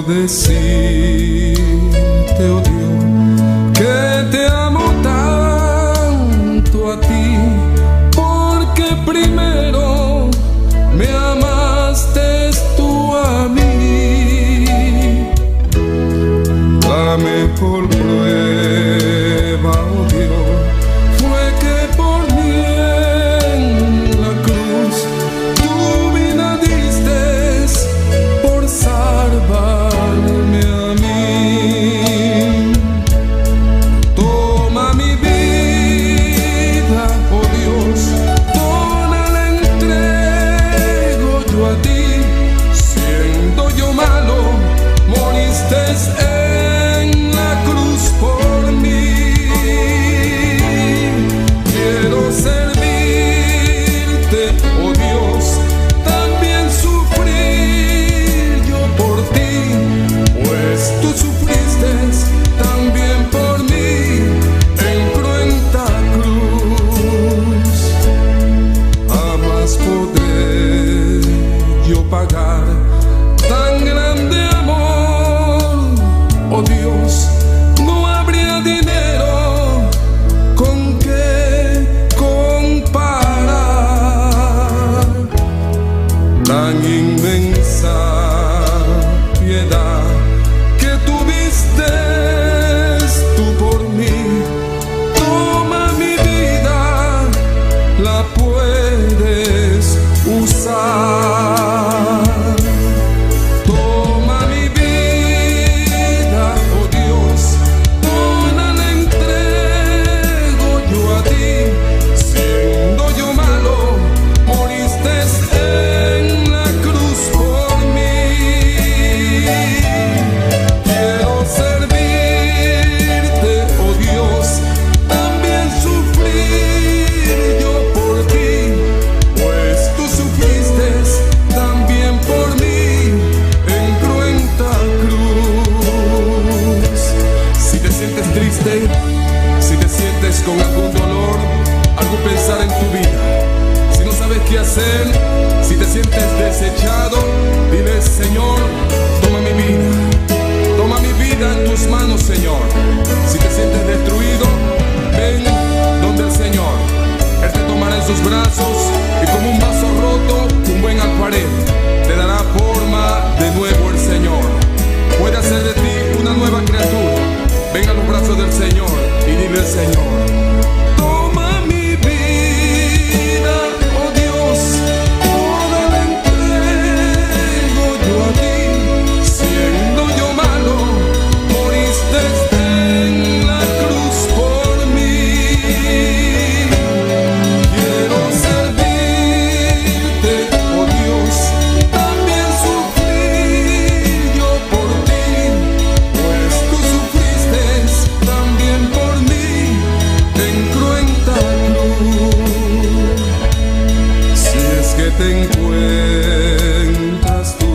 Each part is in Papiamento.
Decirte, oh Dios, que te amo tanto a ti, porque primero me amaste tú a mí. La mejor prueba, oh Dios, fue que por mí en la cruz tu vida diste por salvarme a mí. Toma mi vida, oh Dios, toda la entrego yo a ti. Siendo yo malo, moriste en la cruz por mí. Quiero servirte, oh Dios, también sufrir yo por ti, pues tú sufriste también por mí en cruenta cruz. Jamás podré yo pagar tan grande amor, oh Dios, no habría dinero con que comparar tan inmensa piedad que tuviste tú por mí. Toma mi vida, la puedes usar. Toma mi vida, oh Dios, toda la entrego yo a ti. Siendo yo malo, moriste en la cruz por mí. Quiero servirte, oh Dios, también sufrir yo por ti, pues tú sufriste también por mí en cruenta cruz. Si te sientes triste, si te sientes con algún dolor, algún pensar en tu vida, si no sabes qué hacer, si te sientes desechado, dile: Señor, toma mi vida. Toma mi vida en tus manos, Señor. Si te sientes destruido, ven donde el Señor. Él te tomará en sus brazos y, como un vaso roto, un buen alfarero te dará forma de nuevo el Señor. Puede hacer de ti una nueva criatura. Ven a los brazos del Señor y dile al Señor: Toma mi vida, oh Dios, toda la entrego yo a ti. Siendo yo malo, moriste en la cruz por mí. Quiero servirte, oh Dios, también sufrir yo por ti, pues tú sufriste también por mí en cruenta cruz. Si es que te encuentras tú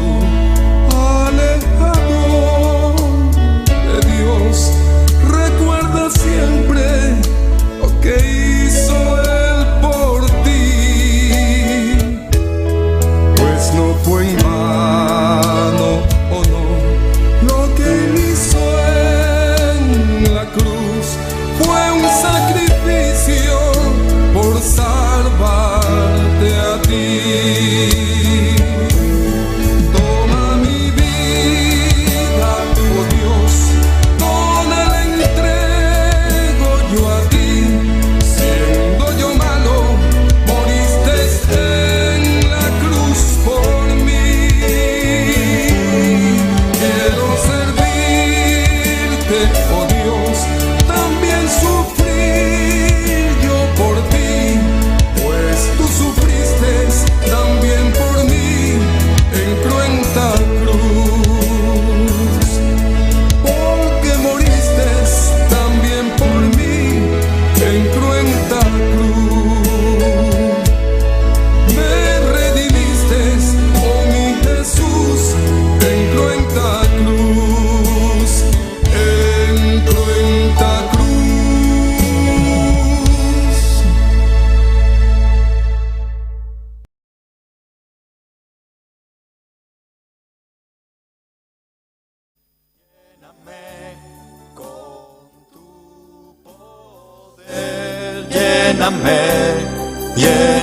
alejado de Dios, recuerda siempre lo que hizo Él por ti, pues no fue en vano, oh no, lo que Él hizo en la cruz fue un sacrificio por salvarte a ti.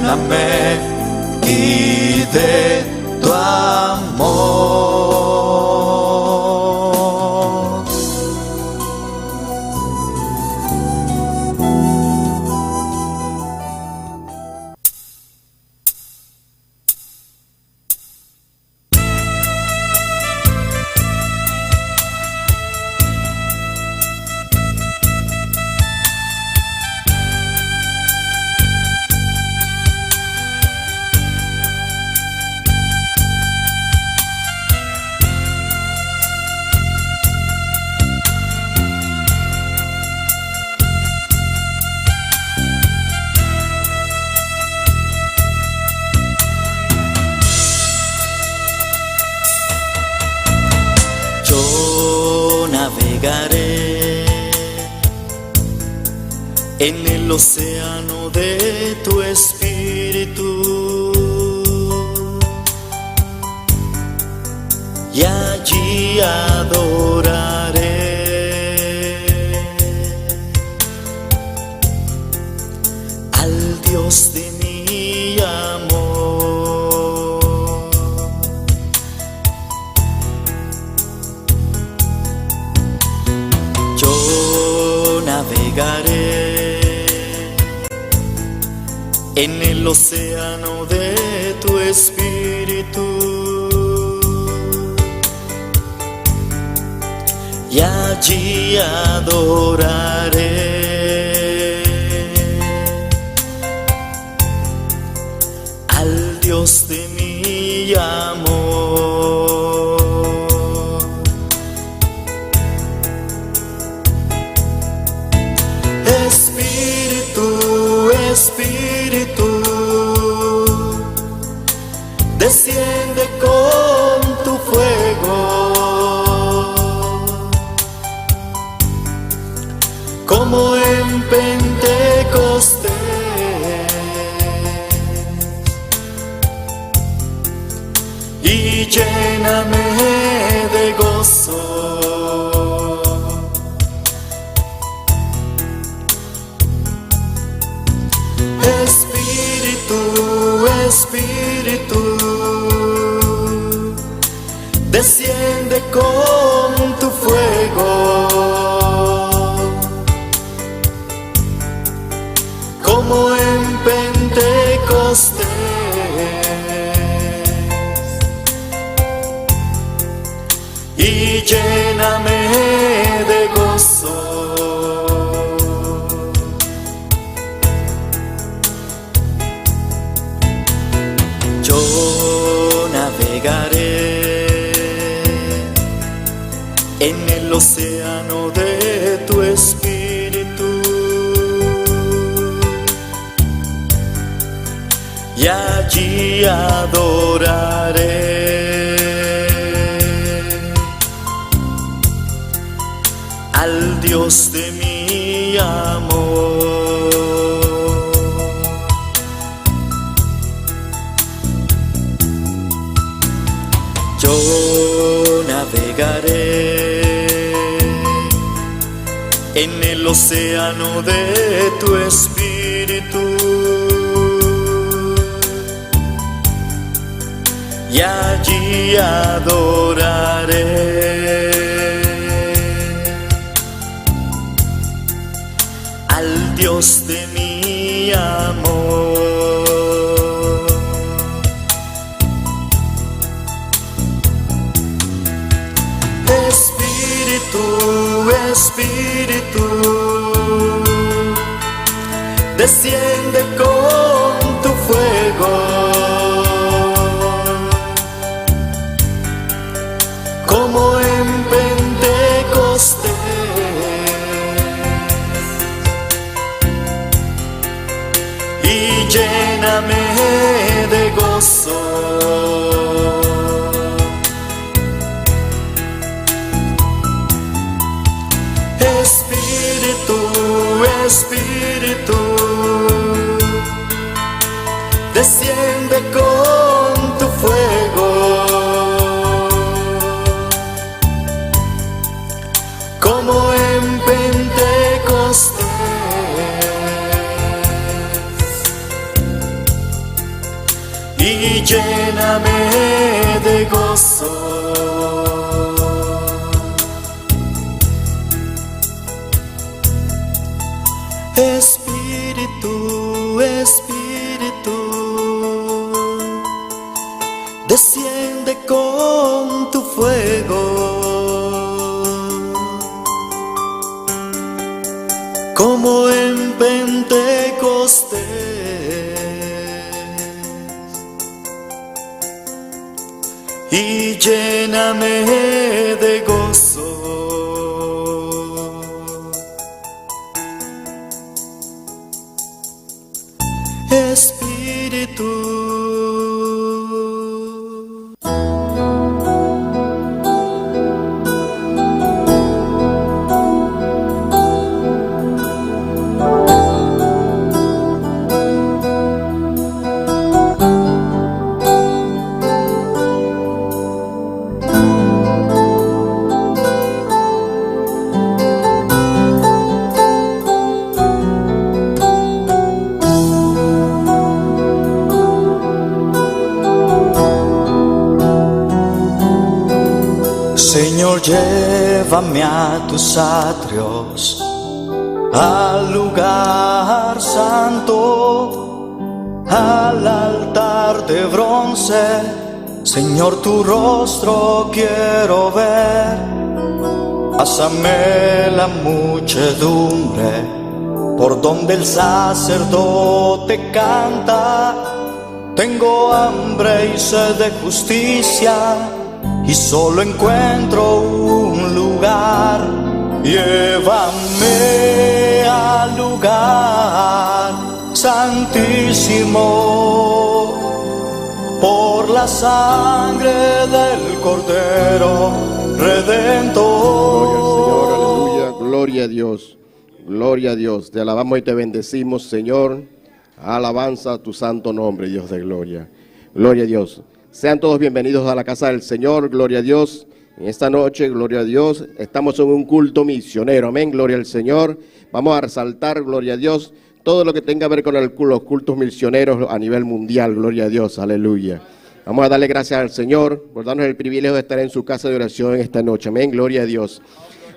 Lléname y de tu amor. Yo navegaré en el océano de tu espíritu y allí adoraré al Dios de mi amor. Yo navegaré en el océano de tu espíritu y allí adoraré al Dios de mi amor. Espíritu, Espíritu, desciende con tu fuego, como en Pentecostés, y lléname de gozo. Espíritu, Espíritu, desciende con tu fuego, como en Pentecostés, y lléname de gozo. Yo navegaré en el océano de tu espíritu y allí adoraré al Dios de mi amor. Yo navegaré en el océano de tu espíritu y allí adoraré al Dios de mi amor. Espíritu, Espíritu, desciende con tu fuego, como en Pentecostés, y lléname de gozo. Espíritu, Espíritu, desciende con tu fuego, como en Pentecostés, Y lléname de gozo. Espíritu, Espíritu, desciende con tu fuego, como en Pentecostés, y lléname de gozo. Espíritu. Señor, llévame a tus atrios, al lugar santo, al altar de bronce. Señor, tu rostro quiero ver. Pásame la muchedumbre por donde el sacerdote canta. Tengo hambre y sed de justicia y solo encuentro un lugar. Llévame al lugar santísimo por la sangre del Cordero Redentor. Gloria al Señor, aleluya, gloria a Dios, gloria a Dios. Te alabamos y te bendecimos, Señor. Alabanza a tu santo nombre, Dios de gloria. Gloria a Dios. Sean todos bienvenidos a la casa del Señor, gloria a Dios. En esta noche, gloria a Dios, estamos en un culto misionero, amén, gloria al Señor. Vamos a resaltar, gloria a Dios, todo lo que tenga que ver con los cultos misioneros a nivel mundial, gloria a Dios, aleluya. Vamos a darle gracias al Señor por darnos el privilegio de estar en su casa de oración en esta noche, amén, gloria a Dios.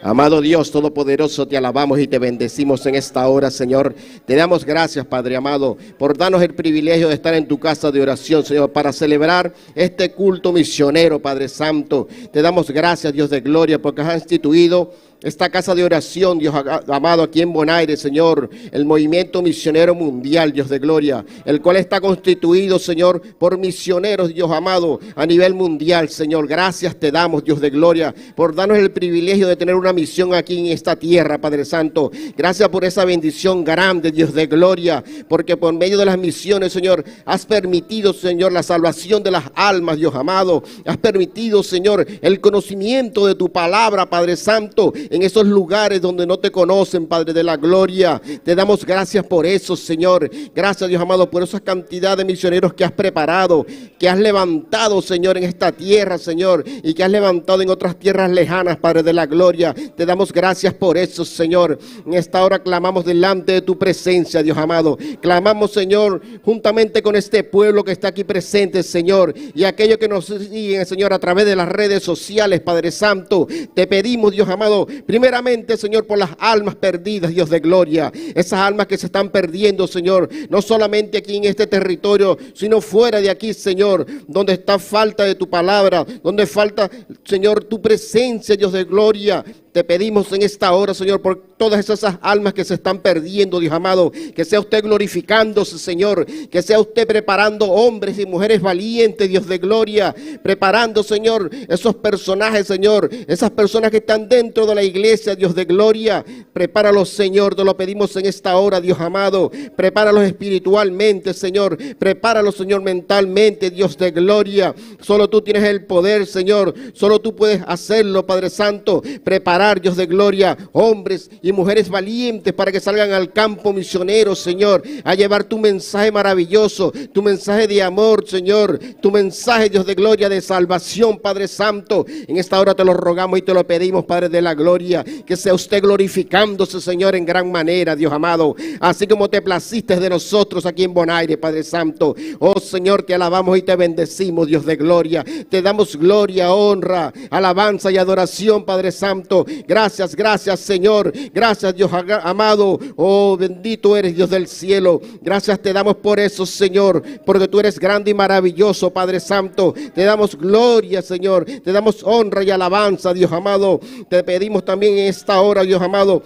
Amado Dios Todopoderoso, te alabamos y te bendecimos en esta hora, Señor. Te damos gracias, Padre amado, por darnos el privilegio de estar en tu casa de oración, Señor, para celebrar este culto misionero, Padre Santo. Te damos gracias, Dios de gloria, porque has instituido esta casa de oración, Dios amado, aquí en Bonaire, Señor, el movimiento misionero mundial, Dios de gloria, el cual está constituido, Señor, por misioneros, Dios amado, a nivel mundial, Señor. Gracias te damos, Dios de gloria, por darnos el privilegio de tener una misión aquí en esta tierra, Padre Santo. Gracias por esa bendición grande, Dios de gloria, porque por medio de las misiones, Señor, has permitido, Señor, la salvación de las almas, Dios amado. Has permitido, Señor, el conocimiento de tu palabra, Padre Santo, en esos lugares donde no te conocen, Padre de la gloria. Te damos gracias por eso, Señor. Gracias, Dios amado, por esa cantidad de misioneros que has preparado, que has levantado, Señor, en esta tierra, Señor, y que has levantado en otras tierras lejanas, Padre de la gloria. Te damos gracias por eso, Señor. En esta hora clamamos delante de tu presencia, Dios amado. Clamamos, Señor, juntamente con este pueblo que está aquí presente, Señor, y aquellos que nos siguen, Señor, a través de las redes sociales, Padre Santo. Te pedimos, Dios amado, primeramente, Señor, por las almas perdidas, Dios de gloria. Esas almas que se están perdiendo, Señor, no solamente aquí en este territorio, sino fuera de aquí, Señor, donde está falta de tu palabra, donde falta, Señor, tu presencia, Dios de gloria. Te pedimos en esta hora, Señor, por todas esas almas que se están perdiendo, Dios amado, que sea usted glorificándose, Señor, que sea usted preparando hombres y mujeres valientes, Dios de gloria, preparando, Señor, esos personajes, Señor, esas personas que están dentro de la iglesia, Dios de gloria. Prepáralos, Señor, te lo pedimos en esta hora, Dios amado. Prepáralos espiritualmente, Señor. Prepáralos, Señor, mentalmente, Dios de gloria. Solo tú tienes el poder, Señor. Solo tú puedes hacerlo, Padre Santo. Preparar preparar, Dios de gloria, hombres y mujeres valientes para que salgan al campo misionero, Señor, a llevar tu mensaje maravilloso, tu mensaje de amor, Señor, tu mensaje, Dios de gloria, de salvación, Padre Santo. En esta hora te lo rogamos y te lo pedimos, Padre de la gloria, que sea usted glorificándose, Señor, en gran manera, Dios amado, así como te placiste de nosotros aquí en Bonaire, Padre Santo. Oh Señor, te alabamos y te bendecimos, Dios de gloria. Te damos gloria, honra, alabanza y adoración, Padre Santo. Gracias, gracias, Señor. Gracias, Dios amado. Oh, bendito eres, Dios del cielo. Gracias te damos por eso, Señor, porque tú eres grande y maravilloso, Padre Santo. Te damos gloria, Señor. Te damos honra y alabanza, Dios amado. Te pedimos también en esta hora, Dios amado,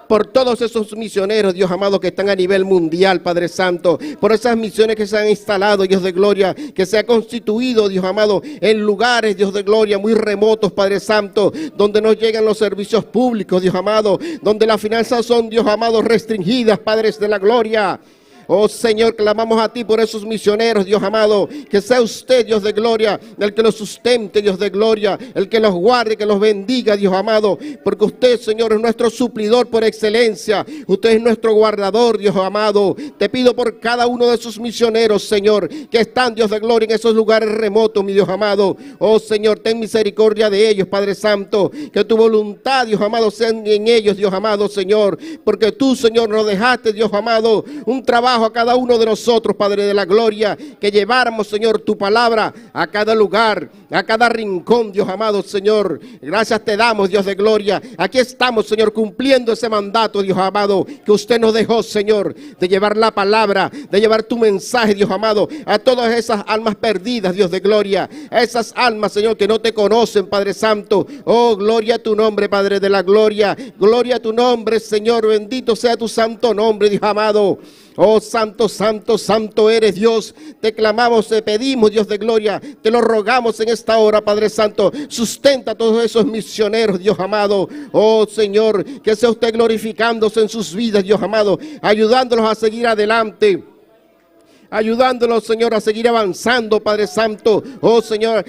por todos esos misioneros, Dios amado, que están a nivel mundial, Padre Santo, por esas misiones que se han instalado, Dios de gloria, que se ha constituido, Dios amado, en lugares, Dios de gloria, muy remotos, Padre Santo, donde no llegan los servicios públicos, Dios amado, donde las finanzas son, Dios amado, restringidas, Padres de la gloria. Oh Señor, clamamos a ti por esos misioneros, Dios amado. Que sea usted, Dios de gloria, el que los sustente, Dios de gloria, el que los guarde, que los bendiga, Dios amado. Porque usted, Señor, es nuestro suplidor por excelencia. Usted es nuestro guardador, Dios amado. Te pido por cada uno de esos misioneros, Señor, que están, Dios de gloria, en esos lugares remotos, mi Dios amado. Oh Señor, ten misericordia de ellos, Padre Santo. Que tu voluntad, Dios amado, sea en ellos, Dios amado, Señor. Porque tú, Señor, nos dejaste, Dios amado, un trabajo a cada uno de nosotros, Padre de la gloria, que lleváramos, Señor, tu palabra a cada lugar, a cada rincón, Dios amado, Señor. Gracias te damos, Dios de gloria. Aquí estamos, Señor, cumpliendo ese mandato, Dios amado, que usted nos dejó, Señor, de llevar la palabra, de llevar tu mensaje, Dios amado, a todas esas almas perdidas, Dios de gloria, a esas almas, Señor, que no te conocen, Padre Santo. Oh, gloria a tu nombre, Padre de la gloria. Gloria a tu nombre, Señor. Bendito sea tu santo nombre, Dios amado. Oh, santo, santo, santo eres Dios. Te clamamos, te pedimos, Dios de gloria. Te lo rogamos en esta hora, Padre Santo. Sustenta a todos esos misioneros, Dios amado. Oh, Señor, que sea usted glorificándose en sus vidas, Dios amado, ayudándolos a seguir adelante. Ayudándolos, Señor, a seguir avanzando, Padre Santo. Oh, Señor,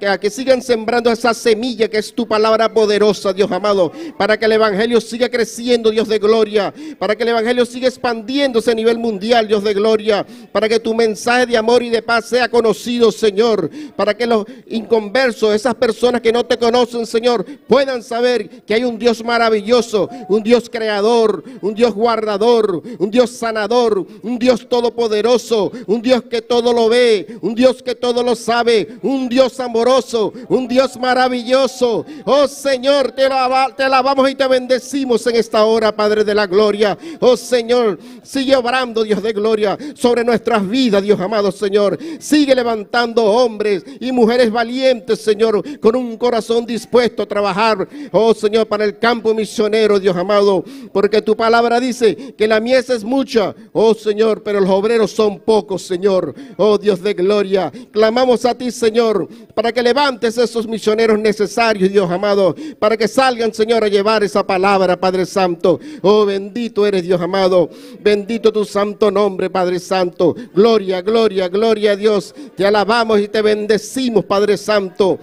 a que sigan sembrando esa semilla que es tu palabra poderosa, Dios amado, para que el Evangelio siga creciendo, Dios de gloria, para que el Evangelio siga expandiéndose a nivel mundial, Dios de gloria, para que tu mensaje de amor y de paz sea conocido, Señor, para que los inconversos, esas personas que no te conocen, Señor, puedan saber que hay un Dios maravilloso, un Dios creador, un Dios guardador, un Dios sanador, un Dios todopoderoso, un Dios que todo lo ve, un Dios que todo lo sabe, un Dios amoroso, un Dios maravilloso. Oh Señor, te alabamos y te bendecimos en esta hora, Padre de la gloria. Oh Señor, sigue obrando, Dios de gloria, sobre nuestras vidas, Dios amado, Señor. Sigue levantando hombres y mujeres valientes, Señor, con un corazón dispuesto a trabajar, oh Señor, para el campo misionero, Dios amado, porque tu palabra dice que la mies es mucha, oh Señor, pero los obreros son pocos, Señor. Oh Dios de gloria, clamamos a ti, Señor, para que levantes esos misioneros necesarios, Dios amado, para que salgan, Señor, a llevar esa palabra, Padre Santo. Oh, bendito eres, Dios amado, bendito tu santo nombre, Padre Santo. Gloria, gloria, gloria a Dios. Te alabamos y te bendecimos, Padre Santo.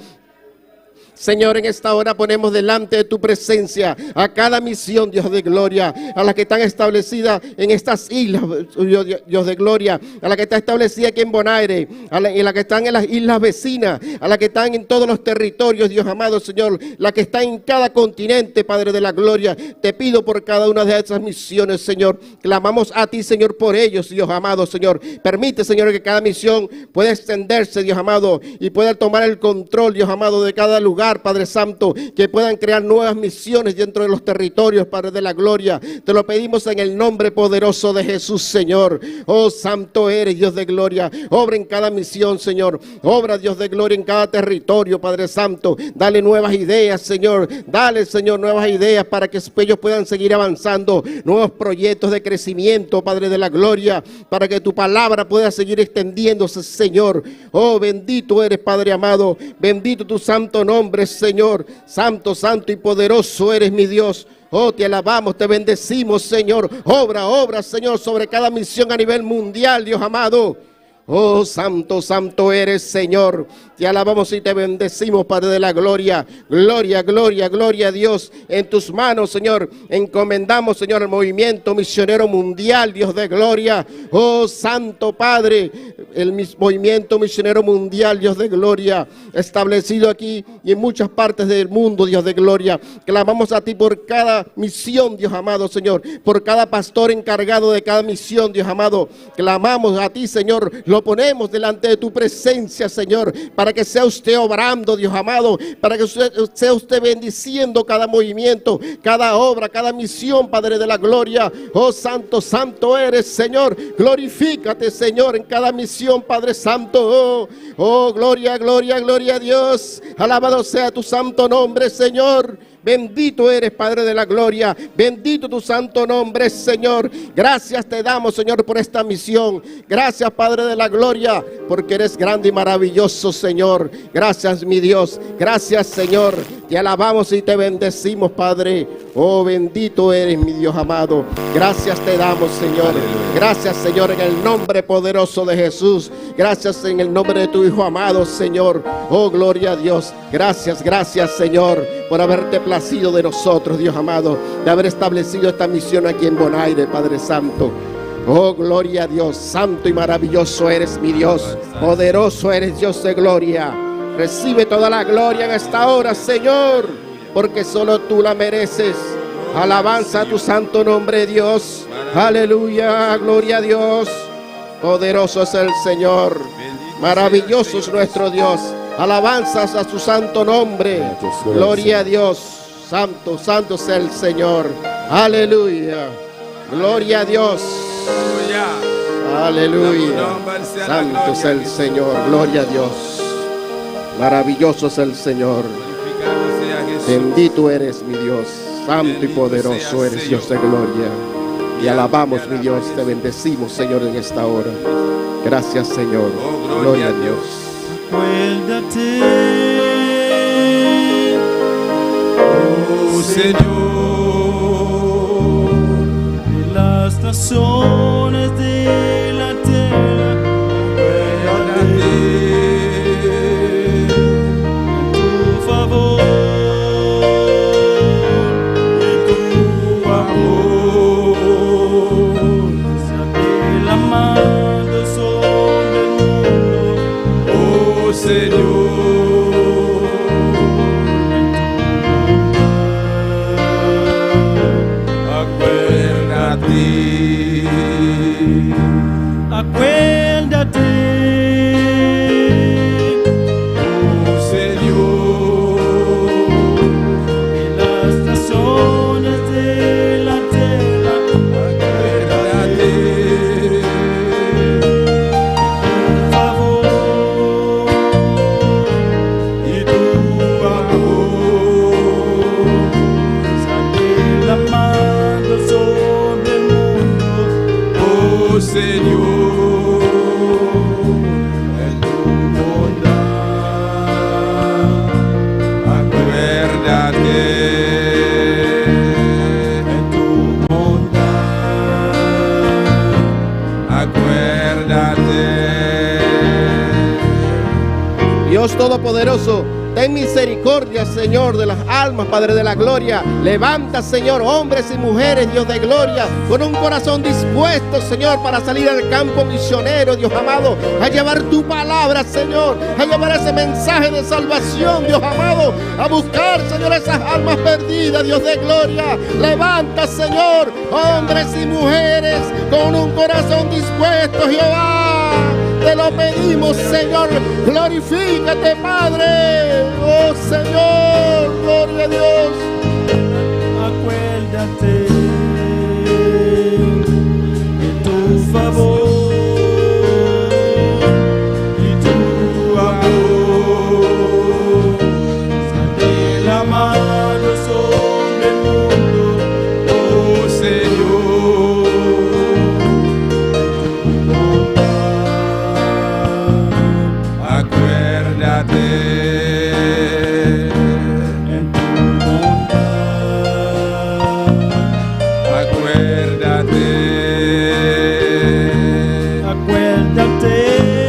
Señor, en esta hora ponemos delante de tu presencia a cada misión, Dios de gloria, a las que están establecidas en estas islas, Dios de gloria, a la que está establecida aquí en Bonaire, a la que están en las islas vecinas, a la que están en todos los territorios, Dios amado, Señor, la que está en cada continente, Padre de la gloria. Te pido por cada una de esas misiones, Señor. Clamamos a ti, Señor, por ellos, Dios amado, Señor. Permite, Señor, que cada misión pueda extenderse, Dios amado, y pueda tomar el control, Dios amado, de cada lugar, Padre Santo, que puedan crear nuevas misiones dentro de los territorios, Padre de la gloria. Te lo pedimos en el nombre poderoso de Jesús, Señor. Oh, santo eres, Dios de gloria. Obra en cada misión, Señor. Obra, Dios de gloria, en cada territorio, Padre Santo. Dale nuevas ideas, Señor. Dale, Señor, nuevas ideas para que ellos puedan seguir avanzando. Nuevos proyectos de crecimiento, Padre de la gloria, para que tu palabra pueda seguir extendiéndose, Señor. Oh, bendito eres, Padre amado. Bendito tu santo nombre, Señor. Santo, santo y poderoso eres, mi Dios. Oh, te alabamos, te bendecimos, Señor. Obra, obra, Señor, sobre cada misión a nivel mundial, Dios amado. Oh, santo, santo eres, Señor. Te alabamos y te bendecimos, Padre de la gloria. Gloria, gloria, gloria a Dios. En tus manos, Señor, encomendamos, Señor, el movimiento misionero mundial, Dios de gloria. Oh, Santo Padre, el movimiento misionero mundial, Dios de gloria, establecido aquí y en muchas partes del mundo, Dios de gloria. Clamamos a ti por cada misión, Dios amado, Señor, por cada pastor encargado de cada misión, Dios amado. Clamamos a ti, Señor, lo ponemos delante de tu presencia, Señor, para que sea usted obrando, Dios amado, para que sea usted bendiciendo cada movimiento, cada obra, cada misión, Padre de la gloria. Oh, santo, santo eres, Señor. Glorifícate, Señor, en cada misión, Padre Santo. Oh, oh, gloria, gloria, gloria a Dios. Alabado sea tu santo nombre, Señor. Bendito eres, Padre de la gloria. Bendito tu santo nombre, Señor. Gracias te damos, Señor, por esta misión. Gracias, Padre de la gloria, porque eres grande y maravilloso, Señor. Gracias, mi Dios. Gracias, Señor. Te alabamos y te bendecimos, Padre. Oh, bendito eres, mi Dios amado. Gracias te damos, Señor. Aleluya. Gracias, Señor, en el nombre poderoso de Jesús. Gracias en el nombre de tu Hijo amado, Señor. Oh, gloria a Dios. Gracias, gracias, Señor, por haberte placido de nosotros, Dios amado, de haber establecido esta misión aquí en Bonaire, Padre Santo. Oh, gloria a Dios. Santo y maravilloso eres, mi Dios. Poderoso eres, Dios de gloria. Recibe toda la gloria en esta hora, Señor, porque solo tú la mereces. Alabanza a tu santo nombre, Dios. Aleluya, gloria a Dios. Poderoso es el Señor. Maravilloso es nuestro Dios. Alabanzas a su santo nombre. Gloria a Dios. Santo, santo es el Señor. Aleluya. Gloria a Dios. Aleluya. Santo es el Señor. Gloria a Dios. Maravilloso es el Señor. Bendito eres, mi Dios. Santo y poderoso eres, Dios de gloria. Y alabamos, mi Dios. Te bendecimos, Señor, en esta hora. Gracias, Señor. Gloria a Dios. Acuérdate, oh Señor, de las naciones de la tierra. Acuérdate tu favor y tu amor. Saque la mano sobre el mundo, oh Señor. Acuérdate. Acuérdate, oh Señor, de las naciones de la tierra. Acuérdate Tu favor y tu amor. Saque la mano sobre el mundo, Oh Señor, en tu bondad. Acuérdate. En tu bondad. Acuérdate. Dios Todopoderoso, ten misericordia, Señor, de las almas, Padre de la gloria. Levanta, Señor, hombres y mujeres, Dios de gloria, con un corazón dispuesto, Señor, para salir al campo misionero, Dios amado, a llevar tu palabra, Señor, a llevar ese mensaje de salvación, Dios amado, a buscar, Señor, esas almas perdidas, Dios de gloria. Levanta, Señor, hombres y mujeres con un corazón dispuesto, Jehová. Te lo pedimos, Señor. Glorifícate, Padre. Oh, Señor, gloria a Dios. Acuérdate de tu favor y tu amor. Saque la mano sobre el mundo, oh Señor. Acuérdate en tu bondad. Acuérdate. Acuérdate.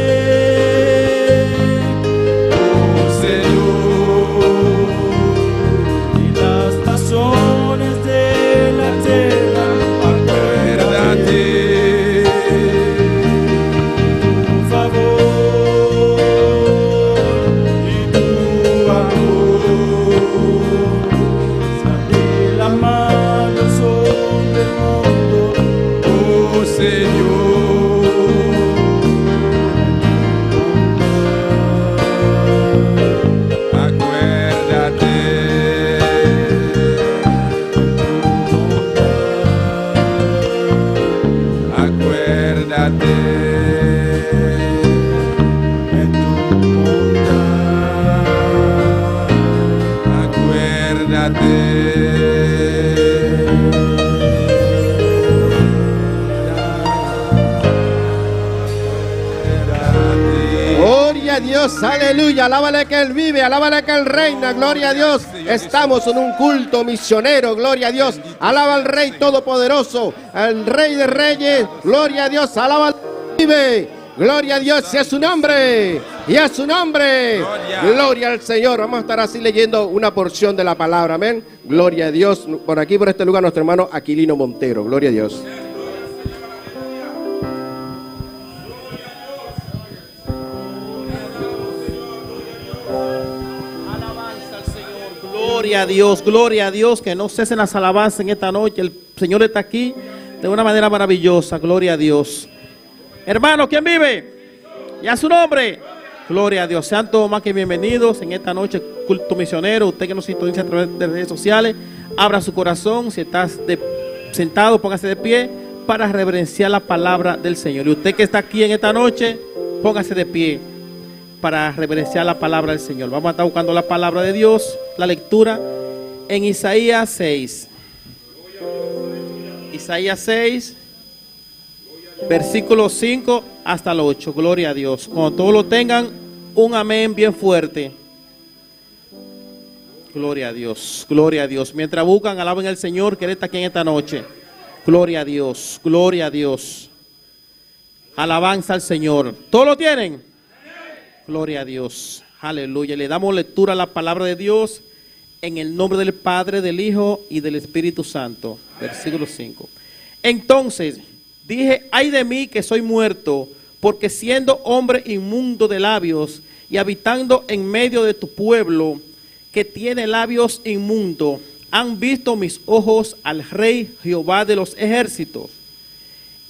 Gloria a Dios, aleluya. Alábale que Él vive, alábale que Él reina. Gloria a Dios. Estamos en un culto misionero. Gloria a Dios. Alaba al Rey Todopoderoso, al Rey de Reyes. Gloria a Dios. Alaba al vive. Gloria a Dios y a su nombre. Y a su nombre. Gloria al Señor. Vamos a estar así leyendo una porción de la palabra. Amén. Gloria a Dios. Por aquí, por este lugar, nuestro hermano Aquilino Montero. Gloria a Dios. Alabanza al Señor, gloria a Dios, gloria a Dios, que no cesen las alabanzas en esta noche. El Señor está aquí de una manera maravillosa, gloria a Dios. Hermano, ¿quién vive? Y a su nombre. Gloria a Dios. Sean todos más que bienvenidos en esta noche, culto misionero. Usted que nos sintoniza a través de redes sociales, abra su corazón. Si estás sentado, póngase de pie para reverenciar la palabra del Señor. Y usted que está aquí en esta noche, póngase de pie para reverenciar la palabra del Señor. Vamos a estar buscando la palabra de Dios, la lectura en Isaías 6. Isaías 6, versículo 5 hasta el 8. Gloria a Dios. Cuando todos lo tengan, un amén bien fuerte. Gloria a Dios, gloria a Dios. Mientras buscan, alaben al Señor que Él está aquí en esta noche. Gloria a Dios, gloria a Dios. Alabanza al Señor. ¿Todos lo tienen? Gloria a Dios. Aleluya. Le damos lectura a la palabra de Dios en el nombre del Padre, del Hijo y del Espíritu Santo. Versículo 5. Entonces dije, ay de mí que soy muerto, porque siendo hombre inmundo de labios y habitando en medio de tu pueblo, que tiene labios inmundos, han visto mis ojos al Rey Jehová de los ejércitos.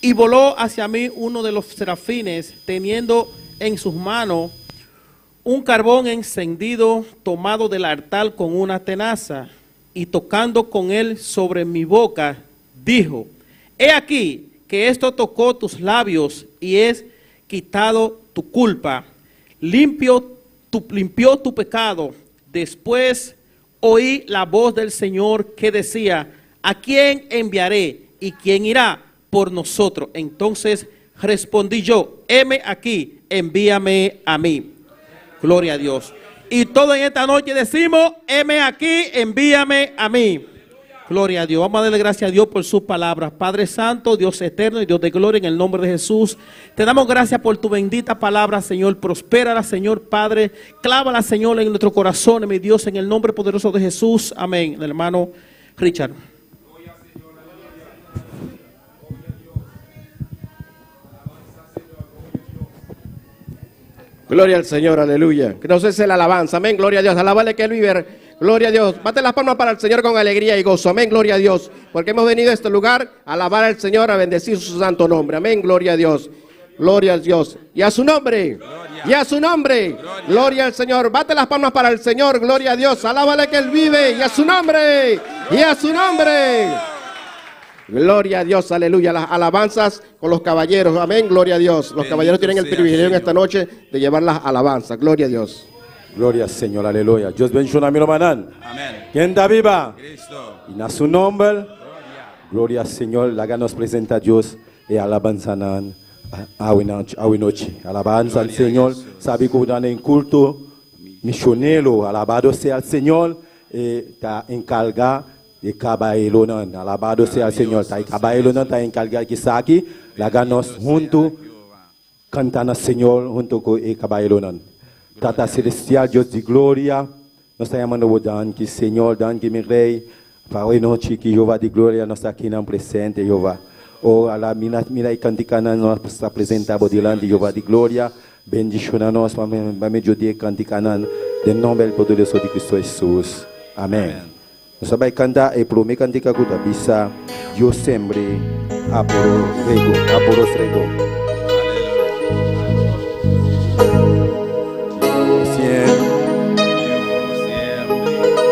Y voló hacia mí uno de los serafines, teniendo en sus manos un carbón encendido tomado del altar con una tenaza, y tocando con él sobre mi boca, dijo, he aquí que esto tocó tus labios y es quitado tu culpa, limpió tu pecado. Después oí la voz del Señor que decía, ¿a quién enviaré y quién irá por nosotros? Entonces respondí yo, heme aquí, envíame a mí. Gloria a Dios. Y todo en esta noche decimos, heme aquí, envíame a mí. Gloria a Dios. Vamos a darle gracias a Dios por sus palabras. Padre Santo, Dios eterno y Dios de gloria, en el nombre de Jesús. Te damos gracias por tu bendita palabra, Señor. Prospérala, Señor Padre. Clávala, Señor, en nuestro corazón, mi Dios, en el nombre poderoso de Jesús. Amén. El hermano Richard. Gloria al Señor, aleluya. Que no cese la alabanza. Amén, gloria a Dios. Alábale que Él vive. Gloria a Dios. Bate las palmas para el Señor con alegría y gozo. Amén, gloria a Dios. Porque hemos venido a este lugar a alabar al Señor, a bendecir su santo nombre. Amén, gloria a Dios. Gloria a Dios. Y a su nombre. Y a su nombre. Gloria al Señor. Bate las palmas para el Señor. Gloria a Dios. Alábale que Él vive. Y a su nombre. Y a su nombre. Gloria a Dios, aleluya. Las alabanzas con los caballeros. Amén, gloria a Dios. Los caballeros tienen el privilegio en esta noche de llevar las alabanzas. Gloria a Dios. Gloria al Señor, aleluya. Dios bendiga a mi hermano. Amén. ¿Quién da viva? Cristo. Y a su nombre. Gloria al Señor. La nos presenta a Dios y alabanza a noche. Alabanza al Señor. Sabe que en culto misionero. Alabado sea el Señor. Está encargado de caballero, alabado sea el Señor. Está caballero, está encargado que está aquí. La ganos junto, cantan al Señor junto con el caballero. Tata celestial, Dios de gloria, nos está llamando Dan, que Señor, Dan, que mi rey, para hoy noche que Jehová de gloria nos está aquí en presente, Jehová. Oh, a la mira, mira y canticana nos está presentando delante, Jehová de gloria. Bendicionanos para medio de canticana, del nombre del poderoso de Cristo Jesús. Amén. Nos vai cantar e promete cantica kuta bisa yo sempre aporo rego aporo rego.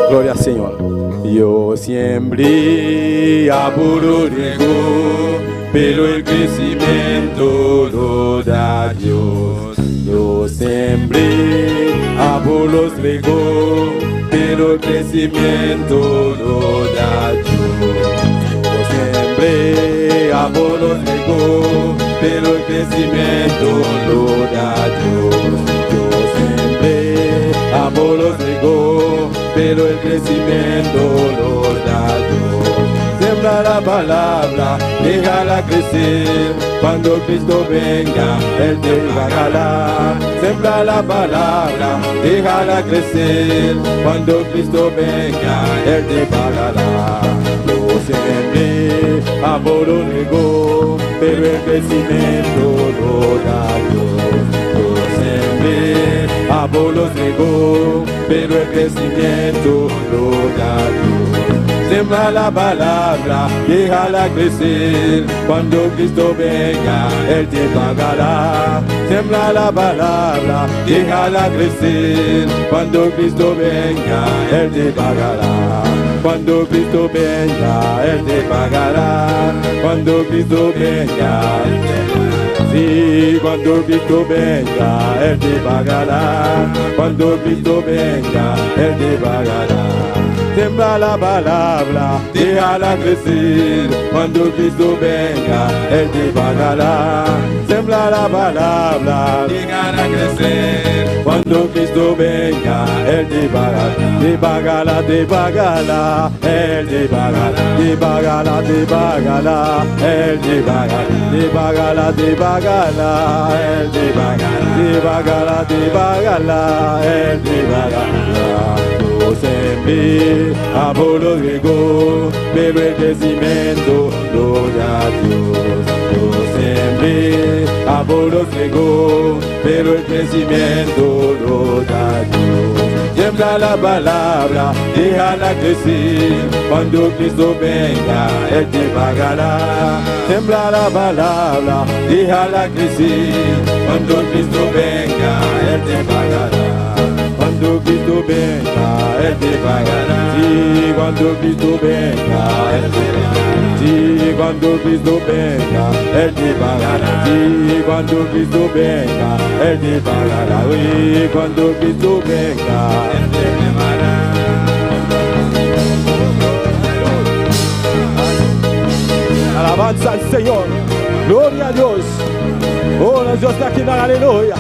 Gloria al Señor. Yo siempre aporo rego, pero el crecimiento lo da Dios. Yo siempre aporo rego, pero el crecimiento lo da Dios. Yo siempre Apolos regó, pero el crecimiento lo da Dios. Yo pero el crecimiento lo da Dios. Sembra la palabra, déjala crecer. Cuando Cristo venga, Él te pagará. Sembra la palabra, déjala crecer. Cuando Cristo venga, Él te pagará. Yo sembré, Apolo regó, pero el crecimiento lo da Dios. Yo sembré, Apolo regó, pero el crecimiento lo da Dios. Sembra la palabra, déjala crecer. Cuando Cristo venga, Él te pagará. Sembra la palabra, déjala crecer. Cuando Cristo venga, Él te pagará. Cuando Cristo venga, Él te pagará. Cuando Cristo venga, Él te pagará. Sí, cuando Cristo venga, Él te pagará. Cuando Cristo venga, Él te pagará. Sembra la palabra, déjala crecer. Cuando Cristo venga, Él te pagará. Sembra la palabra, déjala crecer. Cuando Cristo venga, Él te pagará. Te pagará, te pagará, Él te pagará. Te pagará, te pagará, Él te pagará. Te pagará, te pagará, Él te pagará. Te pagará, te pagará, Él te pagará. Yo sembré, Apolo regó, pero el crecimiento lo da Dios. Yo sembré, Apolo regó, pero el crecimiento lo da Dios. Siembra la palabra, déjala crecer. Cuando Cristo venga, Él te pagará. Siembra la palabra, déjala crecer. Cuando Cristo venga, Él te pagará. Cuando Cristo venga, Él te pagará. Sí, cuando Cristo venga, Él te pagará. Sí, cuando Cristo venga, Él te pagará. Sí, cuando Cristo venga, Él te pagará. Sí, cuando Cristo venga, Él te pagará. Alabanza al Señor. Gloria a Dios. Oh, Dios está aquí, aleluya.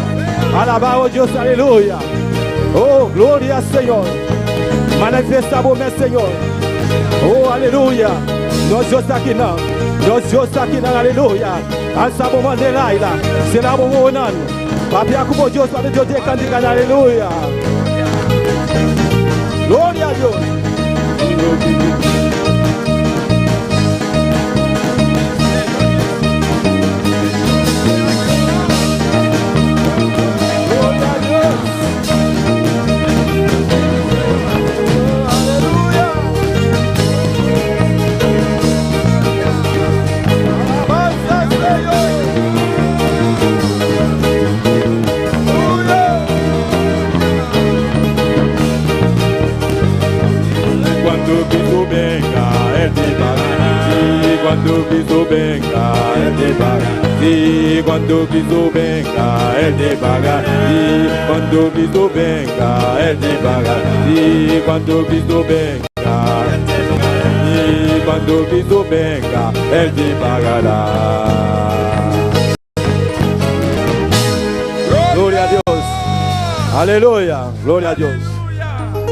Alabado Dios, aleluya. Oh, gloria al Señor. Manifiesta por mí, Señor. Oh, aleluya. Nos Dios está aquí, no. Nos Dios está aquí, aleluya. Alza por de Laila. Será por un Papi, como Dios, papi, Dios, de cantica, aleluya. Gloria a Dios. Gloria a Dios. Aleluya. Alabanza al Señor. Aleluya. Cuando Cristo venga, Él te pagará. Sí, cuando Cristo venga, Él te pagará. Sí, cuando Cristo venga, Él te pagará. Sí, cuando Cristo venga, Él te pagará. Sí, cuando Cristo venga, Él te pagará. Sí, cuando Cristo venga, Él te pagará. Gloria a Dios. Aleluya. Gloria a Dios.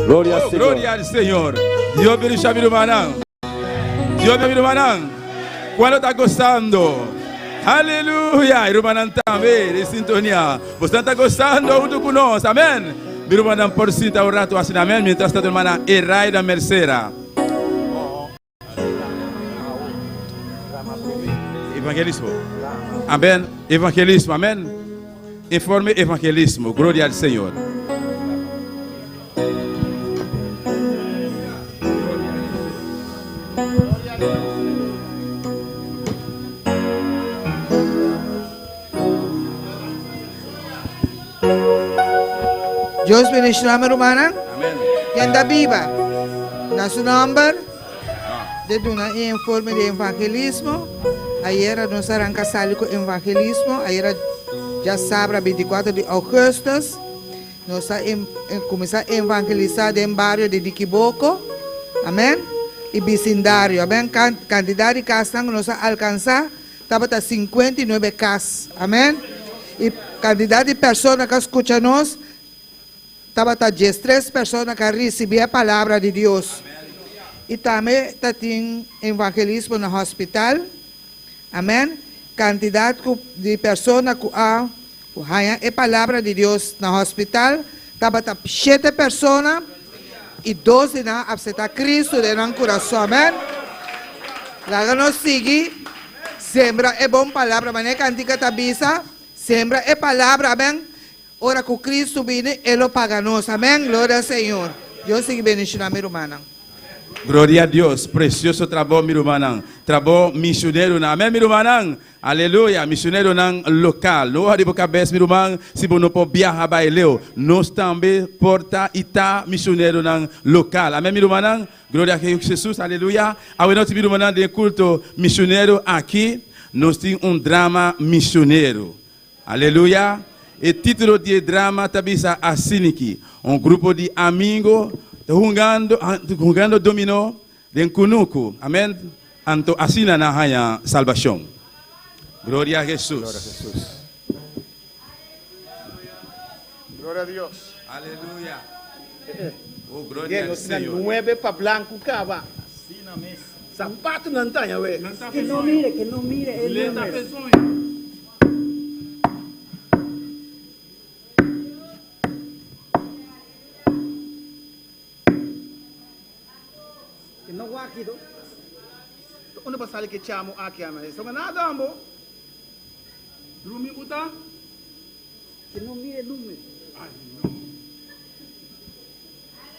Gloria al Oh, Señor. gloria al Señor. Dios bendiga mi hermana. Dios bendiga mi hermana. ¿Cuándo está gozando? Aleluya. Hermana también, de sintonía. Usted está gozando junto con nosotros. Amén. Mi hermana por cita un rato así. Amén. Mientras tanto, hermana Eraida Mercera. Evangelismo. Amén. Evangelismo. Amén. Informe evangelismo. Gloria al Señor. Dios bendiciona mi rumannan. Amén. Kende biba. Na su nomber. Di un informe di evangelismo. Ayera nos a ranka sali ku evangelismo. Ayera djasabra 24 di ougùstùs. Nos a kuminsá evangelisá den bario di Nikiboko. Amèn. I bisindario. Amèn. Kantidat di kas nos a alkansá tabata 59 kas. Amèn. I kantidat di persona ku a skucha nos. tabata 13 persona ku a risibí e palabra di Dios. I tambe tatin evangelismo na hospital. Amèn. Kantidat ku di persona ku a haña e palabra di Dios na hospital tabata shete persona i dos di nan a apseptá Kristu den nan kurason. Amèn. Laga nos sigui sembra e bon palabra, manera e kantika ta bisa, sembra e palabra, amèn, ora ku Kristu bini e lo paga nos. Amèn. Gloria al Señor. Dios sigui bendishoná mi rumannan. Gloria a Dios, precioso trabou mi rumannan, trabou misioneronan, amen mi rumannan, aleluya, misioneronan local, no wòrdu bo cabes mi ruman si bo no por biaha bai leu, nos tambe por ta y ta misioneronan local, amen mi rumannan, gloria a Jesus, aleluya, awe nochi mi rumannan den e culto misionero aki nos tin un drama misionero. Aleluya! E título di e drama ta bisa asiniki, Un grupo di amigo ta hungando hungando dominó den kunuku. Amèn. Anto asina nan haña salbashon. Gloria a Hesus. Gloria a Dios. Aleluya. Oh, gloria al Señor. Nuebe pa blanku kaba. Sapatu nan ta haña we. Que no mire, que no mire el número. Que no wakido. Unda pa sali ke chamo aki ana? Eso nada ambo. Drumi buta? Que no mire el número. Ay, no.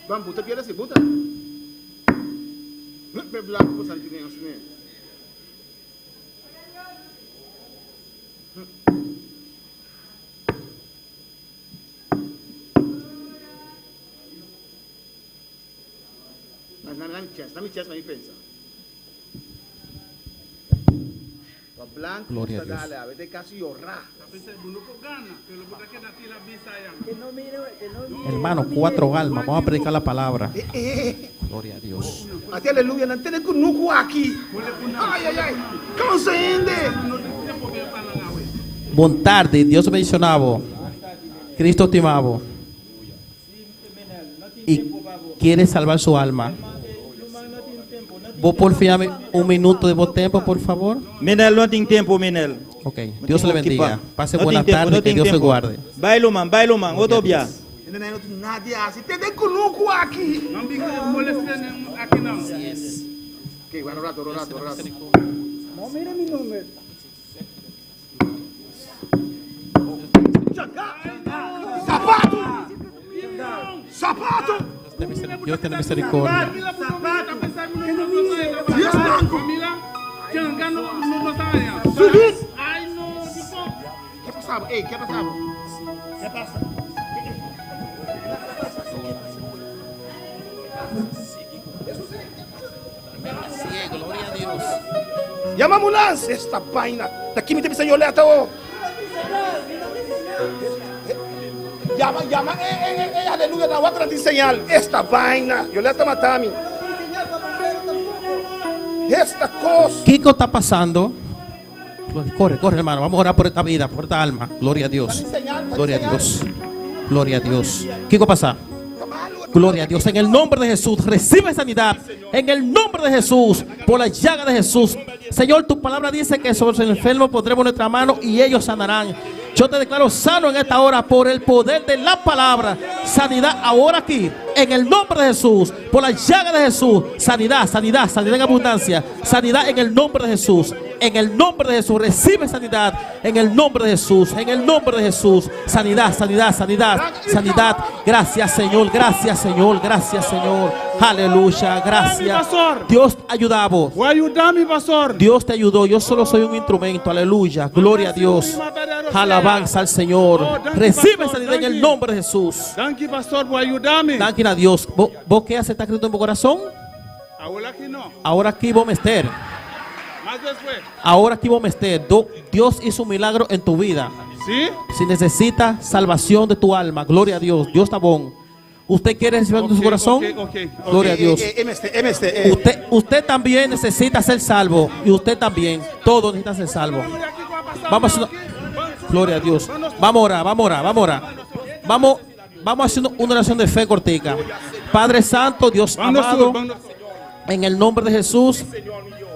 Ban buta pierde si buta. Be blanco po santine osne. Dame chance, dame chance pa mi pensa. Pa blanco Gloria a ta Dios. dale, a veces casi llorar. Que no mire, que no mire. Hermano, cuatro almas. Vamos a predicar la palabra. Gloria a Dios. Ate aleluya, nan tene kunuku aki. Ay, ay, ay. Cansa hende. Bon tarde, Dios bendicionavo. Cristo te amavo. Y quiere salvar su alma. Vos por fin dame un minuto de vos tiempo, por favor. Minel, no tin tempu, Minel. Ok, Dios le bendiga. Pase No buena tin tempu, tarde, no que tin Dios le tempu. guarde. Bailo man, bailo man, Gloria a otro bia. Dios. Hende nan no tin nadie hasi. Tene kunuku aki. Ok, bueno, rato, rato, rato. No mire mi número. Sapato! Sapato! Dios tiene misericordia. Dios blanco! Subir! ¿Qué pasaba? Ey, ¿qué pasaba? ¿Qué pasa? Gloria a Dios. Llama ambulancia esta vaina. De aquí me te pisa Yoleta, oh. Llama, llama, aleluya, la otra señal. Esta vaina, Yoleta matami. Esta cosa. Kiko está pasando? Corre, corre, hermano. Vamos a orar por esta vida, por esta alma. Gloria a Dios. Gloria a Dios. Gloria a Dios. Kiko pasa? Gloria a Dios. En el nombre de Jesús, recibe sanidad. En el nombre de Jesús, por la llaga de Jesús. Señor, tu palabra dice que sobre los enfermos pondremos nuestra mano y ellos sanarán. Yo te declaro sano en esta hora por el poder de la palabra. Sanidad ahora aquí, en el nombre de Jesús, por la llaga de Jesús. Sanidad, sanidad, sanidad en abundancia. Sanidad en el nombre de Jesús. En el nombre de Jesús, recibe sanidad. En el nombre de Jesús, en el nombre de Jesús. Sanidad, sanidad, sanidad, sanidad. Gracias, Señor, gracias, Señor, gracias, Señor. Aleluya, gracias. Dios ayudaba. Ayúdame, pastor. Dios te ayudó. Yo solo soy un instrumento. Aleluya. Gloria a Dios. Alabanza al Señor. Recibe sanidad en el nombre de Jesús. Danke, pastor, por ayudarme. Danke a Dios. ¿Vos, vos qué aceptas Cristo en tu corazón? Ahora aquí no. Ahora aquí vos mester. Más después. Ahora aquí vos mester. Dios hizo un milagro en tu vida. ¿Sí? Si necesitas salvación de tu alma, gloria a Dios. Dios está bon. ¿Usted quiere recibir en su corazón? Ok, ok, Gloria a Dios. MST, MST. Usted también necesita ser salvo. Y usted también. Todos necesitan ser salvo. Vamos a, gloria a Dios. Vamos a orar, vamos a orar, vamos a orar. Vamos. Vamos haciendo una oración de fe cortica. Padre Santo, Dios Vamos amado, sur, vamos en el nombre de Jesús,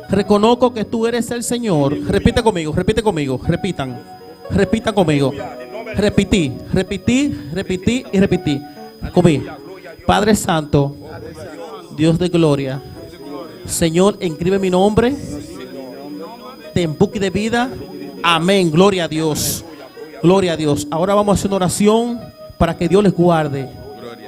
reconozco que tú eres el Señor. Repite conmigo, repite conmigo, repitan. Repitan conmigo. Repetí, repetí, repetí y repetí. Conmigo. Padre Santo, Dios de gloria, Señor, inscribe mi nombre en buque de vida. Amén. Gloria a Dios. Gloria a Dios. Ahora vamos a hacer una oración para que Dios les guarde.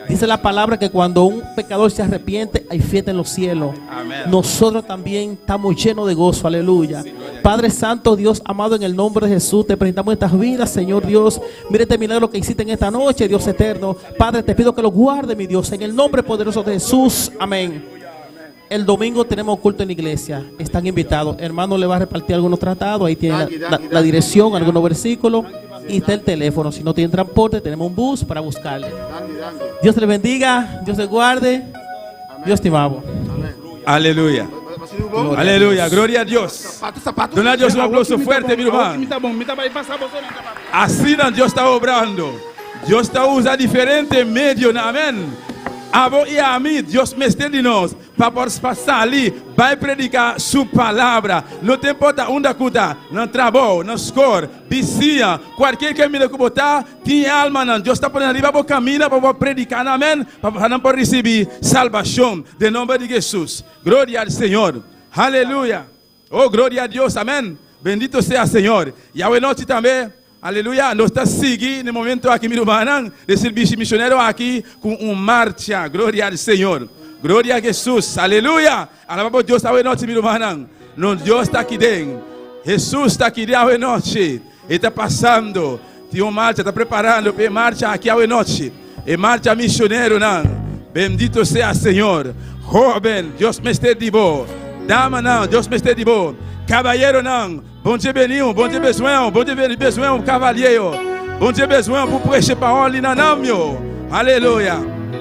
Dice la palabra que cuando un pecador se arrepiente, hay fiesta en los cielos. Amén. Nosotros también estamos llenos de gozo. Aleluya. Padre Santo, Dios amado, en el nombre de Jesús, te presentamos estas vidas, Señor Dios. Mira este milagro que hiciste en esta noche, Dios eterno. Padre, te pido que lo guarde, mi Dios, en el nombre poderoso de Jesús. Amén. El domingo tenemos culto en la iglesia. Están invitados. Hermano le va a repartir algunos tratados. Ahí tiene la dirección, algunos versículos. Y está el teléfono. Si no tienen transporte, tenemos un bus para buscarle. Dios le bendiga. Dios le guarde. Dios te amamos. Aleluya. Gloria a Aleluya. Dios. Gloria a Dios. Dona a Dios un aplauso fuerte, mi hermano. Así no, Dios está obrando. Dios está usando diferentes medios. Amén. A vos y a mí, Dios me está diciendo, para salir, va a predicar su palabra. No te importa onde cuta, no trabajo, no score, vicia, cualquier camino que botar, tiene alma, no. Dios está poniendo arriba por camino para predicar, amén, para poder recibir salvación de nombre de Jesús. Gloria al Señor. Aleluya. Oh, gloria a Dios, amén. Bendito sea el Señor. Y hoy noche también. Aleluya, nos está siguiendo en el momento aquí, mi hermano, de servicio misionero aquí con un marcha. Gloria al Señor. Gloria a Jesús. Aleluya. Alabamos a Dios hoy noche, mi hermano. No, Dios está aquí dentro. Jesús está aquí de hoy noche. Está pasando. Tiene una marcha, está preparando para marcha aquí hoy noche. En marcha misionero, no. Bendito sea el Señor. Joven, Dios me esté de vos. Dama, no, Dios me esté de vos. Caballero, no. Bon Dieu béni, bon Dieu besoin, bon Dieu besoin, cavalier. Bon Dieu besoin pour prêcher parole dans l'âme. Alléluia.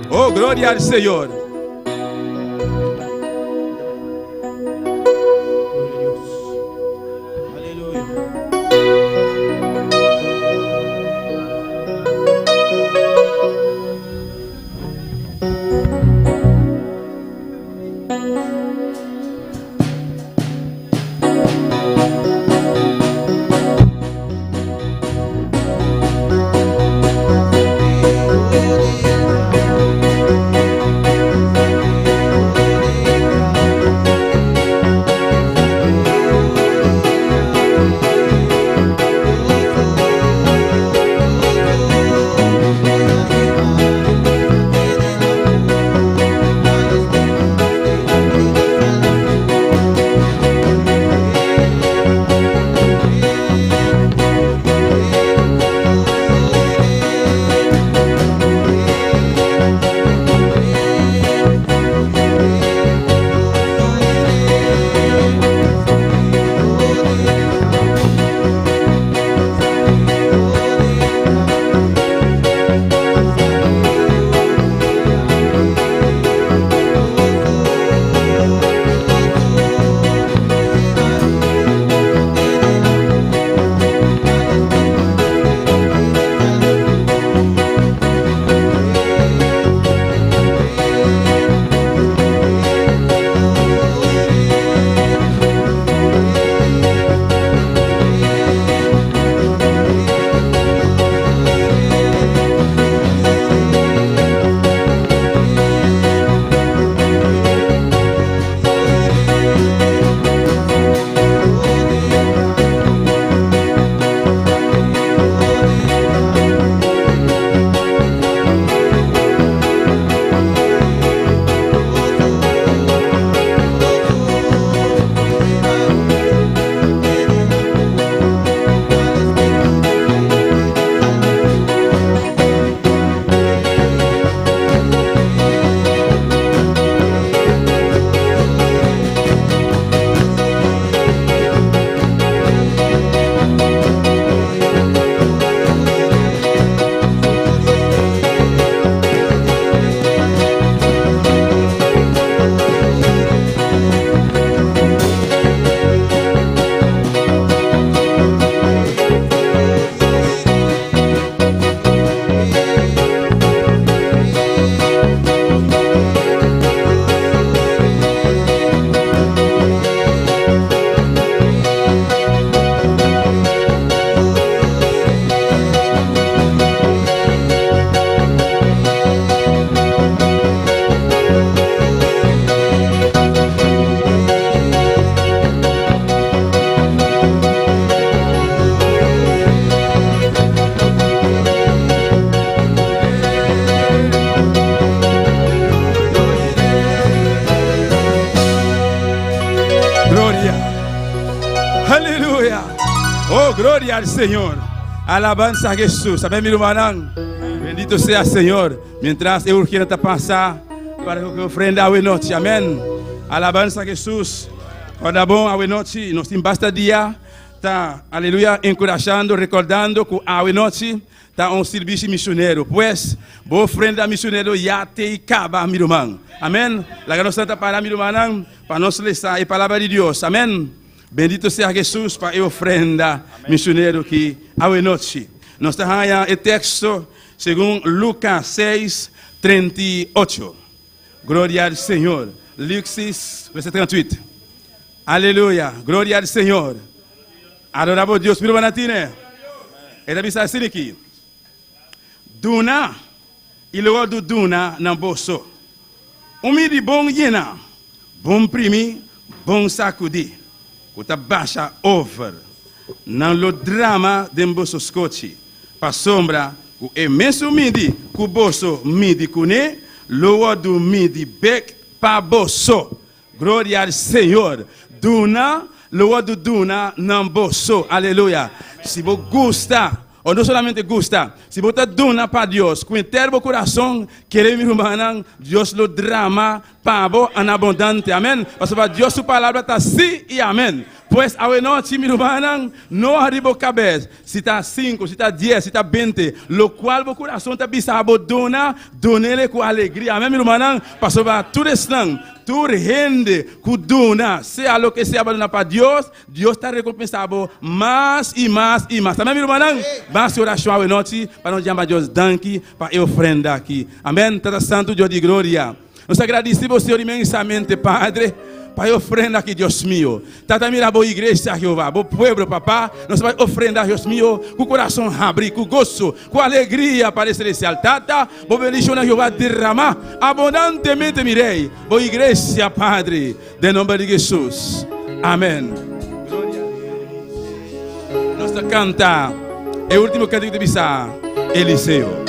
Oh, gloria al Señor. Gloria al Señor. Alabanza a Jesús. Amén, mi rumannan. Bendito sea Señor. Mientras e urgiente ta pasa pa ku ofrenda awe nochi. Amén. Alabanza a Jesús. Ora bon awe nochi. Nos tin basta dia. Ta, aleluya, enkurashando, rekordando ku awe nochi ta un sirbishi misionero. Pues, bo ofrenda misionero ya t'ei kaba, mi ruman. Amén. Laga nos ta para, mi rumannan, pa nos lesa e palabra di Dios. Amén. Bendito sea Jesús pa e ofrenda misionero ki awe nochi. Nos ta haña e teksto segun Lucas 6, 38. Gloria al Señor. Luke 6, verso 38. Aleluya. Gloria al Señor. Adorabo Dios. Mi rumannan tine. E ta bisa asina aki. Duna i lo wòrdu duna na boso. Un midi bon yena, bon primi, bon sakudí, ku ta basha over. Nan lo drama den boso skochi, pasobra ku e mesun midi ku boso midi kuné lo wòrdu midi bèk pa boso. Gloria al Señor. Duna lo wòrdu duna nan boso. Aleluya. Si bo gusta, o no solamente gusta, si bo ta duna pa Dios ku henter bo kurason, kere mi rumannan, Dios lo drama pa bo en abondante. Amen. Pasobra Dios su palabra ta sí i amen. Pues awenochi, mi rumannan, no hari bo kabes, si ta sinku, si ta dies, si ta binte, lokual bo kurason ta bisa bo duna, dun'el ku alegria. Amen, mi rumannan? Pasobra tur esnan, tur hende ku duna, sea loke sea bo duna pa Dios, Dios ta rekompensá bo mas i mas i mas. Amen, mi rumannan? Ban hasi orashon awenochi pa nos yama Dios danki pa e ofrenda aki. Amen. Tata Santu, Dios di gloria. Nos ta gradisí bo, Señor, inmensamente, Padre, pa e ofrenda aki, Dios mio. Tata, mira bo iglesia, Jehová, bo pueblo, Papá. Nos ta bai ofrenda, Dios mio, ku kurason habrí, ku goso, ku alegria, Padre Celestial. Tata, bo bendishonnan, Jehová, derramá abundantemente, mi Rey, bo iglesia, Padre, den nomber di Jesús. Amén. Gloria a Dios. Nos ta kanta e último kantiku ta bisa Eliseo.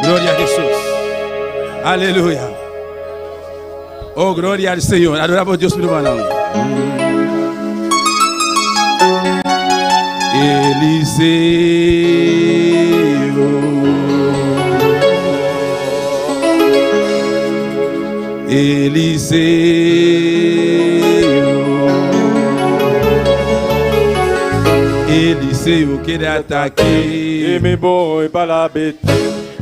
Gloria a Jesús. Aleluya. Oh, gloria al Señor. Adoramos Dios, mi hermano. Eliseo. Eliseo. Eliseo quédate aquí. Y me voy para la Betel.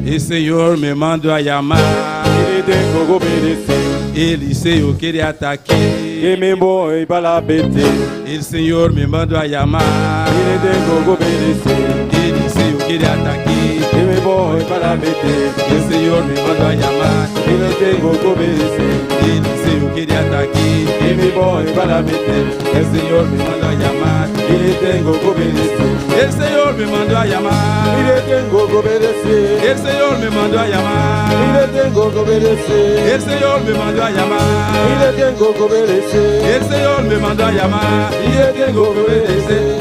El Señor me mandó a llamar. Y le tengo que obedecer. Eliseo quédate aquí. Y me voy para la Betel. El Señor me mandó a llamar. Y le tengo que obedecer. Eliseo quédate aquí. Y me voy para la Betel. El Señor me mandó a llamar. Y le tengo que obedecer. Eliseo quédate aquí. Y me voy para la Betel. El Señor me mandó a llamar. Y le tengo que obedecer. El Señor me mandó a llamar. Y le tengo que obedecer. El Señor me mandó a llamar. Y le tengo que obedecer. El Señor me mandó a llamar. Y le tengo que obedecer. El Señor me mandó a llamar. Y le tengo que obedecer.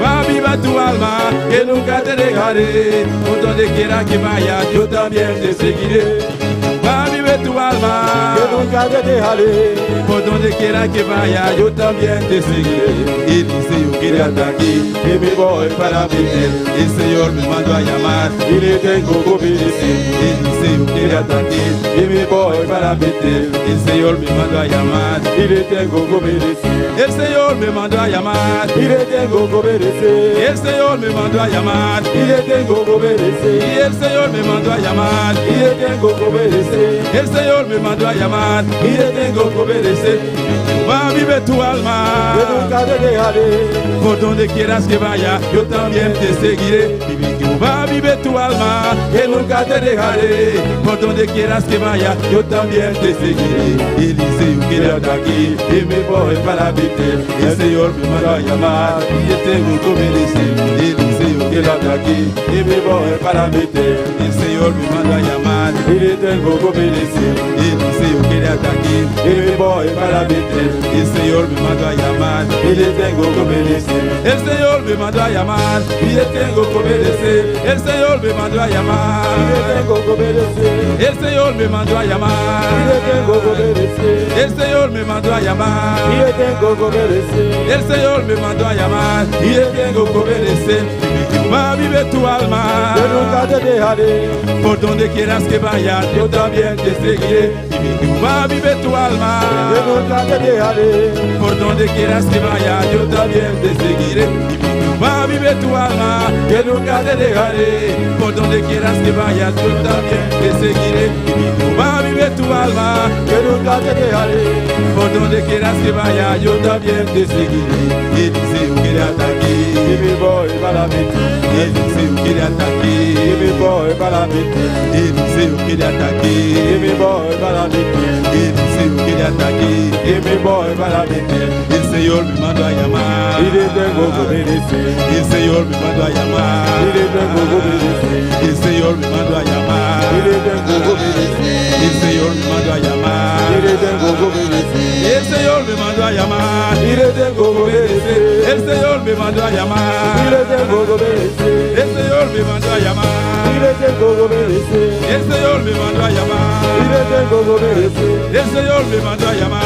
Va viva tu alma, que nunca te dejaré. Por donde quiera que vaya, yo también te seguiré. Va vive tu alma, Que nunca te dejaré. Por donde quiera que vaya, yo también te seguiré. Eliseo, quédate aquí, Que me voy para Betel. El Señor me mandó a llamar. Y le tengo que obedecer. Eliseo, quédate aquí, Y me voy para Betel. El Señor me mandó a llamar. Y le tengo que obedecer. El Señor me mandó a llamar. Y le tengo que obedecer. El Señor me mandó a llamar. Y le tengo que obedecer. Y el Señor me mandó a llamar. Y le tengo que obedecer. El Señor me mandó a llamar. Y le tengo que obedecer. Va, vive tu alma. Que nunca te dejaré. Por donde quieras que vaya, yo también te seguiré. Vive Jehová, vive tu alma, que nunca te dejaré. Por donde quieras que vaya, yo también te seguiré. Eliseo, quédate aquí Y me voy para Betel. El Señor me mandó a llamar y yo tengo que obedecer. Eliseo, Quédate aquí. Y me voy para Betel. El Señor me mandó a llamar. Y le tengo que obedecer. Eliseo, quédate aquí. Y me voy para Betel. El Señor me mandó a llamar. Y le tengo que obedecer. El Señor me mandó a llamar y le tengo que obedecer. El Señor me mandó a Y le llamar. tengo que obedecer. El Señor me mandó a llamar. Y le tengo que obedecer. El Señor me mandó a llamar. Y le tengo que obedecer. El Señor me mandó a llamar. Y le tengo que obedecer. Y Jehová vive tu alma. Yo nunca te dejaré. Por donde quieras que vaya, yo también te seguiré. Y mi Jehová vive tu alma. Yo nunca te dejaré. Por donde quieras que vaya, yo también te seguiré. Y mi Jehová vive tu alma, que nunca te dejaré. Por donde quieras que vayas, yo también te seguiré. Y mi Jehová vive tu alma, que nunca te dejaré. Por donde quieras que vaya, yo también te seguiré. Eliseo quédate aquí. Y mi voy para mi Eliseo quédate aquí. Y mi voy para mi Eliseo quédate aquí. Y mi voy para mi Eliseo quédate aquí. Y mi voy para mi El Señor me mandó a llamar. Y le tengo que obedecer. El Señor me mandó a llamar. Y le tengo que obedecer. El Señor me mandó a llamar. Y le tengo que obedecer. El Señor me mandó a llamar. Y le tengo que obedecer. El Señor me mandó a llamar. Y le tengo que obedecer. El Señor me mandó a llamar. Y le tengo que obedecer. El Señor me mandó a llamar. Y le tengo que obedecer. El Señor me mandó a llamar. Y le tengo que obedecer. El Señor me mandó a llamar.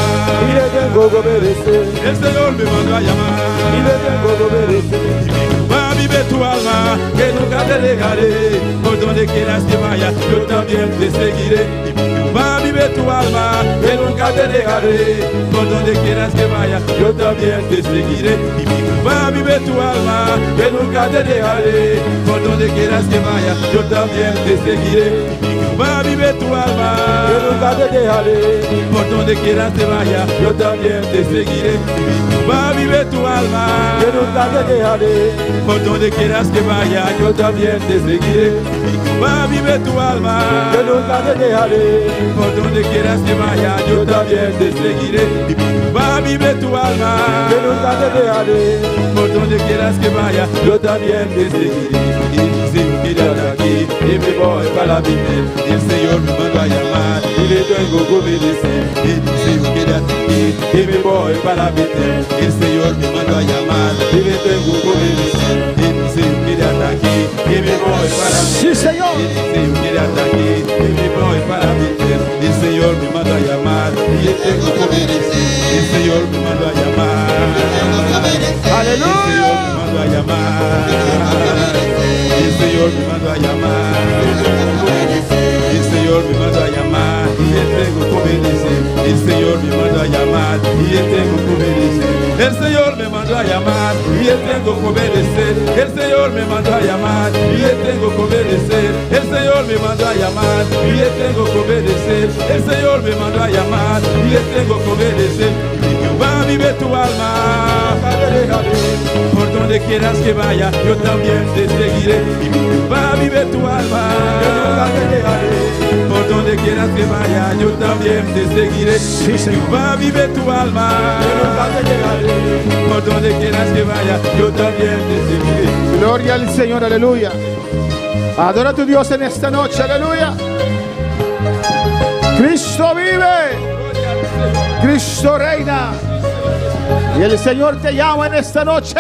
Y le tengo que obedecer. El Señor me mandó a llamar. Y le tengo que obedecer. Y mi Jehová vive tu alma, que nunca te dejaré. Por donde quieras que vaya, yo también te seguiré. Y mi Jehová vive tu alma, que nunca te dejaré. Por donde quieras que vaya, yo también te seguiré. Y mi Jehová vive tu alma, que nunca te dejaré. Por donde quieras que vaya, yo también te seguiré. Y mi Jehová vive tu alma, que nunca te dejaré. Por donde quieras que vaya, yo también te seguiré. Y mi Jehová vive tu alma, que nunca te dejaré. Por donde quieras que vaya, yo también te seguiré. Y mi Jehová vive tu alma, que nunca te dejaré. Por donde quieras que vaya, yo también te seguiré. Y mi Jehová vive tu alma, que nunca te dejaré. Por donde quieras que vaya, yo también te seguiré. Eliseo, quédate aquí, y me voy para Betel. El Señor me mandó a llamar, y le tengo que obedecer. Eliseo, quédate aquí, y me voy para Betel. El Señor me mandó a llamar, y le tengo que obedecer. Eliseo, quédate aquí, y me voy para Betel. Sí, Señor. Eliseo, quédate aquí, y me voy para Betel. El Señor me mandó a llamar, y le tengo que obedecer. El Señor me mandó a llamar. Aleluya. El Señor me mandó a llamar. El Señor me mandó a llamar. El Señor me mandó a llamar. Y le tengo que obedecer. El Señor me mandó a llamar. Y le tengo que obedecer. El Señor me mandó a llamar. Y le tengo que obedecer. El Señor me mandó a llamar. Y le tengo que obedecer. El Señor me mandó a llamar. Y le tengo que obedecer. El Señor me mandó a llamar. Y le tengo que obedecer. Y mi Jehová vive tu alma. Por donde quieras que vaya, yo también te seguiré. Y mi Jehová vive tu alma. Por donde quieras que vaya, yo también te seguiré. Sí, Y mi Señor. Jehová vive tu alma. Por donde quieras que vaya, yo también te seguiré. Gloria al Señor, aleluya. Adora a tu Dios en esta noche, aleluya. Cristo vive. Cristo reina. Y el Señor te llama en esta noche.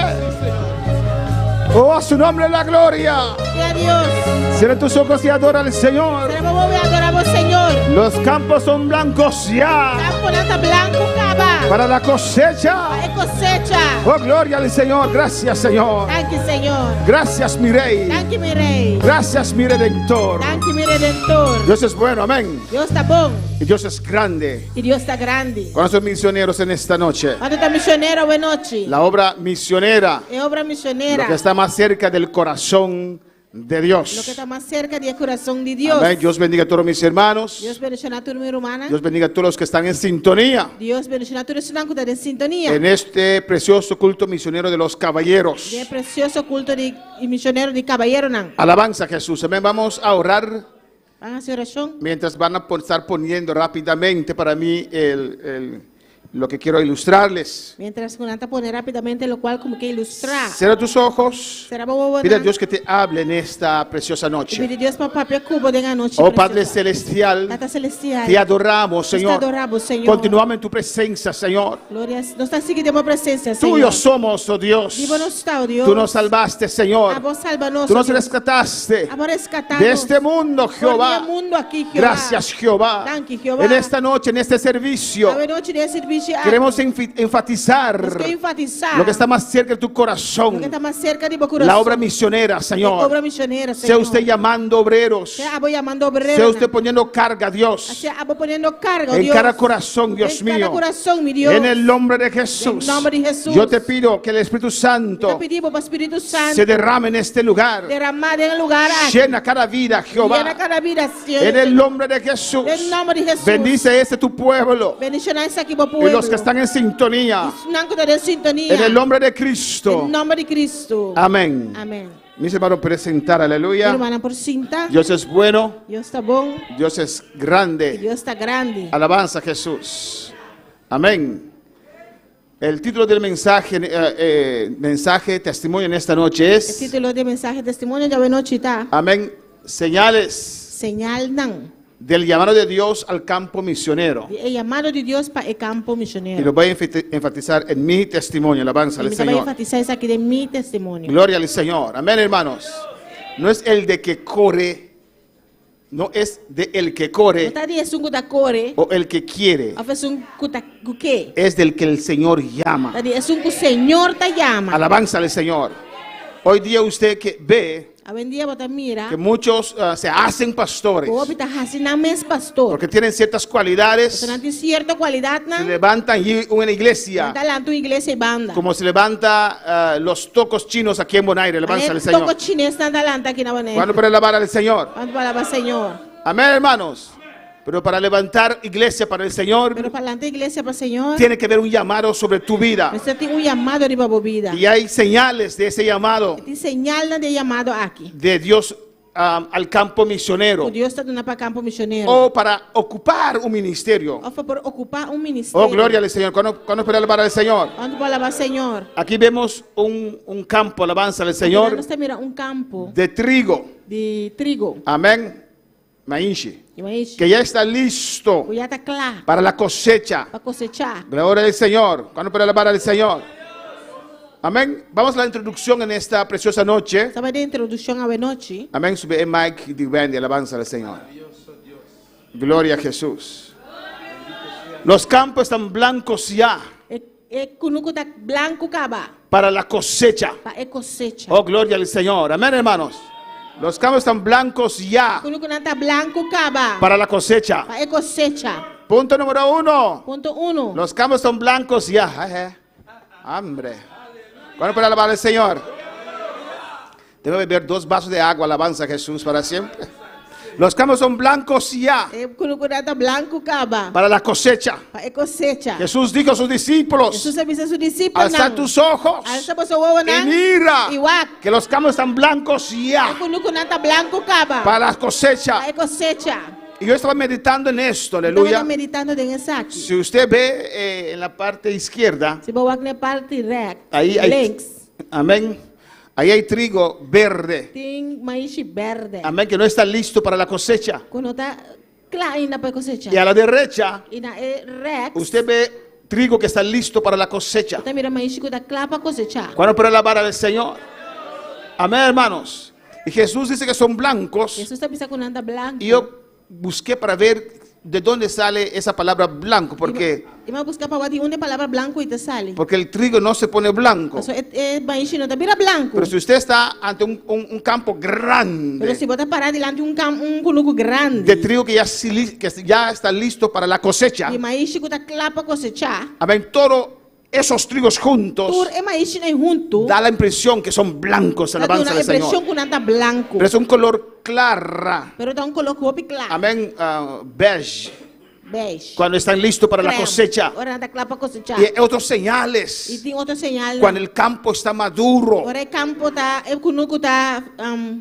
Oh, a su nombre la gloria. Gloria a Dios. Cierra tus ojos y adora al Señor. Sera bo wowo i adorá Señor. Los campos son blancos ya Kamponan ta blanku kaba. para la cosecha. Pa e kosecha. Oh, gloria al Señor. Gracias, Señor. Danki, Señor. Gracias, mi Rey. Danki, mi Rei. Gracias, mi Redentor. Danki, mi Redentor. Dios es bueno, amén. Dios ta bon. Y Dios es grande. I Dios ta grandi. Con esos misioneros en esta noche. Kuantu ta misionero awe nochi? La obra misionera, E obra misionera. lo que está más cerca del corazón de Loke Dios. ta mas serka di kurason di Dios. Amén. Dios bendiga a todos mis hermanos. Dios bendishoná tur mi rumannan. Dios bendiga a todos los que están en sintonía Dios bendishoná tur esnan ku ta den sintonia. en este precioso culto misionero de los caballeros. Den e presioso kulto di misionero di kabayeronan. Alabanza a Jesús. Amén. Vamos a orar Ban hasi orashon. mientras van a estar poniendo rápidamente para mí el Lo que quiero ilustrarles. Mientras ku nan ta pone rápidamente lokual ku mi ke ilustrá. Cierra tus ojos. Sera bo wowonan. Pide a Dios que te hable en esta preciosa I noche. pidi Dios pa papia ku bo den anochi Oh Padre precioso. Celestial, Tata Celestial, te adoramos, nos ta Señor. adorá bo, Señor. Continuamos en tu presencia, Señor. Gloria, nos ta sigui den bo presencia, Señor. Tuyo somos, oh Dios. Di bo nos ta, oh Dios. Tú nos salvaste, Señor. Abo salba nos, Tú oh nos Dios. rescataste Abo rescatá de nos. este mundo, For di Jehová. e mundo aki, Jehová. Gracias, Jehová. Danki, Jehová. En esta noche, en este servicio, Awe nochi den e servisio aki. queremos enfatizar Nos ke enfatisá lo que está más cerca de tu corazón, loke ta mas serka di bo kurason. la obra misionera, Señor. E obra misionera, Sea Señor. usted llamando obreros, Sea abo llamando obrero. sea usted poniendo carga, Dios, Sea abo poniendo karga, oh en Dios. cada corazón, Dios En kada mío. kurason, mi Dios. En el nombre de Jesús. En nomber di Hesus. Yo te pido que el Espíritu Mi Santo ta pidi bo pa Spiritu Santu. se derrame en este lugar. Derama den e lugá aki. Llena cada vida, Jehová. Yena kada bida, Señor. En el nombre de Jesús. Den nòmber di Hesus. Bendice este tu pueblo Bendishoná esaki bo y pueblo. los que están en sintonía. Esnan ku ta den sintonia. En el nombre de Cristo. Den nòmber di Cristo. Amén. Amén. Mis hermanos, presentar, aleluya. Mi rumannan por sinta. Dios es bueno, Dios ta bon. Dios es grande. Dios ta grandi. Alabanza a Jesús. Amén. El título del mensaje, eh, eh, mensaje, testimonio en esta noche E es, título di mensahe testimonio djawe nochi ta. amén, señales Señalnan. del llamado de Dios al campo misionero. Di e yamado di Dios pa e kampo Y misionero. lo voy a enfatizar en mi testimonio, alabanza al I mi ta bai Señor. enfatisá esaki den mi testimonio. Gloria al Señor. Amén, hermanos. No es el de que corre, no es de el que corre No ta di esun ku ta kore, o el que quiere, òf esun ku ta ku ke. es del que el Señor llama. Ta di esun ku Señor ta yama. Alabanza al Señor. Hoy día usted que ve Awendia bo ta mira que muchos ah, se hacen pastores ku hopi ta hasi nan mes pastor. porque tienen ciertas cualidades, Pasobra nan tin sierto kualidatnan. se levantan allí una iglesia, Nan ta lanta un iglesia ei banda. como se levanta ah, los tocos chinos aquí en Bonaire. Alabanza al Manera toko Señor. chines nan ta lanta aki na Bonaire. ¿Cuándo para alabar al Señor? Kuantu pa alabá Señor? Amén, hermanos. Pero para levantar iglesia para el Señor, Pero pa lanta iglesia pa Señor, tiene que haber un llamado sobre tu vida. Mester tin un yamado riba bo bida. Y hay señales de ese llamado Tin señalnan di e yamado aki. de Dios um, al campo misionero Ku Dios ta duna pa kampo misionero. o para ocupar un ministerio. Òf pa por okupá un ministerio. Oh, gloria al Señor. ¿Cuándo, cuándo puede alabar al Señor? Kuantu pa alabá Señor? Aquí vemos un, un campo, alabanza al Señor, Nos ta mira un kampo de trigo. di trigo. Amén. Mainshi. Di maishi. Que ya está listo Ku ya ta kla para la cosecha. pa kosechá. Gloria al Señor. ¿Cuándo puede alabar al Señor? Amén. Vamos a la introducción en esta preciosa noche. Nos ta bai den introdukshon awe nochi. Amén. Sube el mic di Wendy, alabanza al Señor. Gloria a Jesús. Los campos están blancos ya E, e kunuku ta blanku kaba para la cosecha. pa e kosecha. Oh, gloria al Señor. Amén, hermanos. Los campos están blancos ya Kunukunan ta blanku kaba para la cosecha. pa e kosecha. Punto número uno. Punto uno. Los campos son blancos ya. Ay, ay. Hambre. ¿Cuándo puede alabar al Señor? Debe beber dos vasos de agua, alabanza a Jesús para siempre. Los campos son blancos ya E kunukunan ta blanku kaba para la cosecha. pa e kosecha. Jesús dijo a sus discípulos, Hesus a bisa su disipelnan. alza tus ojos Alsa boso wowonan y mira I wak. que los campos están blancos ya E kunukunan ta blanku kaba para la cosecha. pa e kosecha. Y yo estaba meditando en esto, aleluya. Tabata meditando den esaki. Si usted ve eh, en la parte izquierda, Si bo wak na parti rèks, ahí hay, links, amén, ahí hay trigo verde, tin maishi bèrdè. amén, que no está listo para la cosecha. Ku no ta kla ainda pa kosecha. Y a la derecha, I na e rèks, usted ve trigo que está listo para la cosecha. bo ta mira maishi ku ta kla pa kosechá. ¿Cuándo puede alabar al Señor? Amén, hermanos. Y Jesús dice que son blancos. Hesus ta bisa ku nan ta blanku. Y yo busqué para ver de dónde sale esa palabra blanco, porque, I m'a buska pa wak di unda e palabra blanku ei ta sali. porque el trigo no se pone blanco. Paso e, e maishi no ta bira blanku. Pero si usted está ante un, un- un campo Pero grande si bo ta pará dilanti un kam, un kunuku grandi. de trigo que ya, si li- que ya está listo para la cosecha, Di maishi ku ta kla pa kosechá. amén, todos esos trigos juntos Tur e maishinan ei huntu. da la impresión que son blancos, Ta alabanza duna al impreshon Señor. ku nan ta blanku. Pero es un color clara, Pero ta un koló hopi kla. amén, ah, beige, Beige. cuando están listos para la Crème. cosecha. Ora nan ta kla pa kosechá. Y hay otros señales, I tin otro señal. cuando el campo está maduro, Ora e kampo ta, e kunuku ta um,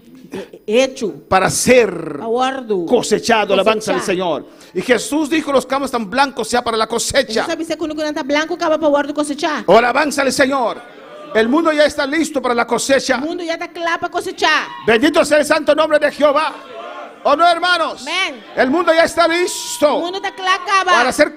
Hechu. Para ser Pa wòrdu. cosechado. Alabanza al Kosechá. Señor. Y Jesús dijo, los campos están blancos ya para la cosecha. Hesus a bisa kunukunan ta blanku kaba pa wòrdu kosechá. Oh, alabanza al Señor. El mundo ya está listo para la cosecha. Mundu ya ta kla pa kosechá. Bendito sea el santo nombre de Jehová. ¿O no, hermanos? Amén. El mundo ya está listo Mundu ta kla kaba. para ser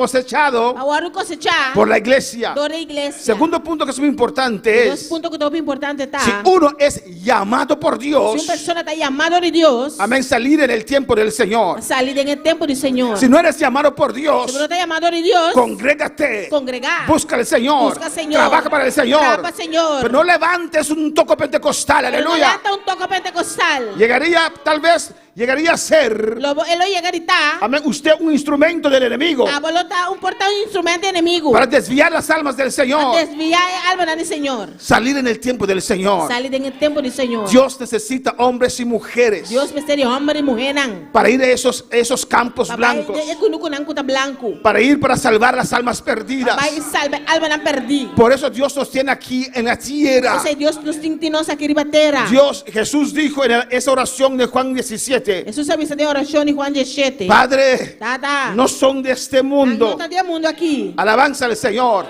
cosechado Pa wòrdu kosechá. por la iglesia. Dor di iglesia. Segundo punto que es muy importante Dos es, punto ku ta hopi importante ta. si uno es llamado por Si Dios, un persona ta yamá dor di Dios, amén, salir en el tiempo del Señor. sali den e tempu di Señor. Si no eres llamado por Si Dios, bo no ta yamá dor di Dios, congrégate, kongregá. busca al Señor, Buska Señor. trabaja para el Señor. Traha pa Señor. Pero no levantes un toco pentecostal, Pero no aleluya. lanta un toko pentekostal. Llegaría, tal vez, llegaría a ser, Lo bo, e lo yega di ta. amén, usted un instrumento del enemigo Abo lo ta un por ta un instrumento di enemigu. para desviar las almas del Pa Señor. desviá e almanan di Señor. Salir en el tiempo del Señor. Sali den e tempu di Señor. Dios necesita hombres y mujeres Dios mester di hòmber i muhénan. para ir a esos campos Pa bai blancos, den e kunukunan ku ta blanku. para ir para salvar las almas Pa perdidas. bai i salba e almanan pèrdí. Por eso Dios nos tiene aquí en la tierra. P'esei Dios nos tin tin nos aki riba tera. Dios, Jesús dijo en esa oración de Juan 17, Hesus a bisa den orashon di Juan diesshete, Padre, Tata, no son de este nan mundo. no ta di e mundu aki. Alabanza al Señor.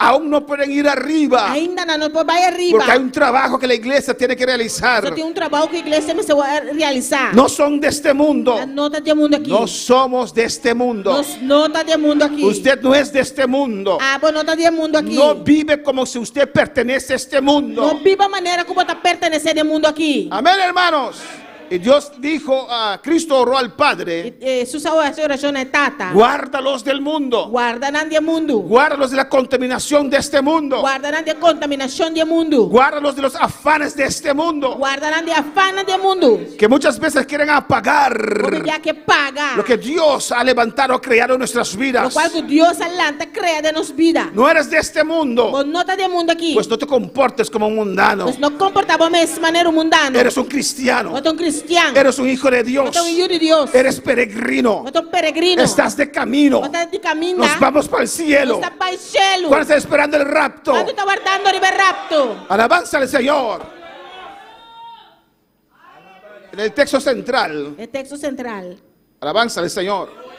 Aún no pueden ir arriba. Ainda nan no por bai ariba. Porque hay un trabajo que la iglesia tiene que realizar. Pasobra tin un trabou ku iglesia mester realisá. No son de este mundo. Nan no ta di e mundu aki. No somos de este mundo. Nos no ta di e mundu aki. Usted no es de este mundo. Abo no ta di e mundu aki. No vive como si usted pertenece a este mundo. No biba manera ku bo ta pertenesé di e mundu aki. Amén, hermanos. Y Dios dijo a Cristo oró al Padre. Hesus a hasi orashon na e Tata. Guárdalos del mundo. Guarda nan di e mundu. Guárdalos de la contaminación de este mundo. Guarda nan di e kontaminashon di e mundu. Guárdalos de los afanes de este mundo. Guarda nan di e afannan di e mundu. Que muchas veces quieren apagar. Hopi bia ke paga. Lo que Dios ha levantado, creado en nuestras vidas. Lokual ku Dios a lanta krea den nos bida. No eres de este mundo. Bo no ta di e mundu aki. Pues no te comportes como un mundano. Pues no komportá bo mes manera un mundano. Eres un cristiano. Bo ta un kristian. Eres un hijo de Dios. Bo ta un yu di Dios. Eres peregrino. Bo ta un peregrino. Estás de camino. Bo ta di kaminda. Nos vamos para el cielo. Nos ta bai shelu. ¿Cuál está esperando el rapto? Kuantu ta wardando riba e rapto? Alabanza al Señor. En el texto central. E teksto sentral. Alabanza al Señor.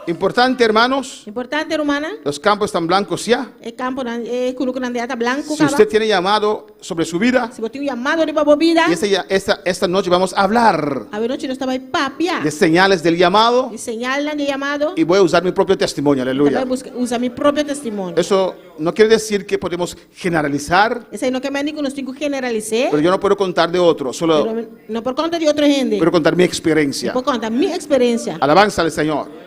Importante, hermanos. Importante, rumannan. Los campos están blancos ya. E kamponan, e kunukunan ya ta blanku Si kaba. usted tiene llamado sobre su vida, Si bo tin un yamado riba bo bida, y esta noche vamos a hablar awe nochi nos ta bai papia de señales del llamado di señalnan di yamado. y voy a usar mi propio testimonio, aleluya. Bai buska, usa mi propio testimonio. Eso no quiere decir que podemos generalizar, Esei no ke men ku nos tin ku generalisá. pero yo no puedo contar de otro, solo Pero no por konta di otro hende. puedo contar mi experiencia. Por konta mi eksperensia. Alabanza al Señor.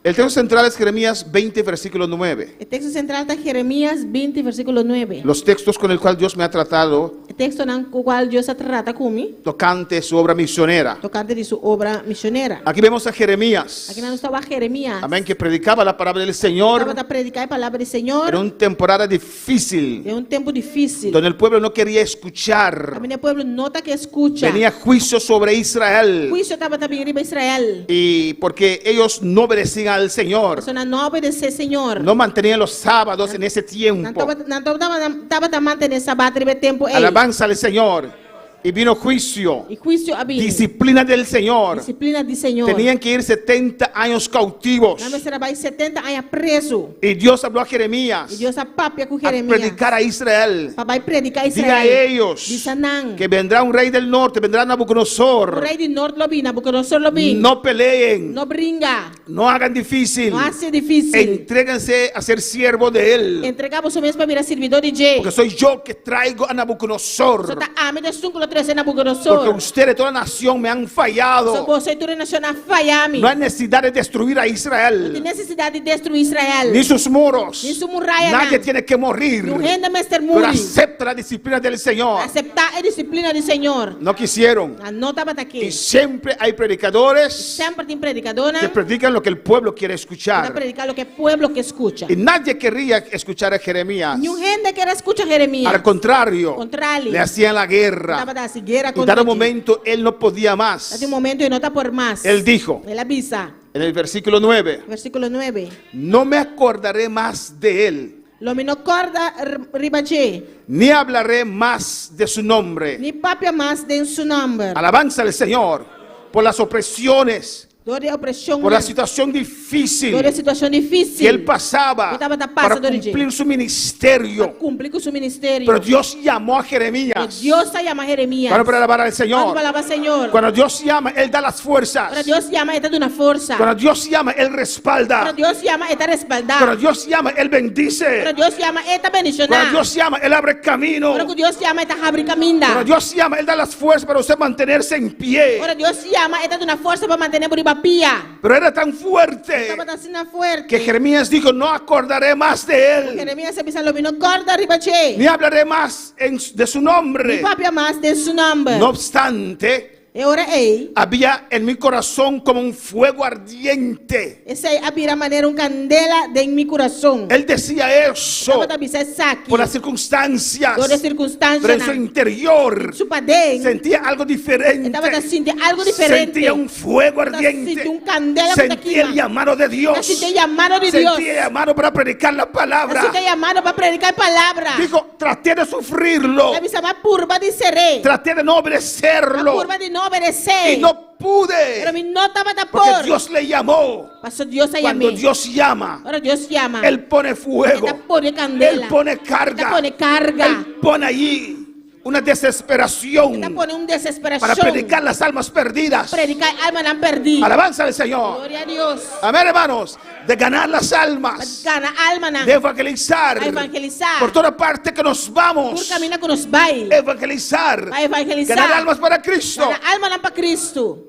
El texto central es Jeremías 20, versículo 9. E teksto sentral ta Jeremías 20, versíkulo 9. Los textos con el cual Dios me ha tratado E tekstonan ku kual Dios a trata ku mi. tocante su obra misionera. Tokante di su obra misionera. Aquí vemos a Jeremías. Akinan nos ta wak Jeremías. Amén, que predicaba la palabra del Señor. Tabata prediká e palabra di Señor. En una temporada difícil. Den un tempu difísil. Donde el pueblo no quería escuchar. Kaminda e pueblo no ta ke skucha. Venía juicio sobre Israel. Huisio tabata bin riba Israel. Y porque ellos no obedecían al Señor. Pasobra nan no a obedesé Señor. No mantenían los sábados en ese tiempo. Nan no tabata mantené sabat riba e tempu ei. Alabanza al Señor. Y vino juicio. I huisio a bini. Disciplina del Señor. Disiplina di Señor. Tenían que ir 70 años cautivos. Nan mester a bai 70 aña prezu. Y Dios habló a Jeremías. I Dios a papia ku A Jeremías. predicar a Israel. Pa bai prediká Diga a Israel. ellos Bisa nan. que vendrá un rey del norte, vendrá Nabucodonosor. Un rei di nort lo bin, Nabucodonosor lo bin. No peleen. No bringa. No hagan difícil. No hasi difísil. Entréguense a ser siervo de él. Entregá boso mes pa bira sirbidó di dje. Porque soy yo que traigo a Nabucodonosor. Pasobra ta ami ta esun ku lo trese Nabucodonosor. Porque ustedes, toda nación, me han fallado. Pasobra boso i tur e nashon a faya mi. No hay necesidad de destruir a Israel. No tin nesesidat di destruí Israel. Ni sus muros. Ni su murayanan. Nadie tiene que morir. Niun hende mester Pero muri. acepta la disciplina del Señor. Aseptá e disiplina di Señor. No quisieron. Nan no tabata ke. Y siempre hay predicadores Semper tin predikadónan que predican lo que el pueblo quiere ku ta escuchar. prediká loke e pueblo ke skucha. Y nadie querría escuchar a Jeremías. Niun hende ker a skucha Jeremías. Al contrario, Kontrali. le hacían la guerra. Tabata hasi guera Y kontra dado dje. momento él no podía más. Dado un momento e no ta por mas. Él dijo, El a bisa. en el versículo 9, Versíkulo 9. No me acordaré más de él. Lo mi no kòrda riba dje. Ni hablaré mas de su nombre. Ni papia mas den su nòmber. Alabanza al Señor por las opresiones. Dor di e opreshonnan. Por la situacion dificil. Dor di e situacion dificil. Que él pasaba. Ku tabata pasa Para dor di dje. cumplir su ministerio. Pa cumpli ku su ministerio. Pero Dios llamó a Jeremías. Pero Dios a yama Jeremías. Cuando para alabar al Señor. Cuando pa alaba Señor. Cuando Dios llama, Él da las fuerzas. Ora Dios yama, E ta duna forsa. Cuando Dios llama, Él respalda. Ora Dios yama, E ta respaldá. Cuando Dios llama, Él bendice. Ora Dios yama, E ta bendishoná. Cuando Dios llama, Él abre camino. Ora ku Dios yama, E ta habri kaminda. Cuando Dios llama, Él da las fuerzas para usted mantenerse en pie. Ora Dios yama, E ta duna forsa pa mantené bo riba pia. Pero era tan fuerte. E tabata asina fuerte. Que Jeremías dijo, no acordaré más de él. Ku Jeremías a bisa, Lo mi no kòrda riba dje. Ni hablaré más en, de su nombre. Ni papia mas den su nòmber. No obstante. E ora ei. Había en mi corazón como un fuego ardiente. Esei a bira manera un kandela den mi kurason. Él decía eso. E tabata bisa esaki. Por las circunstancias. Dor di e sirkunstansianan. Pero en su interior. Su paden. Sentía algo diferente. E tabata sinti algo diferente. Sentía un fuego ardiente. Sinti un kandela ku ta kima. Sentía el llamado de Dios. Ta sinti e llamado di Dios. Sentía el llamado para predicar la palabra. Ta sinti e llamado pa prediká e palabra. Dijo, traté de sufrirlo. Ta bisa, Mi a purba di ser'é. Traté de no obedecerlo. Mi a purba di no obedesé. Y no pude. Pero mi no tabata por. Porque Dios le llamó. Paso Dios a llam'é. Cuando Dios llama. Ora Dios llama. Él pone fuego. E ta pone candela. Él pone carga. E ta pone carga. Él pone allí una desesperación. E ta pone un desesperacion. Para predicar las almas perdidas. Predica e almanan perdí. Alabanza al Señor. Gloria a Dios. Amén, hermanos. De ganar las almas. Pa gana almanan. De evangelizar. Pa evangelizar. Por toda parte que nos vamos. Tur camina cu nos bay. Evangelizar. Pa evangelizar. Ganar almas para Cristo. Gana almanan pa Cristo.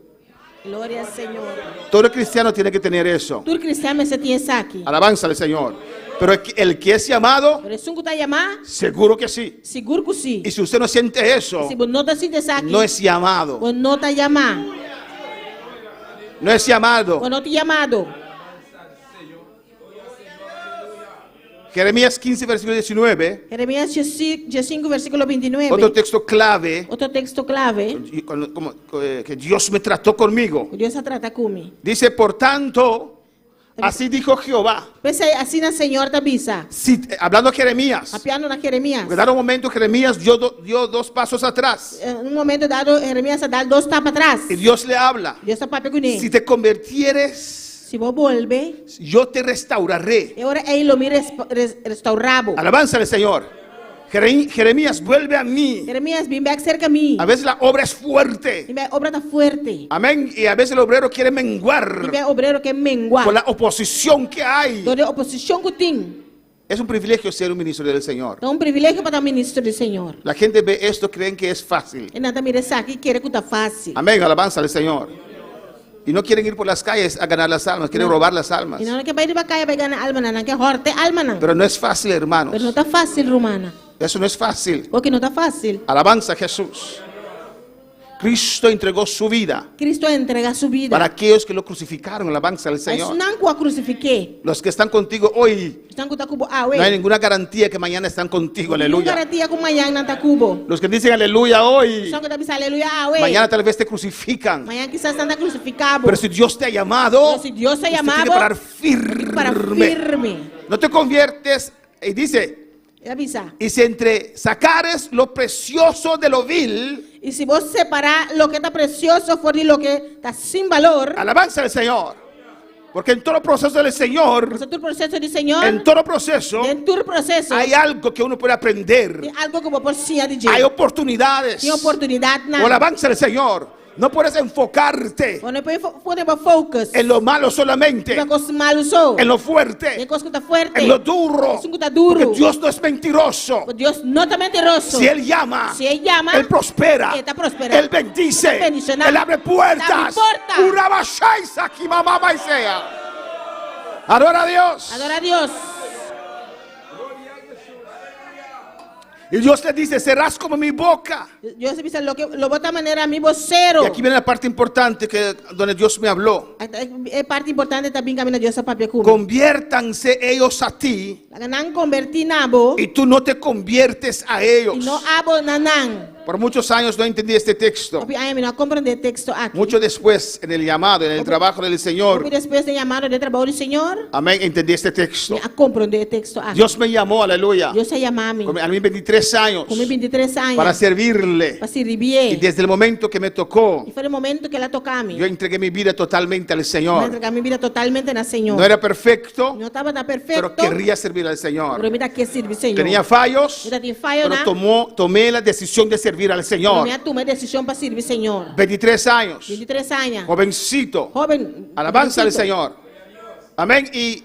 Gloria al Señor. Todo cristiano tiene que tener eso. Tur cristian mester tin esaki. Alabanza al Señor. Pero el que es llamado. Pero esun cu ta yama. Seguro que sí. Sigur cu si. Y si usted no siente eso. Y si bo no ta sinti esaki. No es llamado. Bo no ta yama. No es llamado. Bo no ta yamado. Jeremías 15, versículo 19. Jeremías 15, versículo 29. Otro texto clave. Otro texto clave. Cuando, como, eh, que Dios me trató conmigo. Dios a trata cu mi. Dice, por tanto, así dijo Jehová. P'esei asina Señor ta bisa. Si, eh, hablando a Jeremías. Papiando na Jeremías. Porque dado un momento Jeremías dio, dio dos pasos atrás. En un momento dado Jeremías a dal dos stap atras. Y Dios le habla. Dios ta papia kuné. Si te convirtieres. Si bo bolbe. Yo te restauraré. E ora ei lo mi restaurá bo. Alabanza al Señor. Jeremías, vuelve a mí. Jeremías, bin bek serka mi. A veces la obra es fuerte. Tin bia e obra ta fuerte. Amén. Y a veces el obrero quiere menguar. Tin bia e obrero ke mengua. Por la oposición que hay. Dor di e oposishon ku tin. Es un privilegio ser un ministro del Señor. Ta un privilegio pa ta un ministro di Señor. La gente ve esto creen que es fácil. E nan ta mira esaki y kere ku ta fácil. Amén, alabanza al Señor. Y no quieren ir por las calles a ganar las almas, quieren robar las almas. Y nan no ke bai riba kaya bai gana almanan, nan ke hòrta e almanan. Pero no es fácil, hermanos. Pero no ta fácil, rumannan. Eso no es fácil. Oki no ta fácil. Alabanza a Jesús. Cristo entregó su vida. Cristo a entrega su vida. Para aquellos que lo crucificaron, alabanza al Señor. Esnan ku a krusifik'é. Los que están contigo hoy. Esnan ku ta ku bo awe. No hay ninguna garantía que mañana están contigo, aleluya. Ningun garantia ku mañan nan ta ku bo. Los que dicen aleluya hoy. Esnan ku ta bisa aleluya awe. Mañana tal vez te crucifican. Mañan kisas nan ta krusifiká bo. Pero si Dios te ha llamado. Pero si Dios ta yama bo. Usted tiene que parar firme. Tiene que parar firme. No te conviertes, y dice. E a bisa. Y si entre sacares lo precioso de lo vil. Y si bo separá loke ta precioso for di loke ta sin balor. Alabanza al Señor. Porque en todo proceso del Señor. Pasobra tur proceso di Señor. En todo proceso. Den tur proceso. Hay algo que uno puede aprender. Tin algo ku bo por siña di dje. Hay oportunidades. Tin oportunidadnan. O alabanza al Señor. No puedes enfocarte. Bo no por pone bo focus. En lo malo solamente. Riba kos malu so. En lo fuerte. Den kos ku ta fuerte. En lo duro. Esun ku ta duru. Porque Dios no es mentiroso. Porque Dios no ta mentiroso. Si Él llama. Si E llama. Él prospera. E ta prospera. Él bendice. E ta bendiciona. Él abre puertas. E ta abri porta. Urabashaisa kimamamaisea. Adora a Dios. Adora a Dios. Y Dios le dice, serás como mi boca. Dios a bisa, Loke, lo bo ta manera mi bosero. Y aquí viene la parte importante que, donde Dios me habló. E parte importante ta bin kaminda Dios a papia ku mi. Conviértanse ellos a ti. Laga nan kombertí na bo. Y tú no te conviertes a ellos. Y no abo na nan. Por muchos años no entendí este texto. Hopi aña mi no a komprondé e teksto aki. Mucho después, en el llamado, en el trabajo del Señor, Hopi despues den yamado den trabou di Señor, amén, entendí este texto. mi a komprondé e teksto aki. Dios me llamó, aleluya, Dios a yama mi con- a mis 23 años ku mi 23 aña para servirle. pa sirbié. Y desde el momento que me tocó, I for di momento ku el a toka mi, yo entregué mi vida totalmente al mi a Señor. entregá mi bida totalmente na Señor. No era perfecto, Mi no tabata pero perfekto, querría servir al Señor. pero mi ta ke sirbi Señor. Tenía fallos, Mi tatin pero fayonan, tomó, tomé la decisión de servir al pero Señor. mi a tuma e desishon pa sirbi Señor. 23 años, 23 aña, jovencito, hóben, alabanza al jovencito. Señor. Amén. Y,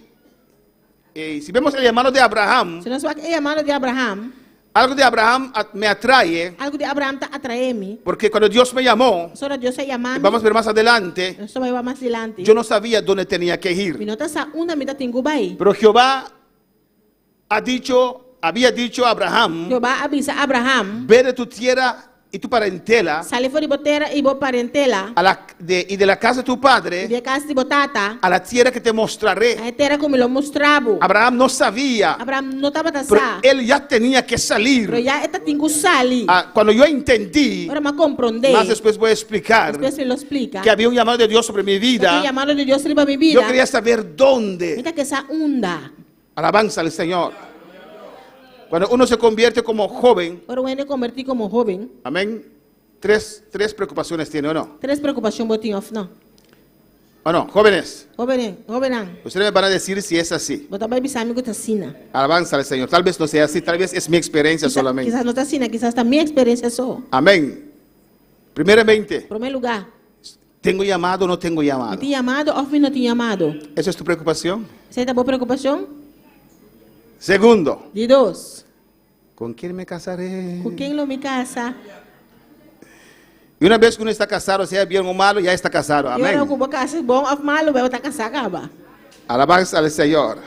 y si vemos el llamado de Abraham, Si nos wak e yamado di Abraham, algo de Abraham me atrae, algu di Abraham ta atraé mi. porque cuando Dios me llamó, Pasobra Dios a yama mi, vamos a ver más adelante, nos ta bai wak mas dilanti. yo no sabía dónde tenía que Mi ir. no ta sa unda mi ta tin ku bai. Pero Jehová ha dicho, había dicho a Abraham, Jehová a bisa Abraham, ve de tu tierra y tu parentela Sali for di bo tera i bo parentela, a la, de, y de la casa de tu i padre di e kas di bo tata, a la tierra que te mostraré. na e tera ku mi lo mustra bo. Abraham no sabía, Abraham no tabata pero sa, él ya tenía que pero salir. ya e ta tin ku sali. Ah, cuando yo entendí, Ora mi a komprondé, más después voy a explicar despues mi lo splika, que había un llamado de Dios sobre mi ku tin vida. yamado di Dios riba mi Yo bida, quería saber mi dónde. ta ke sa unda. Alabanza al Señor. Cuando uno se convierte como joven, Ora un hende kombertí komo hóben, amén, tres, tres preocupaciones tiene o no. tres preokupashon bo tin òf no? ¿O no? Jóvenes, Hóbennan, hóbennan, ustedes me van a decir si es así. bo ta bai bisa mi ku ta asina. Alabanza al Señor. Tal vez no sea así, tal vez es mi experiencia solamente. Kisas no ta asina, kisas ta mi eksperensia so. Amén. Primeramente, Promé lugá, ¿tengo llamado o no tengo mi llamado? tin yamado òf mi no tin yamado? ¿Esa es tu preocupación? Esei ta bo preokupashon? Segundo, Di dos, ¿con quién me casaré? ku ken lo mi kasa? Y una vez que uno está casado, sea bien o malo, ya está casado. I ora Amén. ku bo kasa, bon òf malu, bo ta kasá kaba. Alabanza al Señor.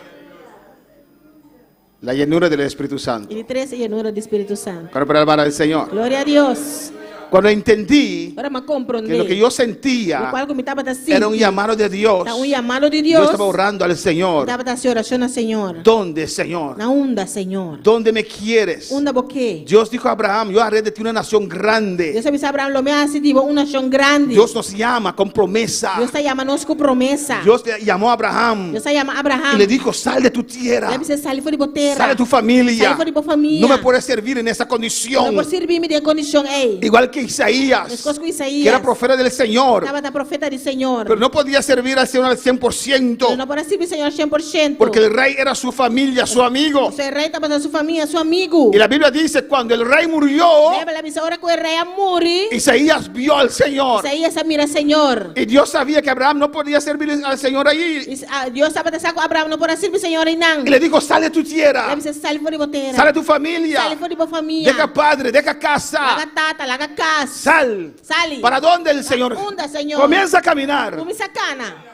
La llenura del Espíritu Santo. I di tres, e yenura di Spiritu Santu. Para alabar al Señor. Gloria a Dios. Cuando entendí Ora mi a que komprondé lo que yo sentía lokual ku mi tabata sinti era un llamado de Dios, ta un yamado di yo Dios, estaba orando al Señor. mi tabata hasi orashon na Señor. ¿Dónde, Señor? Na unda, Señor? ¿Dónde me quieres? Unda bo ke? Dios dijo a Abraham, yo haré de ti una nación grande. Dios a bisa Abraham, lo mi hasi di bo un nashon grandi. Dios nos llama con promesa. Dios ta yama nos ku promesa. Dios le llamó a Abraham Dios a yama Abraham. y le dijo, sal de tu tierra, El a bis'é sali for di bo tera. sal de tu familia. Sali for di bo famia. No me puedes servir en esa No condición. por sirbi mi den e kondishon ei. Igual que Isaías, Meskos ku Isaías. que era profeta del Señor, Tabata profeta di Señor. pero no podía servir al Señor al 100%, Pero no por a sirbi Señor 100%. porque el rey era su familia, su amigo. E rei tabata su famia, su amigu. Y la Biblia dice, cuando el rey murió, Beibel ta bisa ora ku e rei a muri. Isaías vio al Señor. Isaías a mira Señor. Y Dios sabía que Abraham no podía servir al Señor allí. I, Dios tabata sa ku Abraham no por a sirbi Señor einan. Y le dijo, sal de tu tierra, El a bis'é sali for di bo tera. sal de tu familia, Sali for di bo famia. deja padre, deja casa, Laga tata, laga kas. sal. Sali. ¿Para dónde el Señor? Unda, Señor? Comienza a caminar. Kuminsá kana.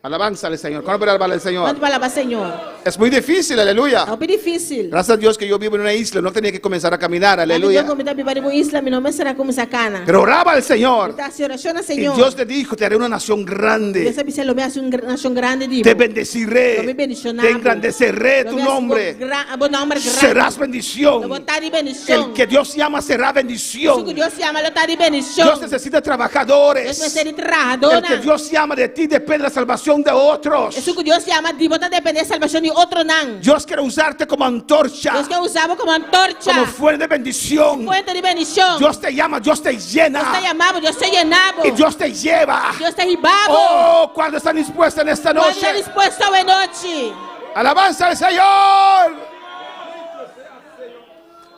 Alabanza al Señor. ¿Cuándo puede alabar al Señor? Kuantu por alabá Señor? Es muy difícil, aleluya. Ta hopi difísil. Gracias a Dios que yo vivo en una isla, no tenía que comenzar a caminar, aleluya. Ku mi ta biba riba un isla, mi no mester a kuminsá kana. Pero oraba al Señor. Mi ta hasi orashon na Y Señor. Dios le dijo, te haré una nación grande. Dios a bis'é, lo mi hasi un nashon grandi di bo. Te bendeciré. Lo mi bendishoná Te bo. engrandeceré Lo tu mi hasi bo nombre. bo nòmber grandi. Serás bendición. Lo bo ta di bendishon. El que Dios llama será bendición. Esun ku Dios yama lo ta di bendishon. Dios necesita trabajadores. Dios mester di trahadó. El que Dios llama de ti depende de la salvación de otros. Esun ku Dios yama di bo ta dependé salbashon di otronan. Dios quiere usarte como antorcha. Dios ke usa bo komo antorcha. Como fuente de bendición. Fuente di bendishon. Dios te llama, Dios te llena. Dios ta yama bo, Dios ta yena bo. Y Dios te lleva. Dios ta hiba bo. Oh, cuando están dispuestos en esta Kuantu noche. ta dispuesto awe nochi. Alabanza al Señor.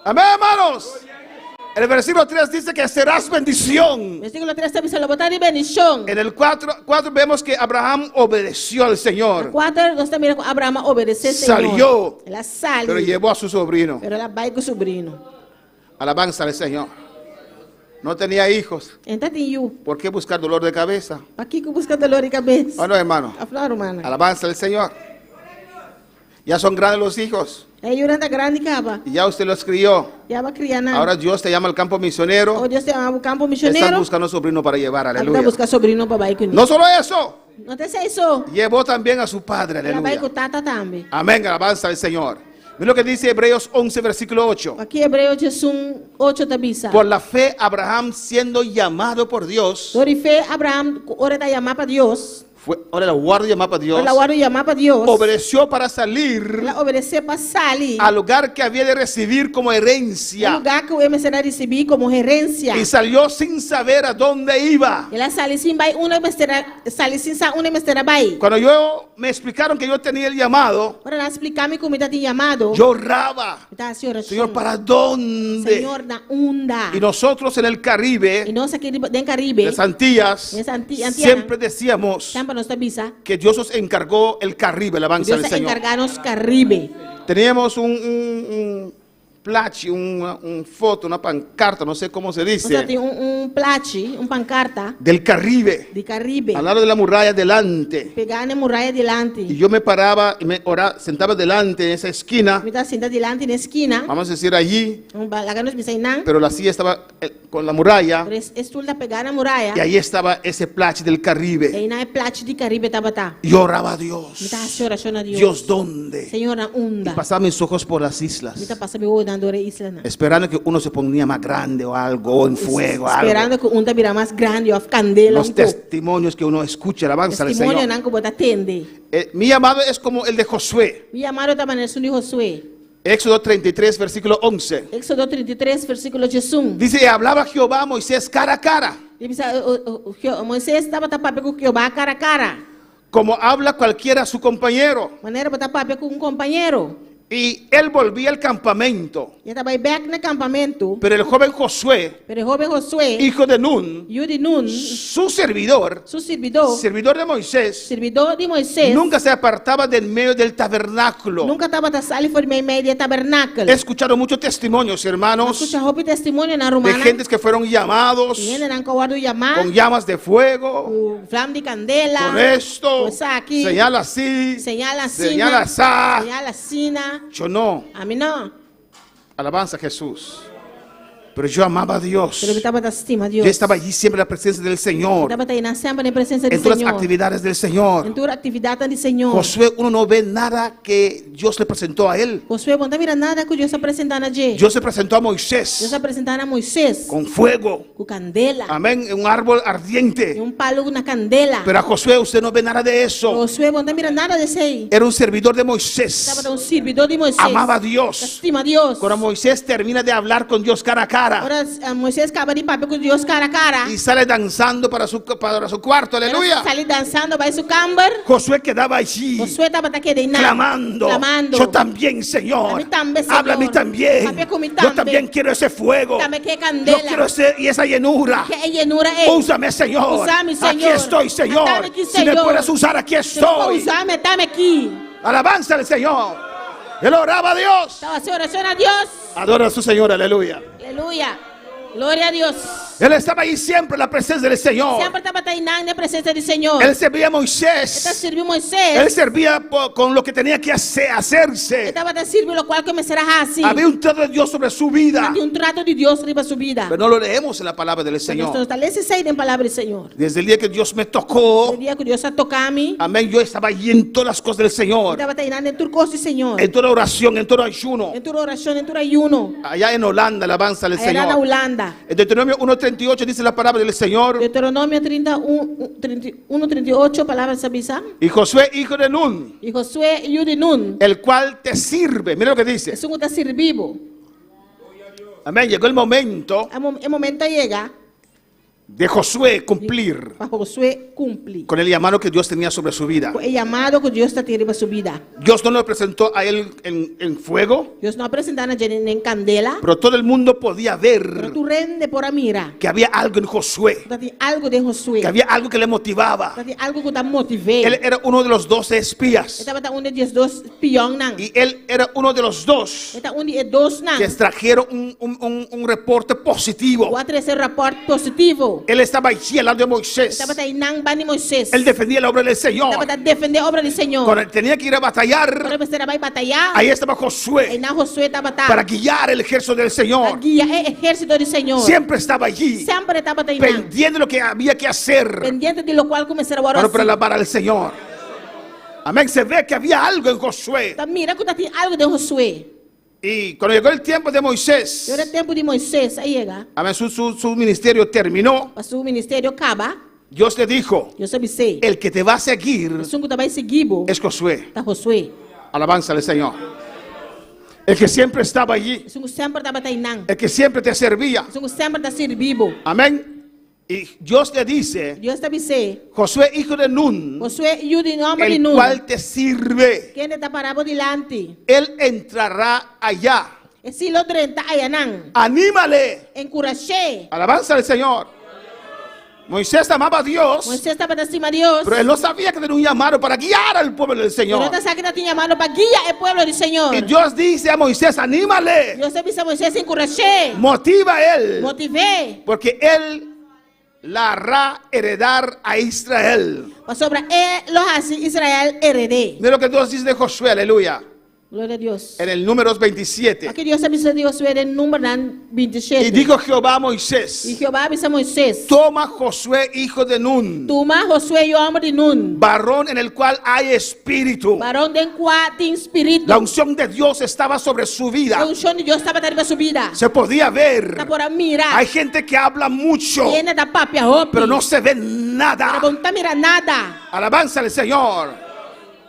Amén, hermanos. El versículo 3 dice que serás bendición. Versíkulo 3 ta bisa lo bo ta di bendishon. En el 4, 4 vemos que Abraham obedeció al Señor. 4 nos ta mira ku Abraham a obedesé Señor. Salió. El a sali. Pero llevó a su sobrino. Pero el a bai ku su subrino. Alabanza al Señor. No tenía hijos. E n' tatin yu. ¿Por qué buscar dolor de cabeza? Pakiko buska doló di kabes? ¿O no, hermano? Òf no, ruman. Alabanza al Señor. Ya son grandes los hijos. E yunan ta grandi kaba. Y ya usted los crió. Ya bo a kria nan. Ahora Dios te llama al campo misionero. Awor Dios ta yama bo kampo Estás misionero. buscando sobrino para llevar. Abo ta Aleluya. buska sobrino pa bai kuné. No solo eso. No ta esei so. Llevó también a su padre. El a bai Aleluya. ku tata tambe. Amén. Alabanza al Señor. Mira lo que dice Hebreos 11, versículo 8. Aki Hebreo 11, 8 ta bisa. Por la fe, Abraham, siendo llamado por Dios, Dor di fe, Abraham, ku ora e ta yamá pa Dios, fue, ora el a wòrdu yamá pa Dios, ora el a wòrdu yamá pa Dios, obedeció para salir el a obedesé pa sali al lugar que había de recibir como e herencia. lugá ku e mester a risibí komo herensia. Y salió sin saber a dónde iba. El a sali sin bai unda e mester a sali sin sa unda e mester a bai. Cuando yo me explicaron que yo tenía el llamado, Ora nan a spliká mi ku mi ta tin yamado, yo oraba, mi ta hasi orashon. Señor, ¿para dónde? Señor, na unda? Y nosotros en el Caribe, I nos aki riba den Caribe, las Antillas, den Anti- Antianan, siempre decíamos semper nos ta bisa, que Dios nos encargó el Caribe, alabanza Dios al a Señor. enkargá nos Caribe. Teníamos un, un, un plachi, una un foto, una pancarta, no sé cómo se Nos dice, tin un, un plachi, un pankarta del Caribe, di Caribe, al lado de la muralla delante. pegá na e muraya Y dilanti. yo me paraba y me oraba, sentaba delante en esa esquina, Mi ta sinta dilanti na e skina, vamos a decir allí, laga nos bisa einan, pero la silla estaba con la muralla pero e stul ta pegá na muraya, y ahí estaba ese plachi del Caribe. einan e plachi di Caribe tabata. Yo oraba a Mi Dios. ta hasi orashon na Dios. Dios, ¿dónde? Señor, na unda? Y pasaba mis ojos por las Mi islas, ta pasa mi wowonan dor e islanan. esperando que uno se ponía más grande o algo, o en fuego, algo. Esperando ku un ta bira mas grandi òf kandela Los un kos. testimonios que uno escucha, alabanza al Señor. Testimonionan ku bo ta tende. Mi llamado es como el de Josué. Mi yamado ta manera esun di Josué. Éxodo 33, versículo 11. Éxodo 33, versíkulo 11. Dice, y hablaba Jehová a Moisés cara a cara, Di bisa, Moisés tabata papia ku Jehová kara a kara. como habla cualquiera a su compañero. Manera bo ta papia ku un kompañero. Y él volvía al campamento. I e ta bai bèk na kampamentu. Pero el joven Josué, Pero e hóben Josué, hijo de Nun, yu di Nun, su servidor, su sirbidó, servidor de Moisés, sirbidó di Moisés, nunca se apartaba del medio del tabernáculo. nunka tabata sali for di meimei di e tabernakel. He escuchado muchos testimonios, hermanos, Skucha hopi testimonionan, de rumannan, gentes que fueron llamados di hendenan ku a wòrdu yamá con llamas de fuego, ku vlam di kandela, con esto, ku esaki, señal así, señal asina, señal asá. señal asina. Yo no. Ami no. Alabanza a Jesús. Pero yo amaba a Dios. Pero mi tabata stima Dios. Yo estaba allí siempre en la presencia del Señor. Mi tabata einan semper den presensia di En todas las Señor. actividades del Señor. En tur aktividatnan di Señor. Josué, uno no ve nada que Dios le presentó a él. Josué, bo no ta mira nada ku Dios a presentá na dje. Dios se presentó a Moisés. Dios a presentá na Moisés. Con fuego. Ku kandela. Amén. En un árbol ardiente. En un palu na kandela. Pero a Josué usted no ve nada de eso. Josué, bo no ta mira nada di esei. Era un servidor de Moisés. Tabata un sirbidó di Moisés. Amaba a Dios. Ta stima Dios. Cuando Moisés termina de hablar con Dios cara a cara. Ora Moisés kaba di papia ku Dios kara a kara. Y sale danzando para su cuarto, aleluya. Sali dansando bai su kamber. Josué quedaba allí. Josué tabata keda einan. Clamando. Clamando. Yo también, Señor. Ami tambe, Señor. Habla a mí también. Papia ku mi Yo tambe. también quiero ese fuego. Tambe ke kandela. Yo quiero ese, y esa llenura. Ke e llenura ei. Úsame, Señor. Úsame, Aquí Señor. estoy, Señor. Atame aquí, Si me Señor. puedes usar, aquí Si me puedes estoy. usarme, atame aquí. Alabanza al Señor. Él oraba a Dios. Estaba haciendo oración a Dios. Adora a su Señor, aleluya. Aleluya. Gloria a Dios. Él estaba ahí siempre en la presencia del Señor. Semper tabata einan den presensia di Señor. Él servía a Moisés. E ta sirbi Moisés. Él servía con lo que tenía que hacerse. E tabata sirbi lokual ku e mester a hasi. Había un trato de Dios sobre su vida. Tabatin un trato di Dios riba su bida. Pero no lo leemos en la palabra del Pero Señor. nos no ta lesa esei den palabra di Señor. Desde el día que Dios me tocó. E dia ku Dios a toka mi. Amén. Yo estaba allí en todas las cosas del Señor. Mi tabata einan den tur kos di Señor. En toda oración, en todo ayuno. Den tur orashon, den tur ayuno. Allá en Holanda, alabanza al Allá na Señor. Hulanda. En Deuteronomio 1:38 dice la palabra del Señor. Deuteronomio 1:38, palabra ta bisa. Y Josué, hijo de Nun. Y Josué, hijo de Nun. El cual te sirve. Mira lo que dice. Esun ku ta sirbi bo. Amén. Llegó el momento. E momento a yega. De Josué cumplir. Pa Josué kumpli. Con el llamado que Dios tenía sobre su vida. Ku e yamado ku Dios tabatin riba su bida. Dios no lo presentó a él en fuego. Dios no a presentá na dje den kandela. Pero todo el mundo podía ver. Pero tur hende por a mira. Que había algo en Josué. Tabatin algu den Josué. Que había algo que le motivaba. Tabatin algu ku ta motiv'é. Él era uno de los 12 espías. E tabata un di e 12 spionnan. Y él era uno de los dos. E ta un di e dosnan. Que extrajeron un reporte positivo. Ku a trese rapòrt positivo. Él estaba allí al lado de Moisés. E tabata einan banda di Moisés. Él defendía la obra del Señor. E tabata defendé obra di Señor. Cuando él tenía que ir a batallar, Ora e mester a bai batayá. Ahí estaba Josué. Einan Josué tabata. Para guiar el ejército del Señor. Pa guia e ehérsito di Señor. Siempre estaba allí. Semper e tabata einan. Pendiente de lo que había que hacer. Pendiente di lokual ku mester a wòrdu Para hasi. alabar al Señor. Amén. Se ve que había algo en Josué. Ta mira ku tabatin algu den Josué. Y cuando llegó el tiempo de Moisés, I ora tempu di Moises a yega, amén, su, su, su ministerio terminó. Pa su ministerio kaba, Dios le dijo, Dios a bis'é, el que te va a seguir Esun ku ta bai sigui bo es Josué. ta Josué. Alabanza al Señor. El que siempre estaba allí, Esun ku semper tabata einan, el que siempre te servía. Esun ku semper ta sirbi bo. Amén. Y Dios le dice, Dios ta bis'é, Josué, hijo de Nun, Josué, yu di nòmber di el Nun, cual te sirve, kende ta pará bo dilanti, él entrará allá. E sí lo drenta ayanan. Anímale. Enkurash'é. Alabanza al Señor. Moisés amaba a Dios. Moisés tabata stima Dios. Pero él no sabía que tenía un llamado para guiar al pueblo del Pero Señor. e no tabata sa ku e tabatin yamado pa guia e pueblo di Señor. Y Dios dice a Moisés, anímale. Dios a bisa Moisés, enkurash'é. Motiva a él. Motiv'é. Porque él la hará heredar a Israel. Pasobra e lo hasi Israel hered'é. Mira lo que Dios dice de Josué, aleluya. Gloria a Dios. En el números 27. Wak kiko Dios a bisa di Josué den Numbernan 27. Y dijo Jehová a Moisés. I Jehová a bisa Moisés. Toma Josué, hijo de Nun. Tuma Josué, yu hòmber di Nun. Varón en el cual hay espíritu. Varón den kua tin spiritu. La unción de Dios estaba sobre su vida. E unshon di Dios tabata riba su bida. Se podía ver. Ta por a mira. Hay gente que habla mucho. Hende ta papia hopi. Pero no se ve nada. Pero bo no ta mira nada. Alabanza al Señor.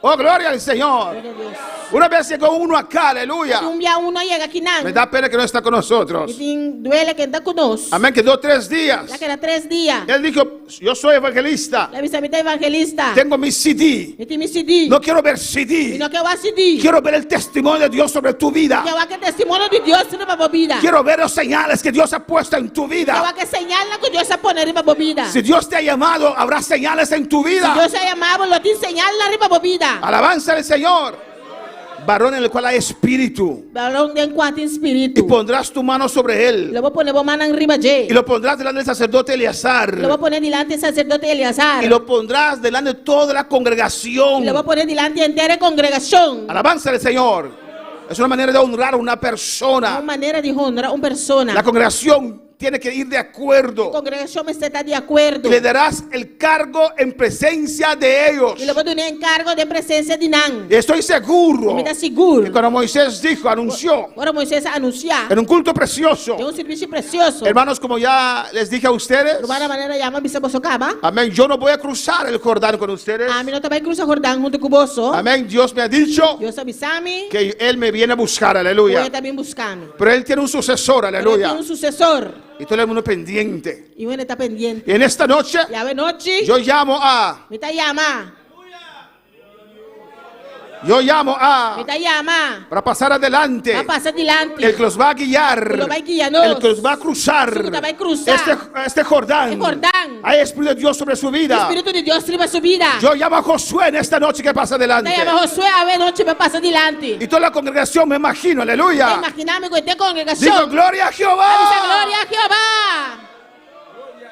Oh, gloria al Señor. Gloria a Dios. Una vez llegó uno acá, aleluya. Un bia uno a yega akinan. Me da pena que no está con nosotros. Mi tin duele ku e n' ta ku nos. Amén, quedó tres días. El a keda tres dia. Él dijo, yo soy evangelista. El a bisa mi ta evangelista. Tengo mi CD. Mi tin mi CD. No quiero ver CD. Mi no ke wak CD. Quiero ver el testimonio de Dios sobre tu vida. Mi ke wak e testimonio di Dios riba bo bida. Quiero ver las señales que Dios ha puesto en tu vida. Mi ke wak e señalnan ku Dios a pone riba bo bida. Si Dios te ha llamado, habrá señales en tu vida. Si Dios a yama bo, lo tin señalnan riba bo bida. Alabanza al Señor. Varón en el cual hay espíritu. Varón den kua tin spiritu. Y pondrás tu mano sobre él. Lo bo pone bo mannan riba dje. Y lo pondrás delante del sacerdote Eleazar. Lo bo pone dilanti e saserdote Eleazar. Y lo pondrás delante de toda la congregación. I lo bo pone dilanti henter e kongregashon. Alabanza al Señor. Es una manera de honrar a una persona. Un manera di honra un persona. La congregación tiene que ir de acuerdo. E kongregashon mester ta di akuerdo. Y le darás el cargo en presencia de ellos. I lo bo dun'é enkargo den presensia di nan. Y estoy seguro I mi ta sigur. que cuando Moisés dijo, anunció. Ora Moisés a anunsiá. En un culto precioso. Den un servisio presioso. Hermanos, como ya les dije a ustedes. Rumannan, manera ya mi a bisa boso kaba. Amén. Yo no voy a cruzar el Jordán con ustedes. Ami no ta bai krusa Jordán huntu ku boso. Amén. Dios me ha dicho. Dios a bisa mi. Que él me viene a buscar, aleluya. Ku e ta bin buska mi. Pero él tiene un sucesor, aleluya. Pero e tin un susesor. Y todo el mundo pendiente. I hende ta pendiente. Y en esta noche, I awe nochi, yo llamo a. Mi ta yama. Yo llamo a. Mi ta yama. Para pasar adelante. Pa pasa dilanti. El que los va a guiar. Ku lo bai guia nos. El que los va a cruzar. Esun ku ta bai krusa. Este, este Jordán. E Jordán. Hay Espíritu de Dios sobre su vida. Spiritu di Dios riba su bida. Yo llamo a Josué en esta noche que pasa adelante. Mi ta yama Josué awe nochi pa pasa dilanti. Y toda la congregación, me imagino, aleluya. Mi ta imaginá mi ku henter kongregashon. Digo, gloria a Jehová. A bisa, gloria a Jehová.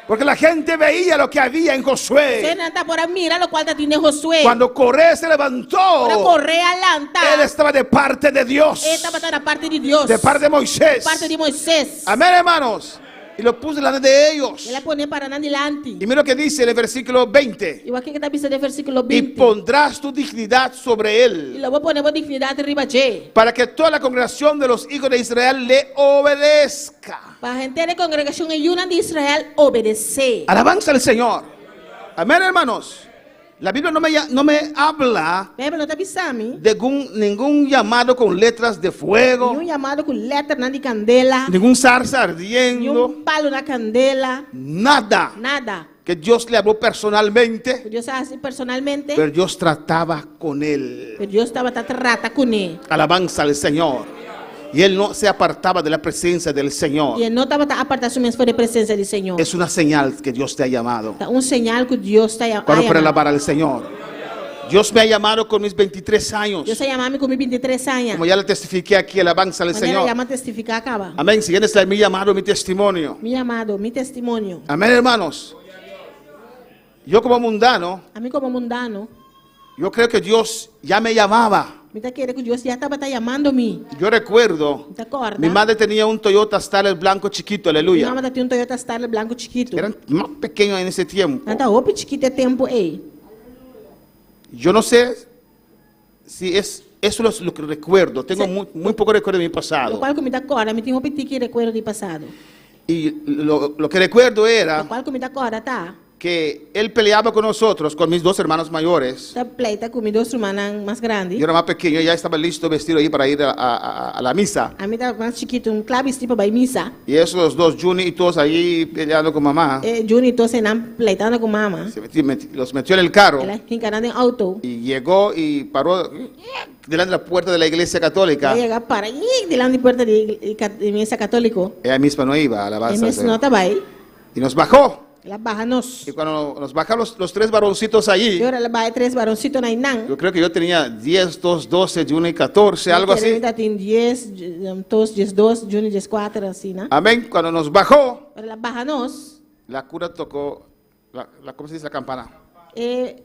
Porque la gente veía lo que había en Josué. Hendenan ta por a mira lokual tatin den Josué. Cuando Coré se levantó, Ora Coré a lanta, él estaba de parte de Dios. E tabata na parti di Dios. De parte de Moisés. Parti di Moisés. Amén, hermanos. Y lo puso delante de ellos. El a pone para nan dilanti. Y mira lo que dice en el versículo 20. I wak kiko e ta bisa den versíkulo Y 20. pondrás tu dignidad sobre él. I lo bo pone bo dignidat riba dje. Para que toda la congregación de los hijos de Israel le obedezca. Pa henter e kongregashon e yunan di Israel obedesé. Alabanza al Señor. Amén, hermanos. La Biblia no me, no me habla Bijbel no ta bisa mi. de ningún llamado con letras de fuego. Ningun llamado ku letternan di kandela. Ningún zarza ardiendo. Ningun palu na kandela. Nada. Nada. Que Dios le habló personalmente. Ku Dios a hasi personalmente. Pero Dios trataba con él. Pero Dios tabata trata kuné. Alabanza al Señor. Y él no se apartaba de la presencia del Señor. I e no tabata apartá su mes for di e presensia di Señor. Es una señal que Dios te ha llamado. Ta un señal ku Dios ta Cuando a para yama. alabar al Señor. Dios me ha llamado con mis 23 años. Dios a yama mi ku mi 23 aña. Como ya le testifiqué aquí, alabanza al Manera Señor. ya mi a testifiká kaba. Amén. Siguiente es mi llamado, mi testimonio. Mi llamado, mi testimonio. Amén, hermanos. Yo como mundano, Ami komo mundano. yo creo que Dios ya me llamaba. Mi ta kere ku Dios ya tabata yamando mi. Yo recuerdo, Mi ta kòrda. mi madre tenía un Toyota Starlet blanco chiquito, aleluya. Mi mama tatin un Toyota Starlet blanku chikitu. Eran más pequeños en ese tiempo. Nan ta hopi chikit e tempu ei. Yo no sé Sí, es, eso es lo que recuerdo. Tengo muy, muy poco recuerdo de mi pasado. Lokual ku mi ta kòrda, mi tin hopi tiki rekuerdo di pasado. Y lo, lo que recuerdo era Lokual ku mi ta kòrda ta. que él peleaba con nosotros, con mis dos hermanos mayores. Ta pleita ku mi dos rumannan mas grandi. Yo era más pequeño, ya estaba listo vestido ahí para ir a, a- a la misa. Ami ta mas chikitu, mi kla bistí pa bai misa. Y esos los dos, Juni y todos ahí peleando con mamá. E Juni i Toos einan pleitando ku mama. Se metió- meti- los metió en el carro El a hinka nan den outo. y llegó y paró delante de la puerta de la iglesia católica. El a yega para i dilanti di puerta di di misa katóliko. Ella misma no iba a la E alabanza. mes no ta bai. Y nos bajó. El a baha nos. Y cuando nos bajaron los, los tres varoncitos allí, I ora el a baha e tres baroncitonan einan. yo creo que yo tenía 10, 2, 12, Juni 14, algo Mi así. tabatin dies, tos, diesdos, Juni dieskuater, asina. Amén. Cuando nos bajó, Ora el a baha nos. la cura tocó, la, la- ¿cómo se dice la campana? E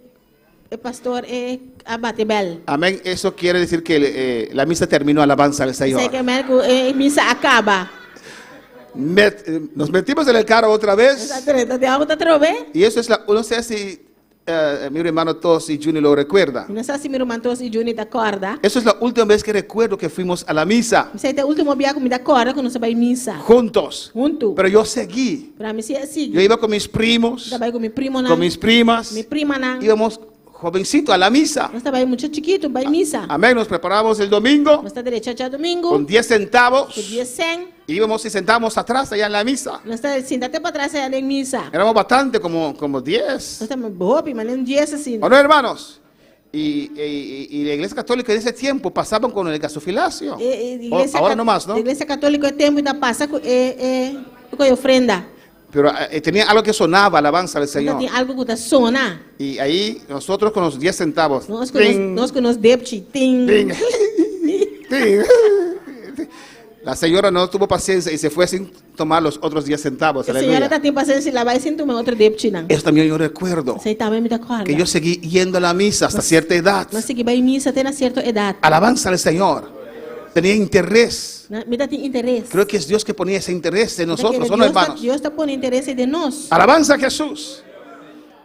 e pastor e a bati bèl. Amén. Eso quiere decir que eh, la misa terminó, alabanza al Señor. Esei ke men ku e misa a kaba. Met- eh, nos metimos en el carro otra vez. Nos a drenta den auto atrobe. Y eso es la, no sé si eh, mi hermano Tos y Juni lo recuerda. Mi no sa si mi ruman Tos i Juni ta kòrda. Eso es la última vez que recuerdo que fuimos a la misa Esei ta e último bia ku mi ta kòrda ku nos a bai misa. juntos. Huntu. Pero yo seguí. Pero ami si a sigui. Yo iba con mis primos, Mi ta bai ku mi primonan. con mis primas. Mi primanan. Íbamos jovencito a la misa. Nos ta bai mucha chikitu bai misa. Amén. Nos preparábamos el domingo Nos ta drecha djadumingu. con 10 centavos. Ku dies sèn. Íbamos y sentábamos atrás allá en la misa. Nos ta sinta te patras allá den misa. Éramos bastante, como, como 10. Nos ta hopi, manera un dies asina. ¿O no, hermanos? Y, y- y la iglesia católica en ese tiempo pasaban con el gasofilacio. E, e, O- iglesia ahora cat- no más, ¿no? Iglesia católico e tempu ta pasa ku e, e, ku e ofrenda. Pero eh, tenía algo que sonaba, alabanza al Ta Señor. tin algu ku ta sona. Y ahí nosotros con los 10 centavos. Nos ku nos, ting, nos ku nos depchi, ting. ting, ting. La señora no tuvo paciencia y se fue sin tomar los otros 10 centavos. E señora Aleluya. ta tin pasenshi, el a bai sin tuma otro depchinan. Eso también yo recuerdo. Esei tambe mi ta kòrda. Que yo seguí yendo a la misa hasta cierta edad. Mi a sigui bai misa te na sierto edat. Alabanza al Señor. Tenía interés. Na, mi ta tin interes. Creo que es Dios que ponía ese interés en Mi ta nosotros, kere ¿o no, Dios ta, hermanos? Dios ta pone interes ei den nos. Alabanza a Jesús.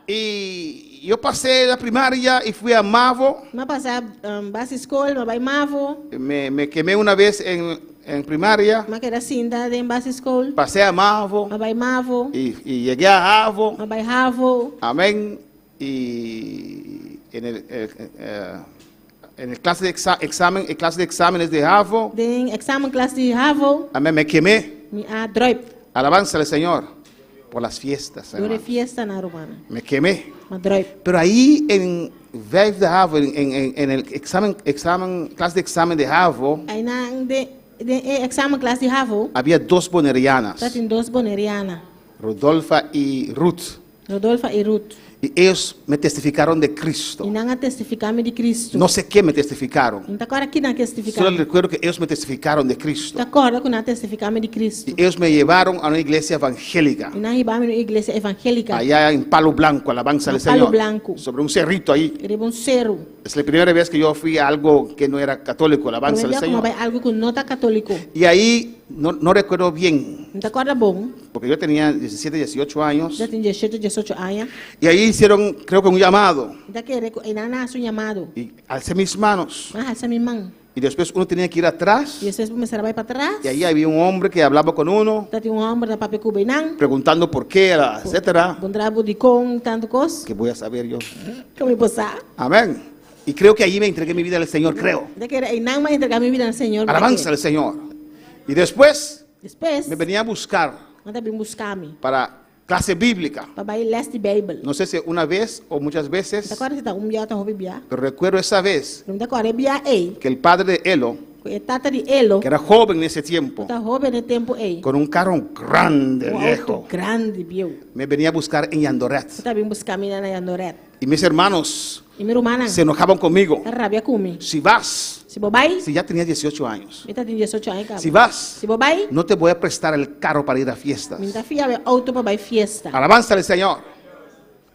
Y yo pasé la primaria y fui a Mavo. Mi a pasa um, basisschool, mi a bai Mavo. Me, me quemé una vez en, en primaria. Mi a keda sinta den basisschool. Pasé a Mavo Mi a bai Mavo. y, y llegué a Havo. Mi a bai Havo. Amén. Y en el, eh, eh, en el clase de exa- examen, en clase de exámenes de Havo, Den examenklas di Havo. amén, me quemé. Mi a druip. Alabanza al Señor por las fiestas. Dor e hermano. fiestanan, rumannan. Me quemé. Mi a druip. Pero ahí en vijfde Havo, en, en- en el examen, examen, clase de examen de Havo, Einan den den e examenklas di Havo. había dos bonerianas, Tatin dos boneriana. Rodolfa y Ruth. Rodolfa i Ruth. Y ellos me testificaron de Cristo. I nan a testifiká mi di Kristu. No sé qué me testificaron. Mi no ta kòrda ki nan a testifiká Solo mi. recuerdo que ellos me testificaron de Cristo. Ta kòrda ku nan a testifiká mi di Kristu. Y ellos me llevaron a una iglesia evangélica, I nan a hiba mi na un iglesia evangélica. allá en Palo Blanco, alabanza al Na Palo Señor. Blanco. Sobre un cerrito ahí. Riba un seru. Es la primera vez que yo fui a algo que no era católico, alabanza Promé al bia ku m'a Señor. bai algu ku no ta katóliko. Y ahí no, no recuerdo bien, Mi no ta kòrda bon. porque yo tenía 17, 18 años. Mi tabatin diesshete, diesocho aña. Y ahí hicieron, creo que un llamado. Mi ta kere ku einan a hasi un yamado. Y alcé mis manos. Mi a halsa mi man. Y después uno tenía que ir atrás. I despues bo mester a bai patras. Y ahí había un hombre que hablaba con uno, Tabatin un hòmber ta papia ku beinan. preguntando por qué, etcétera. Puntra bo dikon tantu kos. Que voy a saber yo. Kon mi por sa. Amén. Y creo que allí me entregué mi vida al Señor, creo. Mi ta kere einan m'a entregá mi bida na Señor. Alabanza al Señor. Y después Despues, me venía a buscar nan ta bin buska mi para clase bíblica. pa bai lès di Beibel. No sé si una vez o muchas Mi veces, ta kòrda si ta un bia òf ta hopi bia. pero recuerdo esa vez Pero mi ta kòrda e bia ei, que el padre de Elo, ku e tata di Elo, que era joven en ese tiempo, ku ta hóben e tempu ei, con un carro grande, un viejo, outo grandi bieu, me venía a buscar en Yandoret. ta bin buska mi na Yandoret. Y mis hermanos I mi rumannan se enojaban conmigo. ta rabia ku mi. Si vas, Si bo bai, si ya tenía 18 años, mi tatin diesocho aña kaba. si vas, Si bo bai, no te voy a prestar el carro para ir a fiestas. mi no ta fia bo e outo pa bai fiesta. Alabanza al Señor.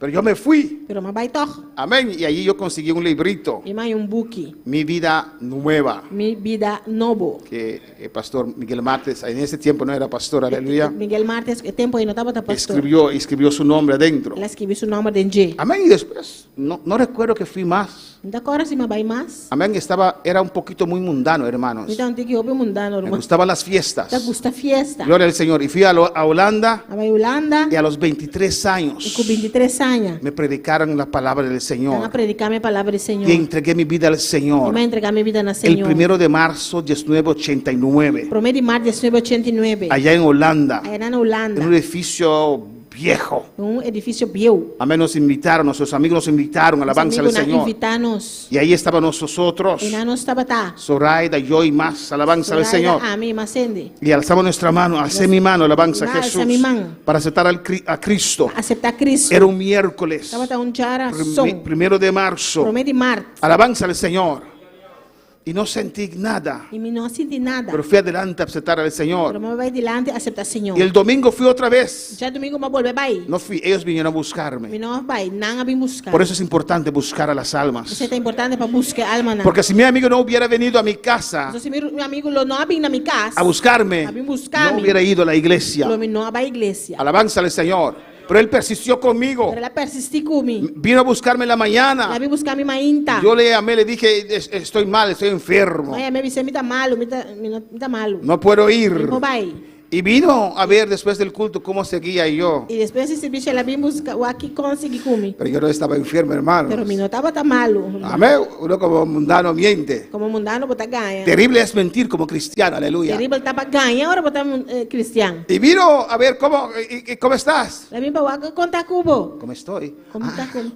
Pero yo me fui. Pero m'a bai tòg. Amén. Y allí yo conseguí un librito. I m'a haña un buki. Mi vida nueva. Mi bida nobo. Que el pastor Miguel Martes, en ese tiempo no era pastor, aleluya. Miguel Martes, e tempu ei no tabata pastor. Escribió, escribió su nombre adentro. El a skibi su nòmber den dje. Amén. Y después, no, no recuerdo que fui más. Mi ta kòrda si m'a bai mas. Amén. Estaba, era un poquito muy mundano, hermanos. Mi ta un tiki hopi mundano, Me ruman. gustaban las fiestas. Ta gusta fiesta. Gloria al Señor. Y fui a, lo- a Holanda A bai Hulanda y a los 23 años i ku 23 aña me predicaron la palabra del nan a Señor. prediká mi e palabra di Señor. Y entregué mi vida al I Señor. mi a entregá mi bida na El Señor. primero de marzo 1989, Promé di mart 1989, allá en Holanda, ayá na en Hulanda, un edificio viejo. den un edifisio bieu. Amén, nos invitaron, nuestros amigos nos invitaron, Nos alabanza al amigunan Señor. invitá nos. Y ahí estábamos nosotros, Einan nos tabata. Zoraida, yo y más, alabanza al Zoraida, Señor. Ami i mas hende. Y alzamos nuestra mano, alcé mi mano, alabanza a Alza Jesús, mi man. para aceptar al Cri- a Cristo. Aseptá Kristu. Era un miércoles, Tabata un djara prime- son. primero de marzo. Promé di mart. Alabanza al Señor. Y no sentí nada, I mi no a sinti nada. pero fui adelante a aceptar al Pero Señor. mi a bai dilanti aseptá Señor. Y el domingo fui otra vez. Djadumingu m'a bolbe bai. No fui, ellos vinieron a Mi buscarme. no a bai, nan a bin buska. Por eso es importante buscar a las almas. Esei ta importante pa buska almanan. Porque si mi amigo no hubiera venido a mi casa Anto si mi amigu lo no a bin na mi kas, a buscarme, a bin buska no mi, hubiera ido a la iglesia. lo mi no a bai iglesia. Alabanza al Señor. Pero él persistió conmigo. Pero el a persistí ku mi. Vino a buscarme en la El a mañana. bin buska mi mainta. Yo le llamé, le dije, "Es- estoy mal, estoy enfermo. M'a yam'é bis'é mi ta malu, mi ta, mi no, mi ta malu. No puedo ir. Mi no por bai. Y vino a ver después del culto cómo seguía yo. I despues di servisio el a bin buska wak kon sigui ku mi. Pero yo no estaba enfermo, hermano. Pero mi no tabata malu. Amén. Uno como mundano miente. Komo mundano bo ta gaña. Terrible es mentir como cristiano, aleluya. Teribel ta pa gaña ora bo ta eh, kristian. Y vino a ver cómo, y- y- cómo estás. El a bin pa wak kon ta ku bo. ¿Cómo estoy? Kon ta ku bo.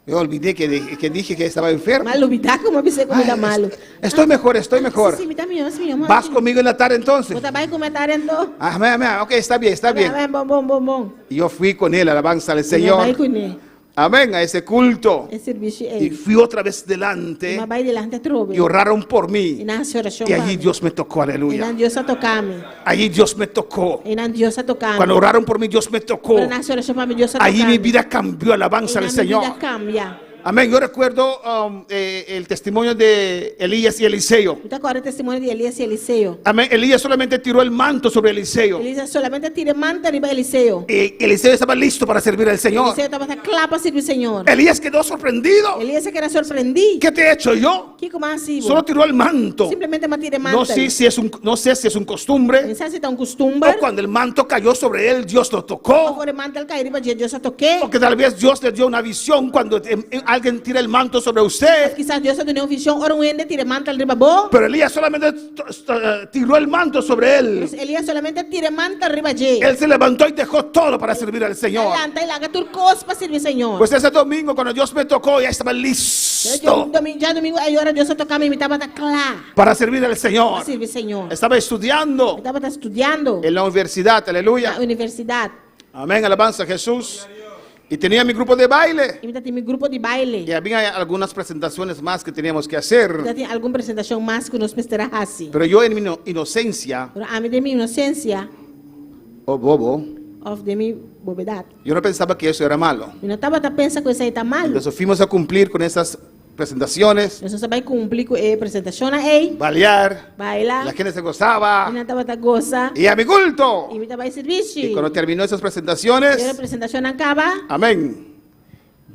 Yo olvidé que, dije- que dije que estaba enfermo. M'a lubidá ku m'a bisa ku mi ta malu. Estoy mejor, estoy mejor. Sí, sí, mi ta mihó, mi mihó. ¿Vas conmigo en la tarde entonces? Bo ta bai ku mi atardi anto. Amén, amén. Ok, está bien, está bien. Amén, bon, bon, bon, bon. Y yo fui con él, alabanza al Mi a Señor. bai kuné. Amén, a ese culto. E servisio Y ei. fui otra vez delante M'a bai dilanti atrobe. y oraron por I mí. nan a hasi orashon Y allí pa mi. Dios me tocó, I nan aleluya. Dios a toka mi. Allí Dios me tocó. I nan Dios a toka mi. Cuando oraron por mí, Dios me tocó. Ora nan a hasi orashon pa mi, Dios a toka Allí mi mi. vida cambió, alabanza I al nan mi Señor. bida a kambia. Amén. Yo recuerdo um, eh, el testimonio de Elías y Eliseo. Mi ta kòrda e testimonio di Elías i Eliseo. Amén. Elías solamente tiró el manto sobre Eliseo. Elías solamente a tira e mantel riba Eliseo. Y Eliseo estaba listo para servir al Señor. Eliseo tabata kla pa sirbi Señor. Elías quedó sorprendido. Elías a keda sorprendí. ¿Qué te he hecho yo? Kiko m'a hasi bo? Solo tiró el manto. Simplemente m'a tira e mantel. No sé si es un, no sé si es un costumbre. Mi no sa si ta un kustumber. O cuando el manto cayó sobre él, Dios lo tocó. Òf ora e mantel kai riba dje, Dios a tok'é. Porque tal vez Dios le dio una visión cuando eh, alguien tira el manto sobre usted. Kisas Dios a dun'é un vishon ora un hende tira e mantel riba bo. Pero Elías solamente eh, tiró el manto sobre él. Pues Elías solamente a tira e mantel riba dje. Él se levantó y dejó todo para servir al Señor. El a lanta i laga tur kos pa sirbi Señor. Pues ese domingo cuando Dios me tocó, ya estaba listo Djadumingu ei ora Dios a toka mi, mi tabata kla para servir al Señor. pa sirbi Señor. Estaba estudiando. Mi tabata studiando. En la universidad, aleluya. Na universidat. Amén, alabanza a Jesús. Y tenía mi grupo de baile. I mi tabatin mi grupo di baile. Y había algunas presentaciones más que teníamos que hacer. Tabatin algun presentashon mas ku nos mester a hasi. Pero yo en mi inocencia, Pero ami den mi inosensia. o bobo, Òf den mi bobedat. yo no pensaba que eso era malo. Mi no tabata pensa ku esei ta malu. Entonces fuimos a cumplir con esas presentaciones. Nos a bai kumpli ku e presentashonnan ei. Bailar. Baila. La gente se gozaba. I nan tabata gosa. Y a mi culto. I mi ta bai sirbishi. Y cuando terminó esas presentaciones, I ora e presentashonnan a kaba. Amén.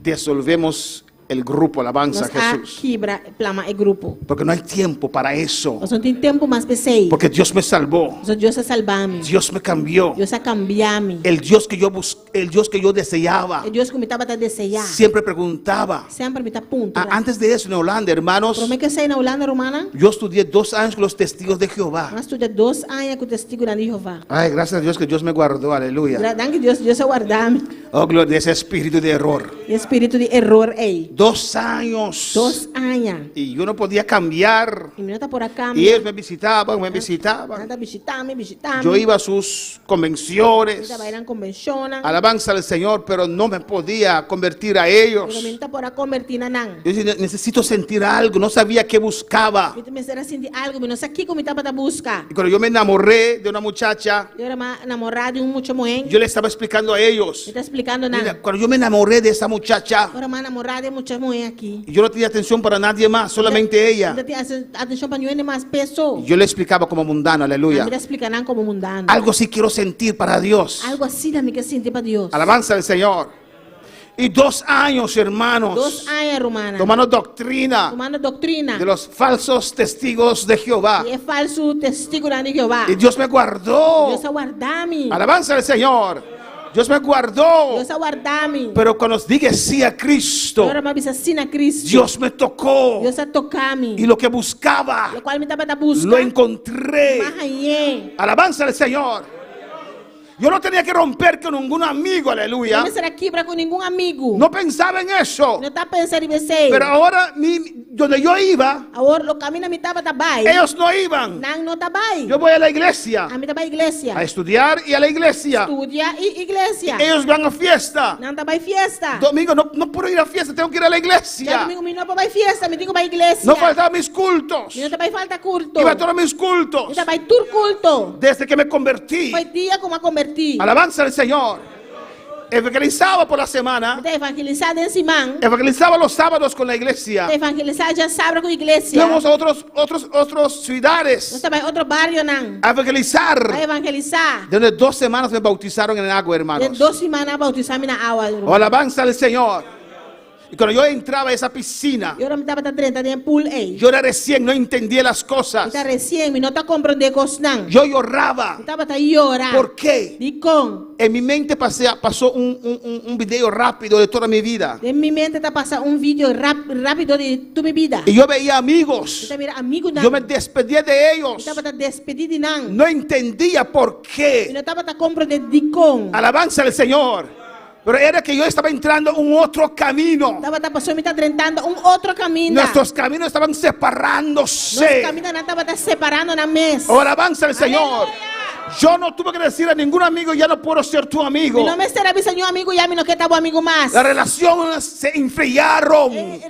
Disolvemos el grupo Alabanza a Nos a Jesús. kibra plama e grupo. Porque no hay tiempo para eso. Nos no tin tempu mas p'esei. Porque Dios me salvó. Pasobra Dios a salba mi. Dios me cambió. Dios a kambia mi. El Dios que yo bus el Dios que yo deseaba. E Dios ku mi tabata deseá. Siempre preguntaba. Semper mi ta puntra. Ah, antes de eso en Holanda, hermanos, Promé ku esei na Hulanda, rumannan. yo estudié dos años con los testigos de Jehová. M'a studia dos aña ku Testigunan di Jehová. Ay, gracias a Dios que Dios me guardó, aleluya. Danki Dios, Dios a warda mi. Oh, gloria, de ese espíritu de error. E spiritu di eror ei. 2 años. 2 aña. Y yo no podía cambiar. I mi no por a Y kambia. ellos me visitaban, me visitaban. Nan ta bishitá mi, bishitá mi. Yo iba a sus convenciones. Mi ta bai nan konvenshon. Alabanza al Señor, pero no me podía convertir a ellos. Pero mi no por a konvertí na nan. Yo decía: "Necesito sentir algo", no sabía qué buscaba. Mi mester a sinti algu, mi no sa kiko mi tabata buska. Y cuando yo me enamoré de una muchacha, I ora m'a namorá di un mucha muhé. Yo le estaba explicando a ellos. Mi ta splikando nan. Mira, cuando yo me enamoré de esa muchacha, Ora m'a namorá di e mucha muhé aki. Yo no tenía atención para nadie más, solamente ella. No tin atenshon pa ningun mas p'e so. Yo le explicaba como mundano, aleluya. Mi ta splika nan komo mundano. Algo sí quiero sentir para Dios. Algu asina mi ke sinti pa Dios. Alabanza al Señor. Y 2 años, hermanos, 2 aña, ruman. Tomando doctrina Tumando doktrina. De los falsos testigos de Jehová. Di e falsu testigunan di Jehová. Y Dios me guardó. Dios a warda mi. Alabanza al Señor. Dios me guardó. Dios a warda mi. Pero cuando dije sí a Cristo, Ora m'a bisa sí na Kristu. Dios me tocó. Dios a toka mi. Y lo que buscaba, Lokual mi tabata buska. Lo encontré. M'a hañ'é. Alabanza al Señor. Yo no tenía que romper con ningún amigo, aleluya. No mester a kibra ku ningun amigu. No pensaba en eso. No ta pensa riba esei. Pero ahora, donde yo iba, Awor, lo kaminda mi tabata bai. Ellos no iban. Nan no ta bai. Yo voy a la iglesia Ami ta bai iglesia. A estudiar y a la iglesia. Studia i iglesia. Ellos van a fiesta. Nan ta bai fiesta. Domingo no, no puedo ir a fiesta, tengo que ir a la iglesia. Djadumingu mi no por bai fiesta, mi tin ku bai iglesia. No faltaban mis cultos. Mi no ta bai falta kulto. Iba a todos mis cultos. Mi ta bai tur kulto. Desde que me convertí. For di dia ku m'a konvertí. Alabanza al Señor. Evangelizaba por la semana. Mi ta evangelisá den siman. Evangelizaba los sábados con la iglesia. Ta evangelisá djasabra ku iglesia. Íbamos a otros ciudades Nos ta bai otro barionan. A evangelizar. A evangelisá. Donde 2 semanas me bautizaron en el agua, De hermanos. 2 siman a boutisá mi na awa. Oh, alabanza al Señor. Y cuando yo entraba a esa piscina, I ora mi tabata drenta den pool ei. Yo era recién, no entendía las cosas. Mi ta resien, mi no ta komprondé kosnan. Yo lloraba. Mi tabata yora. ¿Por qué? Dikon. En mi mente pasó un video rápido de toda mi vida. Den mi mente ta pasa un video rápido di tur mi bida. Y yo veía amigos. Mi ta mira amigunan. Yo me despedía de ellos. Mi tabata despedí di nan. No entendía por qué. Mi no tabata komprondé dikon. Alabanza al Señor. Pero era que yo estaba entrando en un otro camino. Tabata pasobra mi ta drentando un otro kaminda. Nuestros caminos estaban separándose. Nos kamindanan tabata separando nan mes. Ahora alabanza al Señor. Yo no tuve que decir a ningún amigo: "Ya no puedo ser tu amigo". Mi no mester a bisa ningun amigu ya mi no ke ta bo amigu mas. Las relaciones se enfriaron.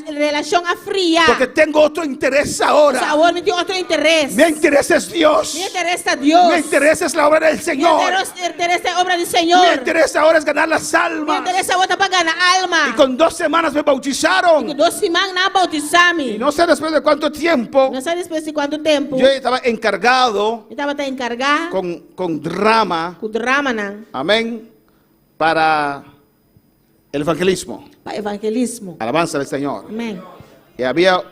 Relashon a fria. Porque tengo otro interés ahora. Awor mi tin otro interes. Mi interés es Dios. Mi interes ta Dios. Mi interés es la obra del Señor. Mi interes ta obra di Señor. Mi interés ahora es ganar las almas. Mi interes awor ta pa gana alma. Y con 2 semanas me bautizaron. I 2 siman nan a boutisá mi. Y no sé después de cuánto tiempo. No sa despues di kuantu tempu. Yo estaba encargado Mi tabata enkargá con drama. Ku dramanan. Amén. Para el evangelismo. Pa evangelismo. Alabanza al Señor. Amèn. Y había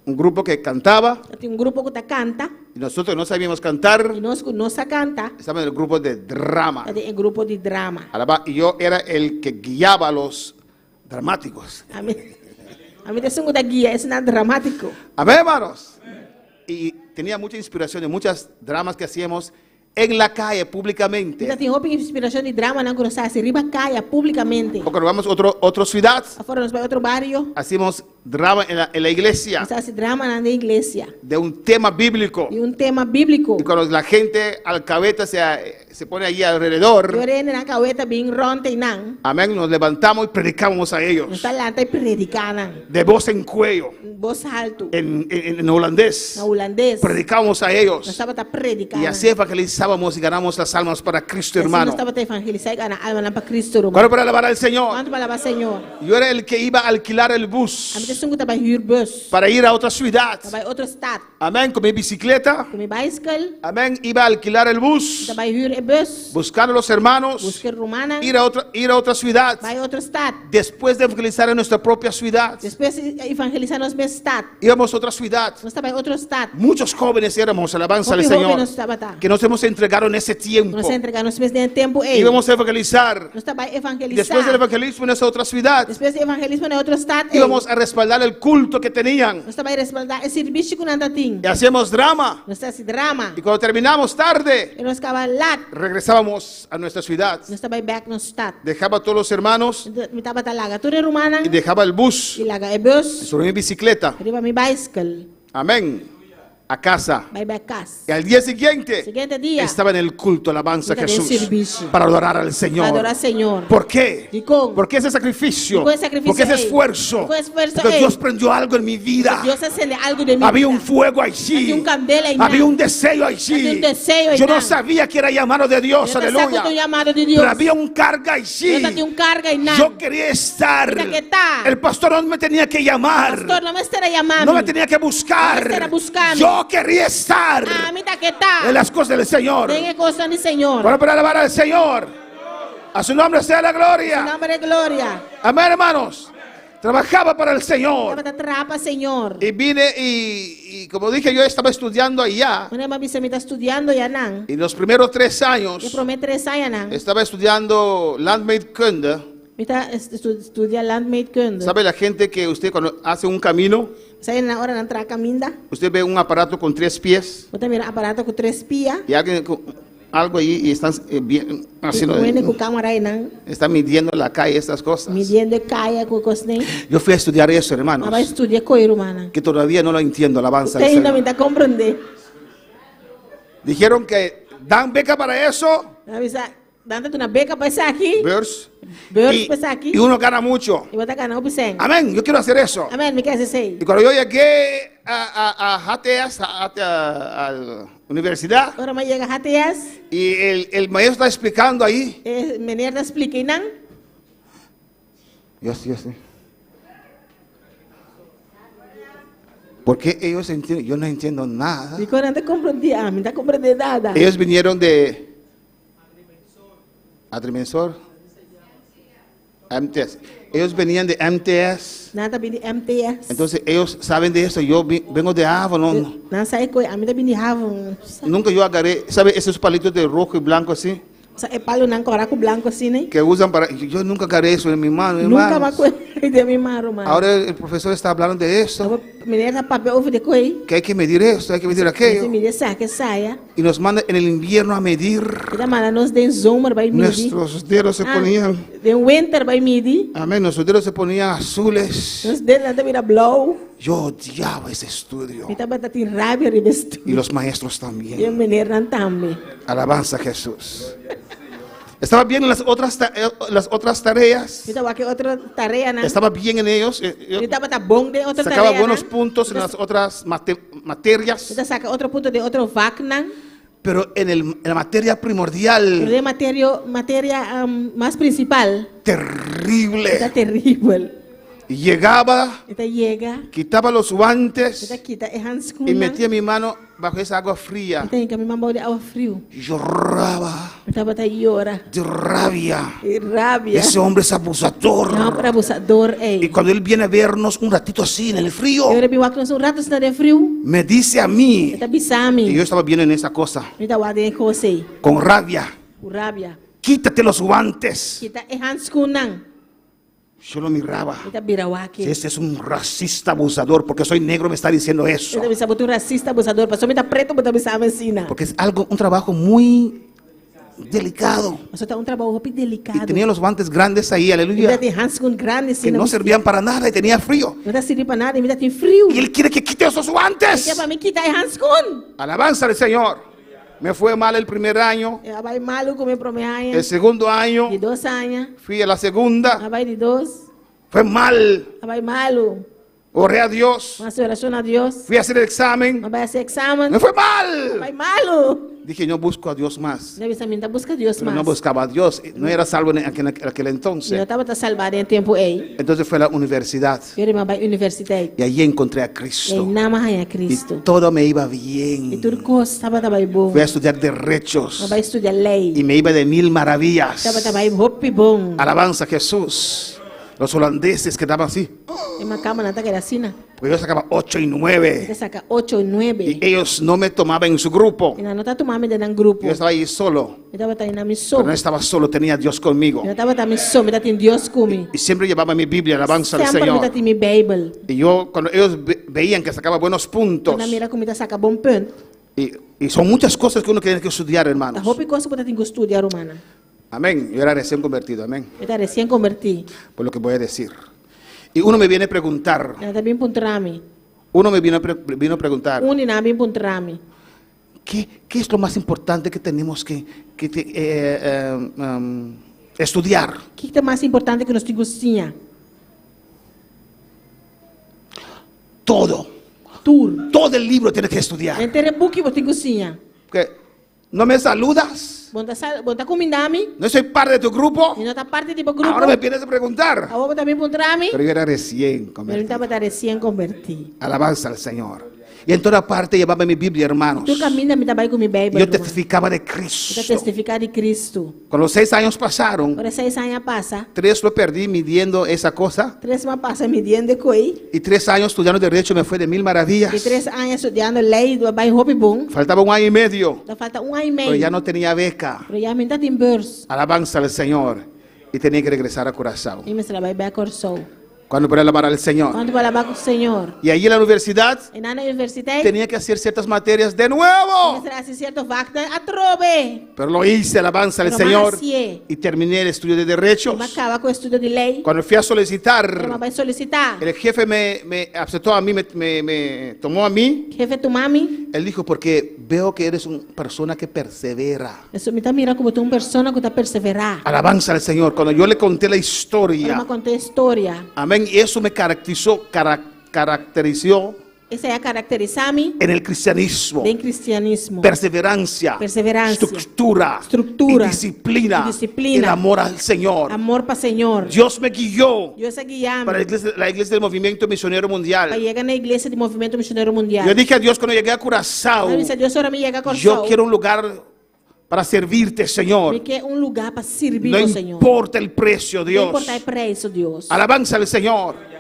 un grupo que cantaba. Tin un grupo ku ta kanta. Y nosotros no sabíamos cantar. I nos no sa kanta. Estábamos en el grupo de drama. Den grupo di drama. Y yo era el que guiaba a los dramáticos. Ami, ami ta esun ku ta guia, esnan dramátiko. Amén, hermanos. Y tenía mucha inspiración en muchas dramas que hacíamos en la calle públicamente. Mi tin hopi inspirashon di dramanan ku nos a hasi riba kaya públikamente. O cuando vamos a otra ciudad, Òf ora nos bai otro bario. Hacíamos drama en la iglesia Nos a hasi drama na iglesia. De un tema bíblico. Di un tema bíbliko. Y cuando la gente alcahueta se pone allí alrededor, I ora hendenan alkahueta bin rònt einan. Amén, nos levantamos y predicamos a ellos. Nos ta lanta i prediká nan. De voz en cuello, Bos haltu. en holandés. Na hulandes. Predicamos a ellos. Nos tabata prediká. Y así evangelizábamos y ganamos las almas para Cristo, hermano. Nos tabata evangelisá i gana almanan pa Kristu, ruman. ¿Cuánto para alabar al Señor? Kuantu pa alabá Señor? Yo era el que iba a alquilar el bus Ami ta esun ku ta bai hür bùs. Para ir a otra ciudad. Pa bai otro stat. Amén, con mi bicicleta. Ku mi baiskel. Amén, iba a alquilar el bus. Ta bai hür e bùs. Buscar a los hermanos. Buska rumannan. Ir a otra ciudad. Bai otro stat. Después de evangelizar en nuestra propia ciudad. Despues di evangelisá nos mes stat. Íbamos a otra ciudad. Nos ta bai otro stat. Muchos jóvenes éramos, alabanza al Hopi Señor. hóben nos tabata. Que nos hemos entregado en ese tiempo. Nos a entregá nos mes den e tempu ei. Íbamos a evangelizar. Nos ta bai evangelisá. Después del evangelismo en esa otra ciudad. Despues di evangelismo na otro stat ei. Íbamos a respaldar el culto que tenían. Nos ta bai respaldá e servisio ku nan tin. Y hacíamos drama. Nos ta hasi drama. Y cuando terminamos tarde, I nos kaba lat. Regresábamos a nuestra ciudad. Nos ta bai bèk nos stat. Dejaba a todos los hermanos. Mi tabata laga tur e rumannan. Y dejaba el bus. I laga e bus. Sobre mi bicicleta. Riba mi baiskel. Amén. A casa. Bai bèk kas. Y al día siguiente. Siguiente dia. Estaba en el culto alabanza a Mi ta den Jesús. sirbishi. Para adorar al Señor. Pa adorá Señor. ¿Por qué? Dikon? ¿Por qué ese sacrificio? Dikon e sakrifisio ¿Por qué ese ei? esfuerzo? Dikon e esfuerso Porque ei? Dios prendió algo en mi vida. Dios a sende algu den mi Había bida. un fuego allí. Tabatin un kandela einan. Había un deseo allí. Tabatin un deseo Yo no einan. sabía que era llamado de Dios. Mi no ta sa ku Aleluya. ta un llamado di Dios. Pero había un carga allí. Pero tabatin un karga einan. Yo quería estar. Mi ta ke ta. El pastor no me tenía que llamar. Pastor no mester a yama mi. No me tenía que buscar. No mester a buska mi. Yo quería estar. Ami ta ke ta. En las cosas del Señor. Den e kosnan di Señor. Bueno, para alabar al Señor. A su nombre sea la gloria. Su nombre gloria. Amén, hermanos. Trabajaba para el Señor. Tabata traha pa Señor. Y vine y como dije, yo estaba estudiando allá. Manera mi a bisa mi ta studiando ayanan. Y los primeros 3 años. E promé tres añanan. Estaba estudiando Landmeetkunde. Mi ta studia Landmeetkunde. ¿Sabe la gente que usted cuando hace un camino? Sa hendenan ora nan traha kaminda. Usted ve un aparato con 3 pies. Bo ta mira aparato ku tres pia. Y alguien con algo ahí y están bien, haciendo, I un hende ku kámara einan. Están midiendo la calle, estas cosas. Midiendo e kaya ku e kosnan. Yo fui a estudiar eso, hermanos. Mi a bai studia e koi, rumannan. Que todavía no lo entiendo, alabanza Te al ainda Señor. mi ta komprendé. Dijeron que dan beca para eso. Nan a bisa, Nan ta duna beka pa esaki. Beurs. Beurs Y pa esaki. y uno gana mucho. I bo ta gana hopi sèn. Amén, yo quiero hacer eso. Amén, mi ke hasi esei. Y cuando yo llegué a HTS, a la universidad. Ora mi a yega HTS. Y el maestro está explicando ahí. E meneer ta splika einan. Yo sí, yo sí. ¿Por qué ellos entienden? Yo no entiendo nada. Dikon nan ta komprendé? Ami no ta komprendé nada. Ellos vinieron de Agrimensor, MTS. Ellos venían de MTS. Nan ta bini di MTS. Entonces ellos saben de eso. Yo vengo de Havo, no, no. Nan sa e koi, ami ta bini di Havo. Nunca yo agarré, ¿sabe esos palitos de rojo y blanco así? Sa e palunan kòrá ku blanku asina. Que usan para, yo nunca agarré eso en mi mano, Nunka hermanos. m'a kue den mi man, ruman. Ahora el profesor está hablando de eso. Awor meneer ta papia over di koi. Que hay que medir esto, hay que medir aquello. Mester midi esaki, esaya. Y nos manda en el invierno a medir. E ta manda nos den zomer bai midi. Nuestros dedos se Ah, ponían. Den winter bai midi. Amén, nuestros dedos se ponían azules. Nos dedonan ta bira blou. Yo odiaba ese estudio. Mi tabata tin rabia riba e estudio. Y los maestros también. I e meneernan tambe. Alabanza a Jesús. Estaba bien en las otras tareas. Mi tabata wak e otro tareanan. Estaba bien en ellos. Yo Mi tabata bon den otro sacaba tareanan. buenos puntos en las otras materias. Mi ta saca otro punto den otro vaknan. Pero en la materia primordial. Pero den materio, materia, mas principal. Terrible. Ta terrible. Y llegaba, E ta yega, quitaba los guantes e ta kita e y handschoennan. metía mi mano bajo esa agua fría. E ta hinka mi man bou di awa friu. Y lloraba. Mi tabata yora. De rabia. Di rabia. Ese hombre es abusador. E homber abusador ei. Y cuando él viene a vernos un ratito así en el frío, E ora e bin wak nos un rato asina den friu. me dice a mí, E ta bisa mi. Y yo estaba bien en esa cosa. Mi ta wak den e kos ei. Con rabia. Ku rabia. Quítate los guantes. Kita e handschoennan. Yo lo miraba. Mi ta bira wak. Si ese es un racista abusador, porque soy negro me está diciendo eso. Mi ta bisa bo ta un racista abusador, pasobra mi ta preto bo ta bisa mi asina. Porque es algo, un trabajo muy delicado. Pasobra ta un trabou hopi delicado. Y tenía los guantes grandes ahí, aleluya. Mi ta tin handschoen grandi asina. Que no servían para nada y tenía frío. No ta sirbi pa nada y mi ta tin friu. Y él quiere que quite esos guantes. E ke pa mi kita e handschoen. Alabanza al Señor. Me fue mal el primer año. E a bai malu ku mi promé aña. El segundo año. Di dos aña. Fui a la segunda. A bai di dos. Fue mal. A bai malu. Oré a Dios. Mi a hasi orashon na Dios. Fui a hacer el examen. Mi a bai hasi eksamen. Me fue mal. A bai malu. Dije, no busco a Dios más. Mi a bisa, mi no ta buska Dios Pero mas. no buscaba a Dios. No era salvo en aquel entonces. Mi no tabata salbá den e tempu ei. Entonces fui a la universidad. Pero mi a bai universiteit. Y allí encontré a Cristo. I einan mi a haña Cristo. Y todo me iba bien. I tur kos tabata bai bon. Fui a estudiar derechos. Mi a bai studia lei. Y me iba de mil maravillas. Tabata bai hopi bon. Alabanza a Jesús. Los holandeses quedaban así. E makamanan ta keda asina. Porque yo sacaba 8 y 9. Mi ta saca ocho y nuebe. Y ellos no me tomaban en su grupo. I nan no ta tuma mi den nan grupo. Yo estaba ahí solo. Mi tabata ei na mi so. Pero no estaba solo, tenía a Dios conmigo. Mi no tabata mi so, mi tatin Dios ku mi. Y siempre llevaba mi Biblia, alabanza al Semper mi Señor. tatin mi Bijbel. Y yo, cuando ellos veían que sacaba buenos puntos. Nan mira ku mi ta saca bon punt. Y Y son muchas cosas que uno tiene que estudiar, Ta hermanos. hopi kos ku bo tin ku studia, rumannan. Amén. Yo era recién convertido, amén. Mi ta resien kombertí. Por lo que voy a decir. Y uno me viene a preguntar, Nan ta bin puntra mi. uno me vino a, vino a preguntar, Un di nan a bin puntra mi. ¿qué, qué es lo más importante que tenemos que estudiar? Kiko ta mas importante ku nos tin ku siña? Todo. Tur. Todo el libro tiene que estudiar. Henter e buki bo tin ku siña. Porque no me saludas, Bo no ta sal, bo no ta kumindá mi. no soy parte de tu grupo. Mi no ta parti di bo grupo. Ahora me vienes a preguntar. Awor bo ta bin puntra mi. Pero yo era recién Pero mi convertido. tabata resien kombertí. Alabanza al Señor. Y en toda parte llevaba mi Biblia, hermanos. Tur kaminda mi ta bai ku mi Beibel, Yo ruman. testificaba de Mi ta Cristo. testifiká di Kristu. Cuando los 6 años pasaron, Ora 6 aña pasa, 3 lo perdí midiendo esa cosa. 3 m'a pasa midiendo e kos ei. Y 3 años estudiando Derecho me fue de mil maravillas. I 3 aña studiando lei, a bai hopi bon. Faltaba un año y medio, Ta falta un aña i pero mei. ya no tenía beca. Pero ya mi no tabatin beurs. Alabanza al Señor. Y tenía que regresar a Curazao. I mester a bai bèk Kòrsou. Cuando para alabar al Señor. Kuantu por alabá Señor? Y allí en la universidad I na universidat, tenía que hacer ciertas materias de nuevo. mester a hasi sierto vaknan atrobe. Pero lo hice, alabanza al Pero Señor. m'a hasié. Y terminé el estudio de Derecho. M'a kaba ku estudio di lei. Cuando fui a solicitar, Ora m'a bai solisitá. el jefe me aceptó a mí, me tomó a mí. Hefe a tuma mi. Él dijo, porque veo que eres una persona que persevera. Eso mi ta mira ku bo ta un persona ku ta perseverá. Alabanza al Señor. Cuando yo le conté la historia, Ora m'a kont'é e historia. amén, y eso me caracterizó Esei a karakterisá mi en el cristianismo. Den kristianismo. Perseverancia, Perseverancia. estructura, Estructura. y disciplina, I disiplina. el amor al Señor. Amor pa Señor. Dios me guió Dios a guia mi. para la iglesia del Movimiento Misionero Mundial. Pa yega na iglesia di Movementu Misionero Mundial. Yo dije a Dios cuando llegué a Curazao, Mi a bisa Dios ora mi yega Kòrsou. yo quiero un lugar para servirte, Señor. Mi ke un lugá pa sirbi, No Señor. importa el precio, No Dios. importá e preis, Dios. Alabanza al Señor.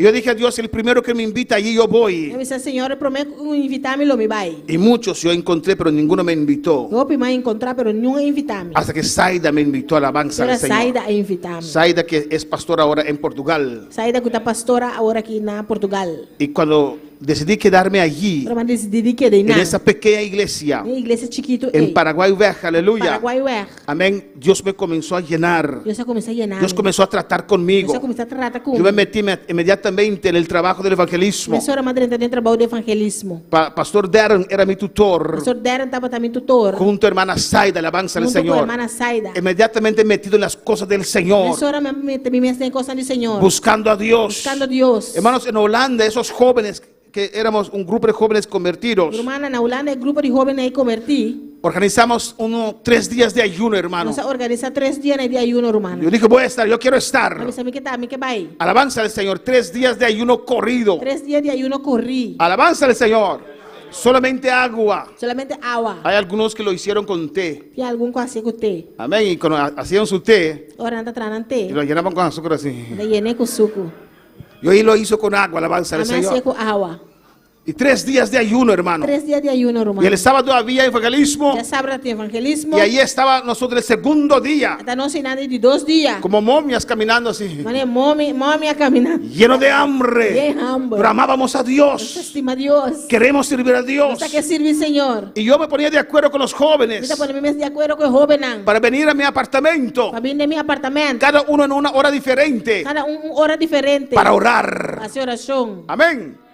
Y yo dije a Dios, el primero que me invita allí yo voy. Mi a bisa Señor, e promé ku invitá mi lo mi bai. Y muchos yo encontré, pero ninguno me invitó. Hopi m'a enkontrá, pero ningun a invitá mi. Hasta que Saida me invitó a alabanza Pero al Señor. Saida a invitá mi. Saida, que es pastora ahora en Portugal. Saida ku ta pastora awor aki na Portugal. Y cuando decidí quedarme allí, Ora m'a disidí di keda en esa pequeña iglesia, Na iglesia chikitu en Paraguay Weg, aleluya. Paraguay Weg. Amén. Dios me comenzó a llenar. Dios a kuminsá yena. Dios comenzó a tratar conmigo. Dios a kuminsá trata ku mi. Yo me metí inmediatamente en el trabajo del evangelismo. Mesora m'a drenta den trabou di evangelismo. Pastor Darren era mi tutor. Pastor Darren tabata mi tutor. Junto a hermana Saida, alabanza al Huntu ku Señor. ruman Saida. Inmediatamente metido en las cosas del Señor. Mesora m'a mete mi mes den kosnan di Señor. Buscando a Dios. Buskando Dios. Hermanos, en Holanda, esos jóvenes que éramos un grupo de jóvenes convertidos, Rumannan, na Hulanda e grupo di hóben ei kombertí. organizamos uno, 3 días de ayuno, hermano. Nos a organisá 3 dia di ayuno, ruman. Yo dije, voy a estar, yo quiero estar. Mi a bisa mi ke ta, mi ke bai. Alabanza al Señor, 3 días de ayuno corrido. 3 dia di ayuno korí. Alabanza al Señor. Solamente agua. Solamente awa. Hay algunos que lo hicieron con té. Tin algun ku a hasié ku te. Amén. Y cuando hacían su té, Ora nan ta traha nan te. y lo llenaban con azúcar así. Nan ta yen'é ku suku. Y hoy lo hizo con agua, alabanza al Ami a hasié Señor. ku awa. Y 3 días de ayuno, hermano. 3 dia di ayuno, ruman. Y el sábado había evangelismo. Djasabra tin evangelismo. Y ahí estaba nosotros el segundo día, Ata nos einan di 2 dia. como momias caminando así, Manera momia, momia kana. lleno de hambre. Yen hamber. Pero amábamos a Dios. Nos stima Dios. Queremos servir a Dios. Nos ke sirbi Señor. Y yo me ponía de acuerdo con los jóvenes Mi ta pone mi mes di akuerdo ku e hóbennan. para venir a mi apartamento, Pa bin na mi apartamento. cada uno en una hora diferente, Kada un un ora diferente. para orar. Hasi orashon. Amén.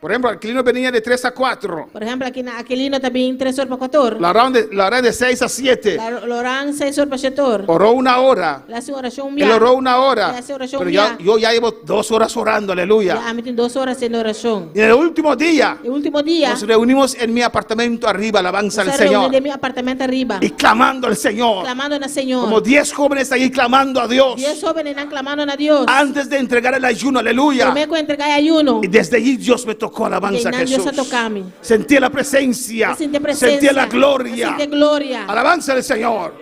Por ejemplo, Aquilino venía de 3 a 4, Por ehèmpel, aki na Aquilino ta bin 3 or pa 4. La hora de 6 a 7. Loran 6 or pa 7 or. Oró una hora. El a hasi orashon Él oró una hora. El a hasi orashon Pero ya, bia. yo ya llevo 2 horas orando, aleluya. Ya, ami tin 2 ora hasiendo orashon. Y en el último día E último dia, nos reunimos en mi apartamento arriba, alabanza al nos a reuní Señor. den mi apartamento ariba. Y clamando al Señor. Klamando na Señor. Como 10 jóvenes ahí clamando a Dios. 10 hóbennan klamando na Dios. Antes de entregar el ayuno, aleluya. Promé ku entregá ayuno. Y desde allí Dios me tocó, alabanza a Einan Dios Jesús. a toka mi. Sentí la presencia. Sentí presensia. Sentí la gloria. Sentí gloria. Alabanza al Señor.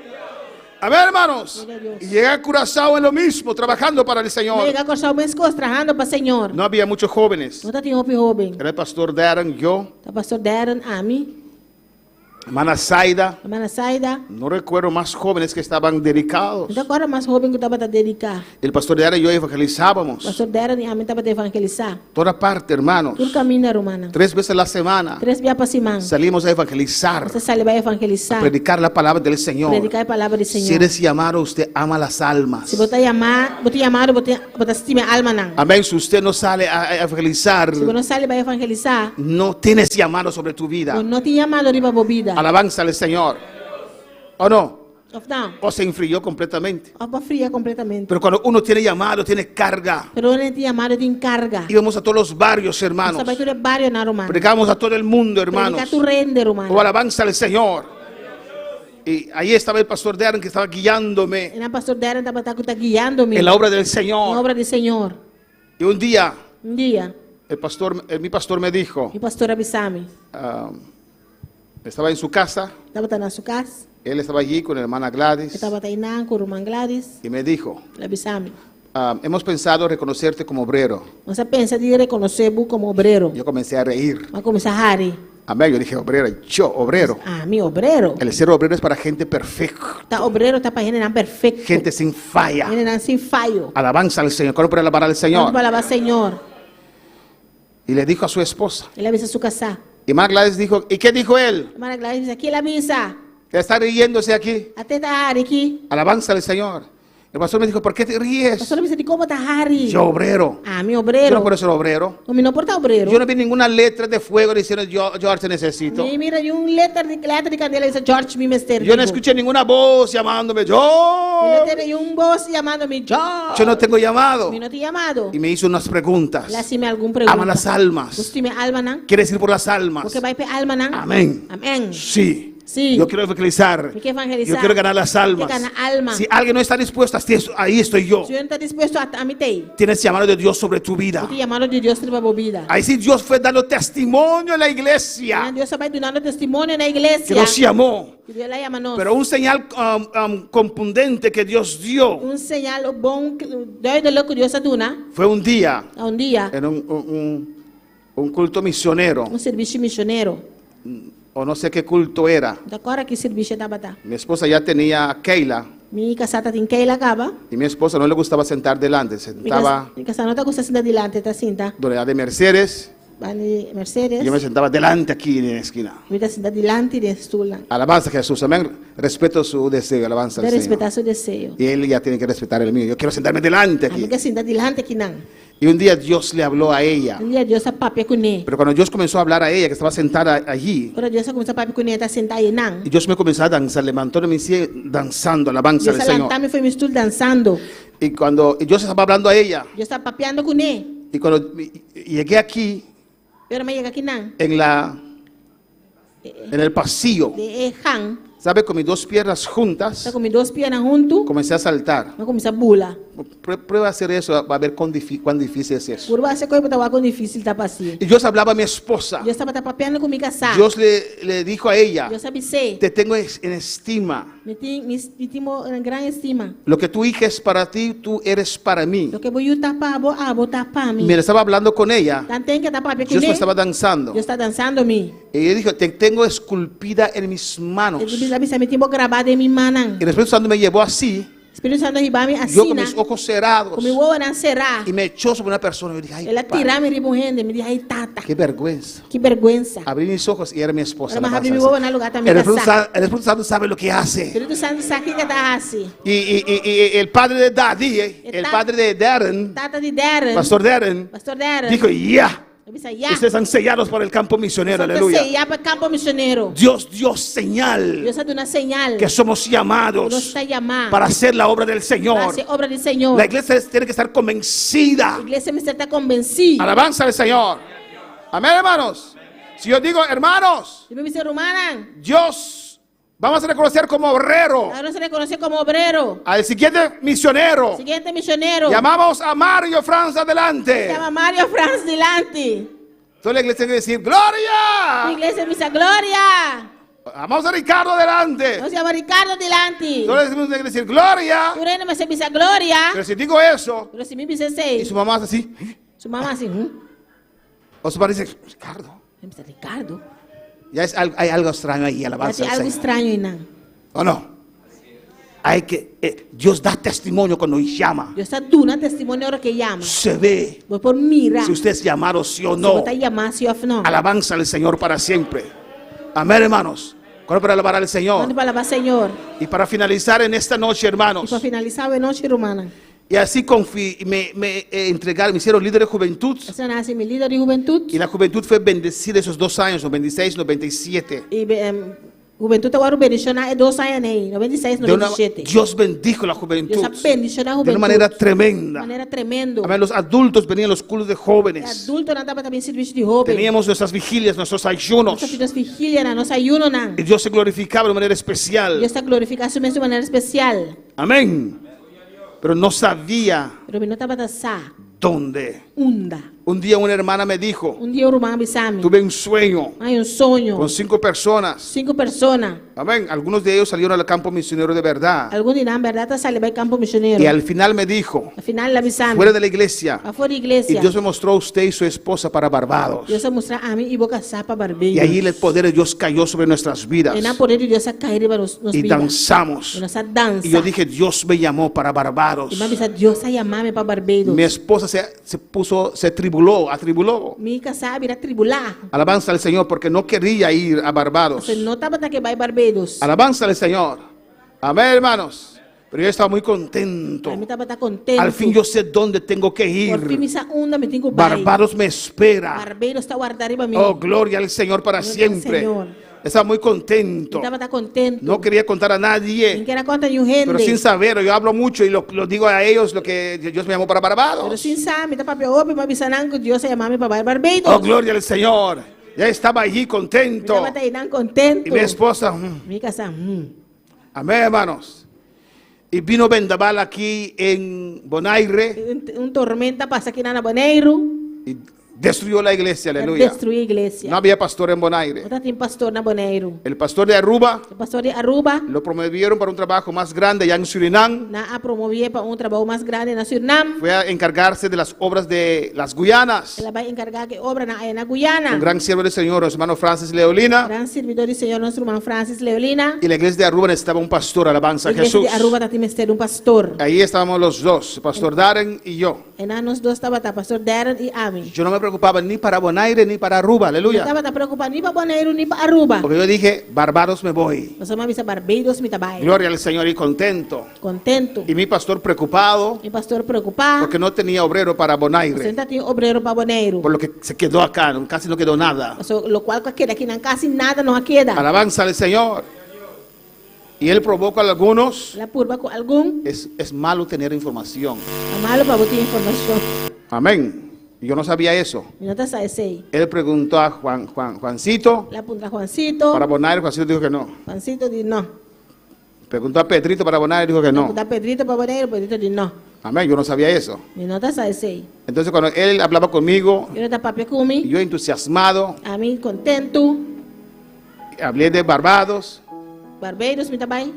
A ver, hermanos. Gloria a Dios. Y llegué a Curazao en lo mismo, trabajando para el Señor. Yega Kòrsou meskos trahando pa Señor. No había muchos jóvenes. No tabatin hopi hóben. Era el pastor Darren, yo Ta Pastor Darren, ami. Hermana Zaida. Hermana Zaida. No recuerdo más jóvenes que estaban dedicados. No ta kòrda mas hóben ku tabata dediká. El pastor Darren y yo evangelizábamos. Pastor Darren i ami tabata evangelisá. Toda parte, hermanos. Tur kaminda, rumannan. Tres veces a la semana. Tres bia pa siman. Salimos a evangelizar. Nos ta sali bai evangelisá. A predicar la palabra del Señor. Prediká e palabra di Señor. Si eres llamado, usted ama las almas. Si bo ta yamá, bo ta yamado, bo ta bo ta stima e almanan. Amén. Si usted no sale a evangelizar. Si bo no sali bai evangelisá. No tienes llamado sobre tu vida. Bo no tin yamado riba bo bida. Alabanza al Señor. O no? Of no? O se enfrió completamente. Of bo a fria completamente. Pero cuando uno tiene llamado, tiene carga. Pero ora tin yamado, tin carga. Íbamos a todos los barrios, hermanos. Nos ta bai tur e barionan, ruman. Predicamos a todo el mundo, hermanos. Predica tur hende, ruman. O alabanza al Señor. Y ahí estaba el pastor Darren que estaba guiándome. Einan pastor Darren tabata cu ta guiando mi. En la obra del Señor. En la obra del Señor. Y un día. Un dia. El pastor, eh, mi pastor me dijo. Mi pastor a bisa mi. Estaba en su casa. Tabata na su cas. Él estaba allí con la hermana Gladys. E tabata einan cu ruman Gladys. Y me dijo. El a bisa mi. Hemos pensado reconocerte como obrero. Nos a pensa di reconoce bo como obrero. Yo comencé a reír. Mi a cuminsa hari. Amén. Yo dije, obrero, yo, obrero. Ami, obrero. El ser obrero es para gente perfecta. Ta obrero ta pa hendenan perfecto. Gente sin falla. Hendenan sin fayo. Alabanza al Señor. ¿Cuánto puede alabar al Señor? Cuánto puede alabar al Señor? Y le dijo a su esposa. El a bisa su casá. Y Hermana Gladys dijo, ¿y qué dijo él? Hermana Gladys bisa, ¿quién la bisa? Está riéndose aquí. At'é ta hari aki. Alabanza al Señor. El pastor me dijo, ¿por qué te ríes? Pastor a bisa, dikon bo ta hari? Yo obrero. Ami obrero. Yo no puedo ser obrero. No, mi no por ta obrero. Yo no vi ninguna letra de fuego diciendo, yo, George, te necesito. Mi mira niun letra di letra di candela bisa, George, mi mester Yo no di bo. escuché ninguna voz llamándome, Mi no George. tende niun voz llamando mi, George. Yo no tengo llamado. Mi no tin llamado. Y me hizo unas preguntas. El a hasi mi algun pregunta. Ama las almas. Bo stima e almanan? ¿Quieres ir por las almas? Bo ke bai pa e almanan? Amén. Amén. Sí. Sí. Yo quiero evangelizar. Mi ke evangelisá. Yo quiero ganar las almas. Mi ke gana alma. Si alguien no está dispuesto, así es, ahí estoy yo. Si un no ta dispuesto, ami t'ei. Tienes llamado de Dios sobre tu vida. Bo tin llamado di Dios riba bo bida. Ahí sí Dios fue dando testimonio en la iglesia. Dios a bai dunando testimonio na iglesia. Que nos llamó. Ku Dios a yama nos. Pero un señal contundente que Dios dio. Un señal bon, duidelijk ku Dios a duna. Fue un día. Ta un dia. En un culto misionero. Un servicio misionero. O no sé qué culto era. No ta kòrda ki servicio tabata. Mi esposa ya tenía a Keila. Mi kasá ta tin Keila kaba. Y mi esposa no le gustaba sentar delante, sentaba Mi kasá no ta gusta sinta dilanti, e ta sinta. Donde era de Mercedes. Banda di Mercedes. Yo me sentaba delante aquí en la esquina. Mi ta sinta dilanti den stulnan. Alabanza a Jesús, amén. Respeto su deseo, alabanza al Ta Señor. respetá su deseo. Y él ya tiene que respetar el mío. Yo quiero sentarme delante aquí. Ami ke sinta dilanti akinan. Y un día Dios le habló a ella. Un dia Dios a papia kuné. Pero cuando Dios comenzó a hablar a ella, que estaba sentada allí, Ora Dios a kuminsá papia kuné, e ta sentá einan. y Dios me comenzó a danzar, levantó de mi silla danzando, alabanza Dios al a Señor. lantá mi for mi stul dansando. Y cuando y Dios estaba hablando a ella, Dios ta papiando kuné. y cuando llegué aquí, I ora mi a yega akinan. en la, en el pasillo, Den e gang. ¿sabe? Con mis dos piernas juntas, Sa ku mi dos pianan huntu. comencé a saltar. Mi a kuminsá bula. Prueba a hacer eso, va a ver cuán difícil es eso. Purba hasi e kos bo ta wak kon difísil ta pa hasi. Y Dios hablaba a mi esposa. Dios tabata papiando ku mi kasá. Dios le dijo a ella, Dios a bis'é. Te tengo en estima. Mi tin, mi, mi tin bo en gran estima. Lo que tu hija es para ti, tú eres para mí. Loke bo yu ta pa bo, abo ta pa mi. Mientras estaba hablando con ella, Tanten ku e ta papia Dios kuné, me estaba danzando. Dios ta dansando mi. Y ella dijo, te tengo esculpida en mis manos. E a bisa, mi tin bo grabá den mi mannan. Y el Espíritu Santo me llevó así. Spiritu Santu a hiba mi Yo con asina, mis ojos cerrados. ku mi wowonan será. Y me echó sobre una persona. Yo dije, ay, El a padre, tira mi riba un hende. Mi di, ay, tata. Qué vergüenza. Ki bergwensa. Abrí mis ojos y era mi esposa. Ora mi a La habri mi pastora. wowo na lugá ta mi El Espíritu kasá. El Espíritu Santo sabe lo que hace. Spiritu Santu sa kiko e ta hasi. Y el padre de Daddy, E el padre de Darren, Tata di Darren, Pastor Darren, Pastor Darren, dijo, ya. El a bisa, ya. Ustedes están sellados por el campo misionero, Boso ta aleluya. seyá pa kampo misionero. Dios dio señal Dios a duna señal. que somos llamados Nos ta yamá para hacer la obra del Señor. Pa hasi obra di Señor. La iglesia tiene que estar convencida. Iglesia mester ta konvensí. Alabanza al Señor. Amén, hermanos. Si yo digo, hermanos, Si mi bisa rumannan, Dios, vamos a reconocer como obrero Ahora se reconoce como obrero. al siguiente misionero. Siguiente misionero. Llamamos a Mario Franz adelante. Se llama Mario Franz delante. Toda la iglesia tiene que decir, ¡Gloria! La iglesia misa, ¡Gloria! Vamos a Ricardo adelante. Nos llama Ricardo delante. Toda la iglesia tiene que decir, ¡Gloria! Tur hende mester bisa, ¡Gloria! Pero si digo eso, Pero si mi bisa esei, y su mamá hace así. Su mamá así, O su padre dice, Ricardo. Mi bisa, Ricardo. Ya es algo, hay algo extraño ahí, Ya alabanza tin al algu Señor. straño einan. ¿O no? Hay que, Dios da testimonio cuando llama. Dios ta duna testimonio ora ku e yama. Se ve Bo por mira. si usted es llamado sí o Si no. bo ta yamá sí òf no. Alabanza al Señor para siempre. Amén, hermanos. ¿Cuál para alabar al Señor? Kuantu pa alabá Señor? Y para finalizar en esta noche, I hermanos. pa finalisá awe nochi, rumannan. Y así confi me, me entregaron, me hicieron líder de juventud. Asina nan a hasi mi lider di hubentut. Y la juventud fue bendecida esos dos años, 96, 97. I hubentut a wòrdu bendishoná e dos añanan ei, 96, De una- 97. Dios bendijo la juventud. Dios a bendishoná De una hubentut. manera tremenda. Manera tremendo. Amén, los adultos venían a los cultos de E jóvenes. adultonan tabata bin servisio di hóben. Teníamos nuestras vigilias, nuestros ayunos. Nos tabatin nos vigilianan, nos ayunonan. Y Dios se glorificaba de manera especial. Dios ta glorifiká su mes di un manera espesial. Amén. Pero no sabía Pero mi no tabata sa dónde. unda. Un día una hermana me dijo, Un dia un ruman a bisa mi. tuve un sueño M'a haña un soño. con cinco personas. Sinku persona. Amén. Algunos de ellos salieron al campo misionero de verdad. Algun di nan bèrdat a sali bai kampo misionero. Y al final me dijo, Al final el a bisa mi. fuera de la iglesia. Pafó di iglesia. Y Dios me mostró a usted y su esposa para Barbados. Dios a mustra ami i bo kasá pa Barbados. Y ahí el poder de Dios cayó sobre nuestras vidas. Einan poder di Dios a kai riba nos, nos Y bida. danzamos. I nos a dansa. Y yo dije, Dios me llamó para Barbados. I m'a bisa Dios a yama mi pa Barbados. Mi esposa se, se puso, se tribuló, atribuló. Mi kasá a bira tribulá. Alabanza al Señor porque no quería ir a Barbados. E no tabata ke bai Barbados. Alabanza al Señor. Amén, hermanos. Pero yo estaba muy contento. Ami tabata kontentu. Al fin yo sé dónde tengo que Por fin ir. mi sa unda mi tin ku bai. Barbados me espera. Barbados ta warda riba mi. Oh, gloria al Señor para Gloria al siempre. Señor. Estaba muy contento. Mi tabata kontentu. No quería contar a nadie. Mi n' ker a konta niun hende. Pero sin saber, yo hablo mucho y lo digo a ellos lo que Dios me llamó para Barbados. Pero sin sa, mi ta papia hopi, m'a bisa nan ku Dios a yama mi pa bai Barbados. Oh, gloria al Señor. Ya estaba allí contento. Mi tabata einan kontentu. Y mi esposa. Mi kasá. Amén, hermanos. Y vino vendaval aquí en Bonaire. Un tormenta a pasa akinan na Boneiru. Y destruyó la iglesia, aleluya. Destruí iglesia. No había pastor en Bonaire. No tabatin pastor na Boneiru. El pastor de Aruba. E pastor di Aruba. Lo promovieron para un trabajo más grande allá en Surinam. Nan a promovié pa un trabou mas grandi na Surinam. Fue a encargarse de las obras de las Guyanas. El a bai enkargá ku e obranan aya na Guyana. Un gran siervo del Señor, nuestro hermano Francis Leolina. Gran sirbidó di Señor, nos ruman Francis Leolina. Y la iglesia de Aruba necesitaba un pastor, alabanza a Iglesia Jesús. di Aruba tabatin mester di un pastor. Ahí estábamos los dos, el pastor Darren y yo. Einan nos dos tabata, pastor Darren i ami. Yo no me preocupaba ni para Bonaire ni para Aruba, aleluya. No tabata preokupá ni pa Boneiru ni pa Aruba. Porque yo dije, Barbados me voy. Pasobra mi a bisa Barbados mi ta bai. Gloria al Señor y contento. Kontentu. Y mi pastor preocupado Mi pastor preokupá. porque no tenía obrero para Bonaire. Pasobra no tabatin obrero pa Boneiru. Por lo que se quedó acá, casi no quedó nada. Pasobra lokual ku a keda akinan kasi nada no a keda. Alabanza al Señor. Y él provocó a algunos. El a purba ku algun. Es malo tener información. Ta malu pa bo tin informashon. Amén. Yo no sabía eso. Mi no tabata sa esei. Él preguntó a Juan, Juan, Juancito. El a puntra Juancito. Para Bonaire, Juancito dijo que no. Juancito di no. Preguntó a Pedrito para Bonaire, dijo que no. Puntra Pedrito pa Boneiru, Pedrito di no. Amén, yo no sabía eso. Mi no tabata sa esei. Entonces cuando él hablaba conmigo, Ora e ta papia ku mi. yo entusiasmado, Ami kontentu. hablé de Barbados. Barbados mi ta bai.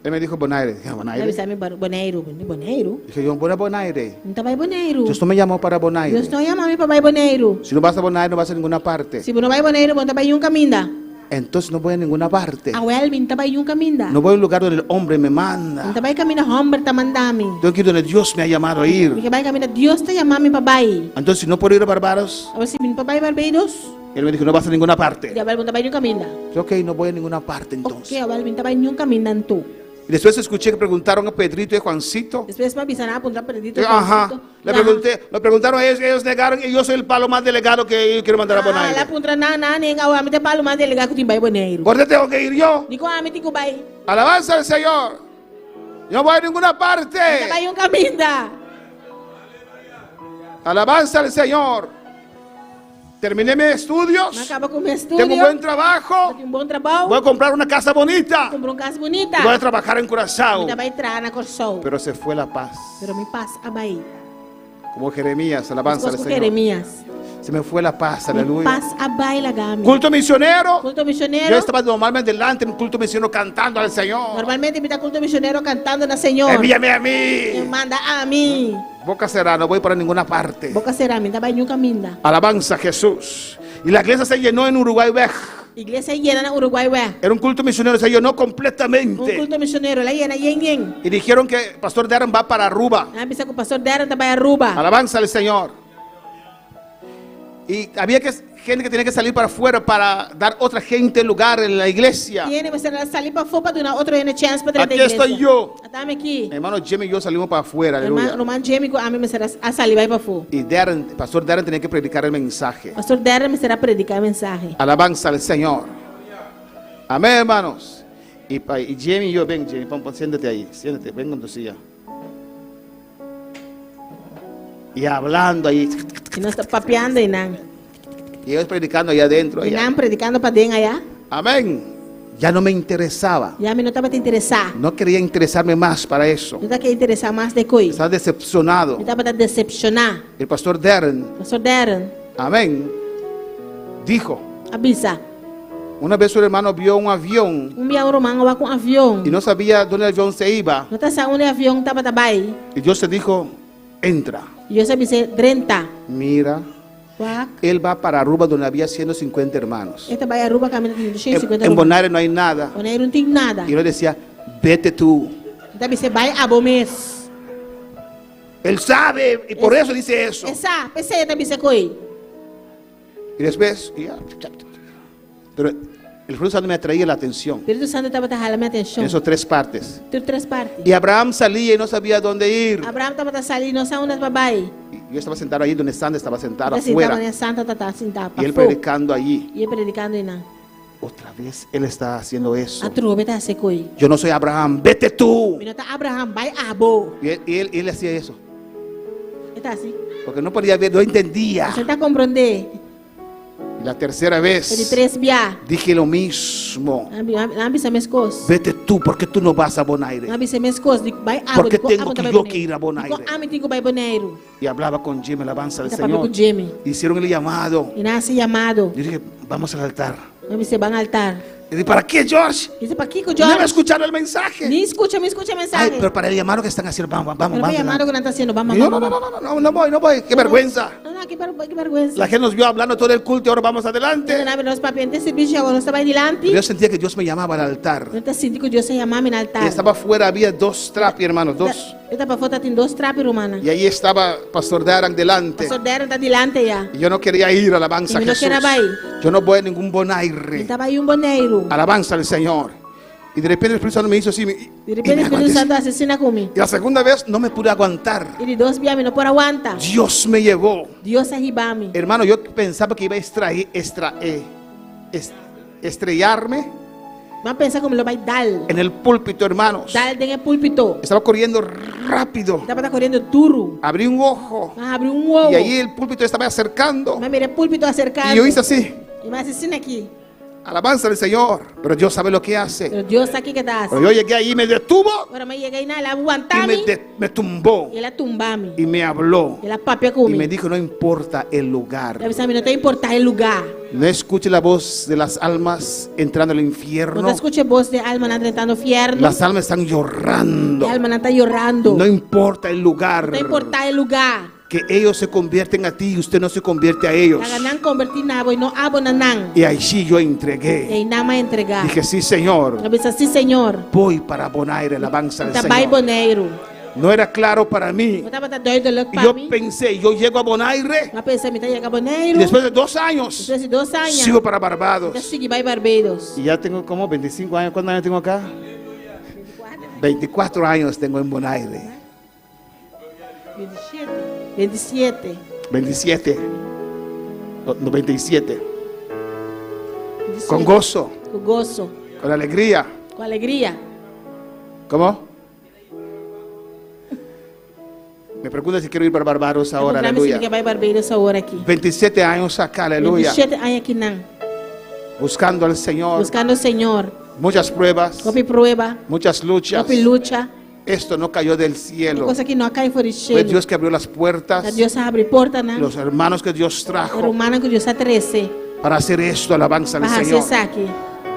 Él me dijo Bonaire. Dije, El a Bonaire. bisa mi Boneiru. Boneiru. Dije, yo voy a Bonaire. Mi n' ta bai Boneiru. Dios no me llamó para Bonaire. Dios no a yama mi pa bai Boneiru. Si no vas a Bonaire, no vas a ninguna parte. Si bo no bai Boneiru, bo n' ta bai niun kaminda. Entonces no voy a ninguna parte. Awèl, mi n' ta bai niun kaminda. No voy a un lugar donde el hombre me manda. Mi n' ta bai kaminda hòmber ta manda mi. Tengo que ir donde Dios me ha llamado a ir. Mi ke bai kaminda Dios ta yama mi pa bai. Entonces, si no puedo ir a Barbados, Awor si mi no por bai Barbados, él me dijo, no vas a ninguna parte. di awèl bo n' ta bai niun kaminda. Yo, ok, no voy a ninguna parte entonces. Ok, awèl mi n' ta bai niun kaminda anto. Y después escuché que preguntaron a Pedrito y a Juancito. Despues m'a bisa nan a puntra Pedrito y Yo, ajá. Juancito. Le pregunté, le preguntaron a ellos, ellos negaron y yo soy el palo más delegado que yo quiero mandar a Ah, Bonaire. el a puntra nan, nan a nenga, awor ami ta e palu mas delegá ku tin bai Boneiru. ¿Por qué tengo que ir yo? Dikon ami tin ku bai? Alabanza al Señor. Yo no voy a ninguna parte. Mi n' ta bai niun kaminda. Alabanza al Señor. Terminé mis estudios. Mi a kaba ku mi estudio. Tengo un buen trabajo. Tin un bon trabou. Voy a comprar una casa bonita. Kumpra un kas bunita. Voy a trabajar en Curazao. Mi ta bai traha na Kòrsou. Pero se fue la paz. Pero mi pas a bai. Como Jeremías, alabanza al Meskos ku Señor. Jeremías. Se me fue la paz, Mi aleluya. pas a bai laga mi. Culto misionero. Kulto misionero. Yo estaba normalmente delante en un culto misionero cantando al Señor. Normalmente mi ta kulto misionero kantando na Señor. Envíame a mí. Manda ami. Boca cerrada, no voy para ninguna parte. Boka será, mi n' ta bai niun kaminda. Alabanza a Jesús. Y la iglesia se llenó en Uruguay Bej. Iglesia a yena na Uruguay wè. Era un culto misionero, se llenó Un completamente. kulto misionero, el a yena yen yen. Y dijeron que Pastor Darren va para Aruba. Nan a bisa ku Pastor Darren ta bai Aruba. Alabanza al Señor. Y había que, gente que tenía que salir para afuera para dar otra gente lugar en la iglesia. Tin hende mester a sali pafó pa duna otro hende chèns pa drenta Aquí iglesia. estoy yo. Ata mi aki. Mi hermano Jimmy y yo salimos para afuera, Herman, aleluya. ruman Jimmy ku ami mester a sali bai pafó. Y Darren, Pastor Darren tenía que predicar el mensaje. Pastor Darren mester a prediká e mensahe. Alabanza al Señor. Amén, hermanos. Y, pa- y Jimmy y yo, ven, Jimmy, pon, pon, siéntate ahí, siéntate, ven con tu silla. Y hablando ahí. I nos ta papiando einan. Y ellos predicando allá adentro. I Allá. nan predikando paden ayá. Amén. Ya no me interesaba. Ya mi no tabata interesá. No quería interesarme más para eso. No tabata ke interesá mas den e kos. Estaba decepcionado. Mi tabata desepshoná. El pastor Darren, Pastor Darren, amén, dijo, a bisa. una vez su hermano vio un avión Un bia un ruman a wak un avion. y no sabía dónde el avión se iba. No tabata sa unda e avion tabata bai. Y Dios le dijo, entra. I Dios a bis'é, drenta. Mira, Wak. él va para Aruba donde había 150 hermanos. E ta bai Aruba kaminda tin 250 En ruman. Bonaire no hay nada. Boneiru no tin nada. Y él decía, vete tú. E ta bis'é, bai abo mes. Él sabe y por eso dice eso. E sa, p'esei e ta bisa e kos. Y después, y ya, pero el Espíritu Santo me atraía la atención Spiritu Santu tabata hala mi atenshon. en esas tres partes. Tur tres parti. Y Abraham salía y no sabía dónde ir. Abraham tabata sali, no sa unda pa bai. Y Yo estaba sentado ahí donde Sandra estaba sentado Ta sintá afuera. unda Sandra tabata sintá Y él pafó. predicando allí. I e predikando einan. Otra vez él está haciendo eso. Atrobe e ta hasi e kos. Yo no soy Abraham, vete tú. Mi no ta Abraham, bai abo. Y él, y él, y él hacía eso. E ta hasi. Porque no podía ver, no entendía. E no ta komprondé. Y la tercera E di vez tres bia. dije lo mismo. Mi a bisa meskos. Vete tú, porque tú no vas a Bonaire. Mi a bisa meskos. Di bai abo. ¿Por qué Di kon tengo abo que ta bai yo Boneiru? que ir a Bonaire? Di kon ami tin ku bai Boneiru? Y hablaba con Jimmy, alabanza al Ta papia Señor. ku Jimmy. Hicieron el llamado. I nan a hasi yamado. Yo dije, vamos al altar. Mi a bisa ban altar. Y dije, ¿para qué, George? Dice, ¿Pakiko, No George? me escucharon el mensaje. Ni skucha, mi skucha mensahe. Ay, pero para el llamado que están haciendo, vamos, vamos, Pero vamos. pa e yamado ku nan ta hasiendo, vamos, Y yo, vamos, no, no, vamos. no, no, no, no voy, no voy, qué vergüenza. No, no, ki, ki bèrgwensa. La gente nos vio hablando todo el culto y ahora vamos adelante. Nan a mira nos papia henter servisio, awor nos ta bai dilanti. Yo sentía que Dios me llamaba al altar. Mi ta sinti ku Dios a yama mi na altar. Y estaba afuera, había dos trapi, hermanos, dos. E tabata pafó, tabatin dos trapi, rumannan. Y ahí estaba Pastor Darren delante. Pastor Darren ta dilanti ya. Y yo no quería ir, alabanza a Y no Jesús. ker a bai. Yo no voy a ningún Bonaire. Mi no ta bai un Boneiru. Alabanza al Señor. Y de repente el Espíritu Santo me hizo así. me- Di y repente me e Spiritu aguanté. Santu a hasi asina ku mi. Y la segunda vez no me pude aguantar. I di dos bia mi no por a wanta. Dios me llevó. Dios a hiba mi. Hermano, yo pensaba que iba a extraer, extraer, es- estrellarme Mi a pensa ku mi lo bai dal. en el púlpito, hermanos. Dal den e púlpito. Estaba corriendo rápido. Tabata koriendo duru. Abrí un ojo. Mi a habri un wowo. Y ahí el púlpito estaba acercando. Mi a mira e púlpito aserkando. Y yo hice así. I mi a hasi asina aki. Alabanza al Señor. Pero Dios sabe lo que hace. Pero Dios sa kiko e ta hasi. Pero yo llegué ahí, me detuvo Ora mi a yega einan, el a y wanta me, mi. de- me tumbó. I el a tumba mi. Y me habló. El a papia ku Y mi. me dijo, no importa el lugar. El a bisa mi no ta importá e lugá. No escuche la voz de las almas entrando al No infierno. ta skucha bos di almanan drentando fièrnu. Las almas están llorando. E almanan ta yorando. No importa el lugar. No ta importá e lugá. Que ellos se convierten a ti y usted no se convierte a ellos. Laga nan konvertí na bo i no abo na nan. Y ahí sí yo I entregué. einan m'a entregá. Dije, sí, Señor. Mi a bisa, sí, Señor. Voy para Bonaire, alabanza al Ta bai Señor. Boneiru. No era claro para mí. No tabata duidelijk Y pa yo mi. pensé, yo llego a Bonaire Mi a pensa, mi ta yega y Boneiru. después de dos años Despues di dos aña. sigo para Mi ta Barbados. sigui bai Barbados. Y ya tengo como 25 años. ¿Cuántos años tengo acá? 24 años tengo en Bonaire. 27. 27. 27. No, 97. Con gozo, Ku goso. con alegría. Ku alegria. ¿Cómo? Me pregunta si quiero ir para Barbados ahora, Puntra mi si aleluya. mi ke bai Barbados awor aki. 27 años acá, aleluya. 27 aña akinan. Buscando al Señor. Buskando Señor. Muchas pruebas, Hopi prueba. muchas luchas. Hopi lucha. Esto no cayó del cielo. Kos aki no a kai for di Fue shelu. Dios que abrió las puertas, Ta Dios a habri portanan. los hermanos que Dios trajo Rumannan ku Dios a trese. para hacer esto, alabanza al Pa hasi Señor. esaki.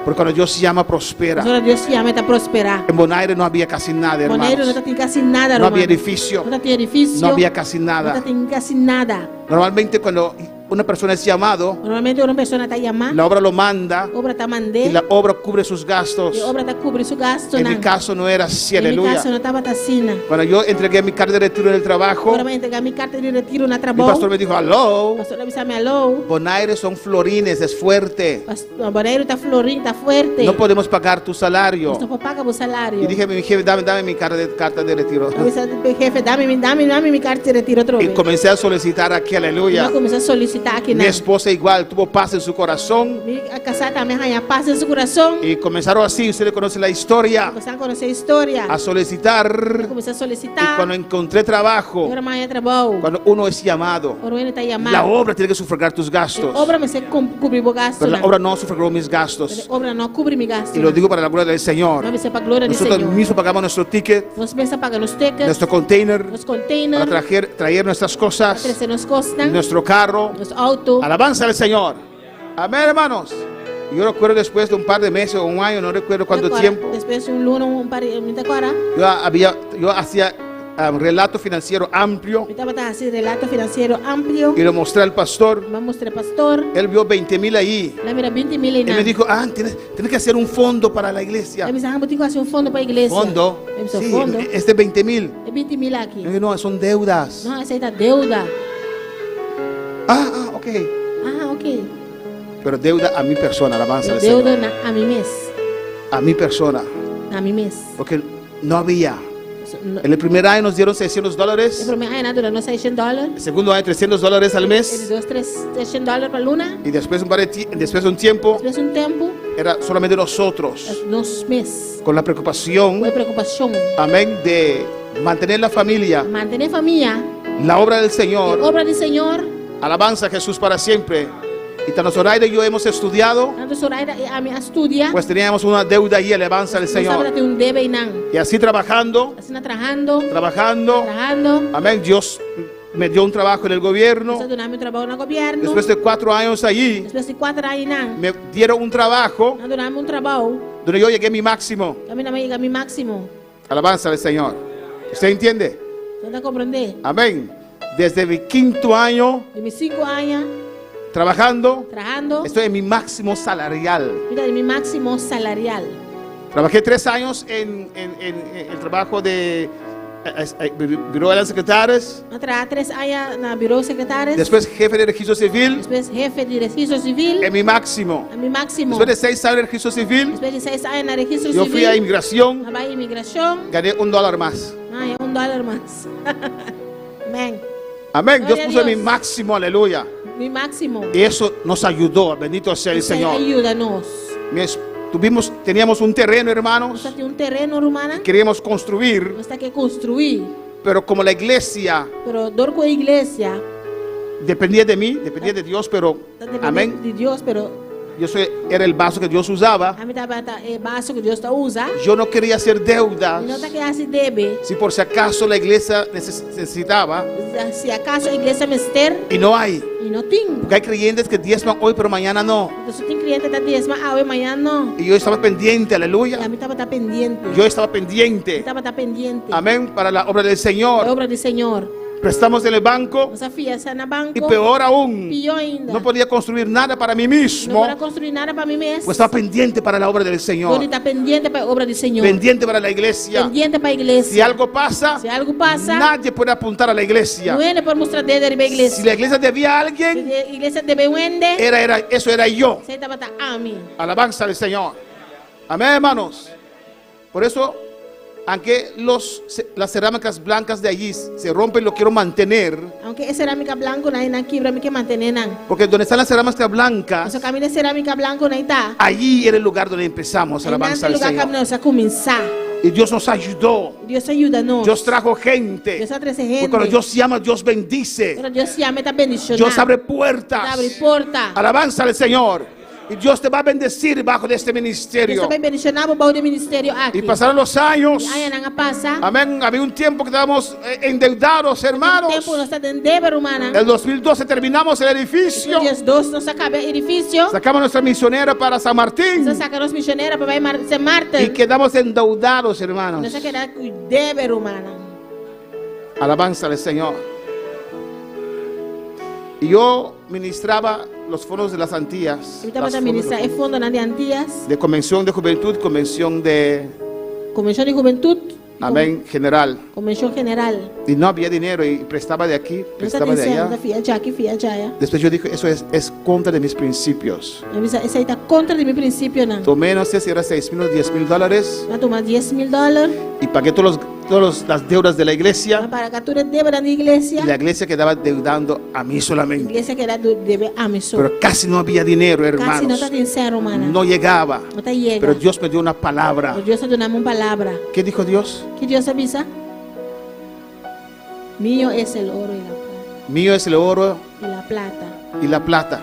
Porque cuando Dios llama, prospera. Ora Dios yama e ta prosperá. En Bonaire no había casi nada, Boneiru no hermanos. tin kasi nada, No había ruman. edificio. No tin edifisio. No había casi No nada. tin kasi nada. Normalmente cuando una persona es llamado, Normalmente un persona ta yamá, la obra lo manda obra ta mand'é, y la obra cubre sus gastos. E obra ta kubri su gastonan. En mi caso no era así, Den mi aleluya. kaso no tabata asina. Cuando yo entregué mi carta de retiro en el trabajo, Ora mi a entregá mi karta di retiro na mi trabou, pastor me dijo, aló, pastor a bisa mi aló, Bonaire son florines, es fuerte. Boneiru ta florin, ta fuerte. No podemos pagar tu salario. Nos no por paga bo salario. Y dije a mi jefe, dame, dame mi carta de, carta de retiro. Mi a bisa mi jefe, dame, dame, dame mi karta di retiro atrobe. Y comencé a solicitar aquí, Mi a aleluya. kuminsá solisitá aki Mi nan. esposa igual tuvo paz en su corazón. Mi kasá tambe haña pas den su kurason. Y comenzaron así, ustedes conocen la historia, Boso konosé e historia. a solicitar. A kuminsá Y solisitá. cuando encontré trabajo, Ora mi a haña trabou. cuando uno es llamado, Ora hende ta yamá. la obra tiene que sufragar tus gastos. E obra mester kubri bo gastonan. Pero la obra no sufragó mis gastos. Pero e obra no a kubri mi gastonan. Y lo digo para la gloria del Señor. Mi a bis'é pa gloria di Nosotros Señor. mismos pagamos nuestro ticket, Nos mes a paga nos ticket, nuestro container, nos container, para traer, traer nuestras cosas, trese nos kosnan, nuestro carro. nos outo. Alabanza al Señor. Amén, hermanos. Yo recuerdo después de un par de meses o un año, no recuerdo cuánto Agora, tiempo, Despues di un luna, un par di, mi ta kòrda. yo, había, yo hacía um, relato financiero amplio Mi tabata hasi relato finansiero amplio. y lo mostré al pastor. Mi a mustra e pastor. Él vio 20 mil ahí. El a mira 20 mil Él me einan. dijo, ah, tienes, tienes que hacer un fondo para la iglesia. El a bisa, ah, bo tin ku hasi un fondo pa iglesia. Fondo. El a bisa, Sí, fondo. es de 20 mil. E 20 mil aki. Yo dije, no, son deudas. No, esei ta deuda. Ah, ah, ok. Ah, ok. Pero deuda a mi persona, alabanza al Deuda Señor. na ami mes. A mi persona. Na mi mes. Porque no había. No. En el primer año nos dieron 600 E dólares. promé aña nan a duna nos 600 dòler. El segundo año 300 dólares al E mes. di dos 300 dòler pa luna. Y después un, par de ti- después de un tiempo Despues un tempu, era solamente nosotros. nos mes. Con la preocupación, Ku e preokupashon. amén, de mantener la familia, Mantené famia. la obra del Señor. E obra di Señor. Alabanza a Jesús para siempre. Y tanto Zoraida y yo hemos estudiado, Tantu Zoraida i ami a studia. pues teníamos una deuda ahí, alabanza al Nos Señor. tabatin un debe einan. Y así trabajando, Asina trahando, trabajando, trahando. amén, Dios me dio un trabajo en el gobierno. Dios a duna mi un trabou na gobièrnu. Después de cuatro años allí, Despues di kuater aña einan. me dieron un trabajo Nan a duna mi un trabou. donde yo llegué a mi máximo. Kaminda mi a yega mi máksimo. Alabanza al Señor. ¿Usted entiende? Bo ta komprondé? Amén. Desde mi quinto año Di mi sinku aña trabajando, trahando, estoy en mi máximo salarial. mi ta den mi máksimo salarial. Trabajé tres años en, en- en- en el trabajo de Buró de las Secretarias, Mi a traha tres aña na Buró Secretaris. después jefe de registro civil, Despues hefe di registro sivil. en mi máximo. Na mi máksimo. Después de seis años de registro civil, Despues di seis aña na registro yo sivil. fui a inmigración, Mi a bai inmigrashon. gané un dólar más. Ai, un dòler mas. Amèn. Amén. Dios Gloria a puso mi Dios. máximo, aleluya. Mi máksimo. Y eso nos ayudó, bendito sea el Señor. A yuda nos. Tuvimos, teníamos un terreno, hermanos, Nos tin un tereno, rumannan. queríamos construir, Nos tabata ke konstruí. pero como la iglesia Pero dor ku e iglesia. dependía de mí, dependía de Dios, pero Depende amén. di Dios, pero Yo soy, era el vaso que Dios usaba. ami tabata e vaso ku Dios ta usa. Yo no quería hacer deudas. Mi no tabata ke hasi debe. Si por si acaso la iglesia necesitaba, Si akaso iglesia mester y no hay. i no tin. Porque hay creyentes que diezman hoy, pero mañana no. Anto tin kreyente ta diesma awe mañan no. Y yo estaba pendiente, aleluya. I ami tabata pendiente. Yo estaba pendiente. Tabata pendiente. Amén. Para la obra del La Señor. obra di Señor. Prestamos en el banco. Nos a fia na banko. Y peor aún, Pió ainda. no podía construir nada para mí No mismo. por a konstruí nada pa mi mes. Pues estaba pendiente para la obra del Señor. Dor ta pendiente pa e obra di Señor. Pendiente para la iglesia. Pendiente pa e iglesia. Si algo pasa, Si algu pasa, nadie puede apuntar a la iglesia. Niun hende por mustra dede riba iglesia. Si la iglesia debía a alguien, Si iglesia debe un hende, era, era, eso era yo. Esei tabata ami. Alabanza al Señor. Amén, hermanos. Por eso, aunque los, las cerámicas blancas de allí se rompen, lo quiero mantener. Aunke e serámika blanku nan ei kibra, mi ke mantené nan. Porque donde están las cerámicas blancas, Paso kaminda serámika blanku nan ta. allí era el lugar donde empezamos. Alabanza al Lugá Señor. kaminda nos a kuminsá. Y Dios nos ayudó. Dios a yuda nos. Dios trajo gente. Dios a trese Porque hende. cuando Dios llama, Dios bendice. Ora Dios yama, E ta bendishoná. Dios abre puertas. Ta habri porta. Alabanza al Señor. Y Dios te va a bendecir bajo de este ministerio. Dios ta bai bendishoná bo bou di e ministerio aki. Y pasaron los años. I añanan a pasa. Amén. Había un tiempo que estábamos endeudados, hermanos. Tempu nos tabata den debe, rumannan. El 2012 terminamos el edificio. 2012 nos a kaba e edifisio. Sacamos nuestra misionera para San Martín. Nos a saka nos misionera pa bai San Martin. Y quedamos endeudados, hermanos. Nos a keda ku debe, rumannan. Alabanza al Señor. Y yo ministraba los fondos de las Antillas. Mi tabata ministrá e fondonan di Antias. De Convención de Juventud, Convención de. Convención di Hubentut. Amén, general. Convención general. Y no había dinero y prestaba de aquí, No ta prestaba tin de sèn, allá. ta fia djaki, fia djaya. Después yo dije, eso es, es contra de mis principios. Mi a bisa, esei ta kontra di mi prinsipionan. Tomé, no sé si era 6 mil o 10 mil dólares Mi a tuma 10,000 dòler, y pagué todos los, todas las deudas de la mi a iglesia. paga tur e debenan di iglesia. Y la iglesia quedaba deudando a mí solamente. Iglesia keda debe ami so. Pero casi no había dinero, Kasi no hermanos. ta tin sèn, rumannan. No llegaba. No ta yega. Pero Dios me dio una palabra. Pero Dios a duna mi un palabra. ¿Qué dijo Dios? Ki Dios a bisa? Mío es el oro y la plata. Mío es el oro Y la plata. y la plata.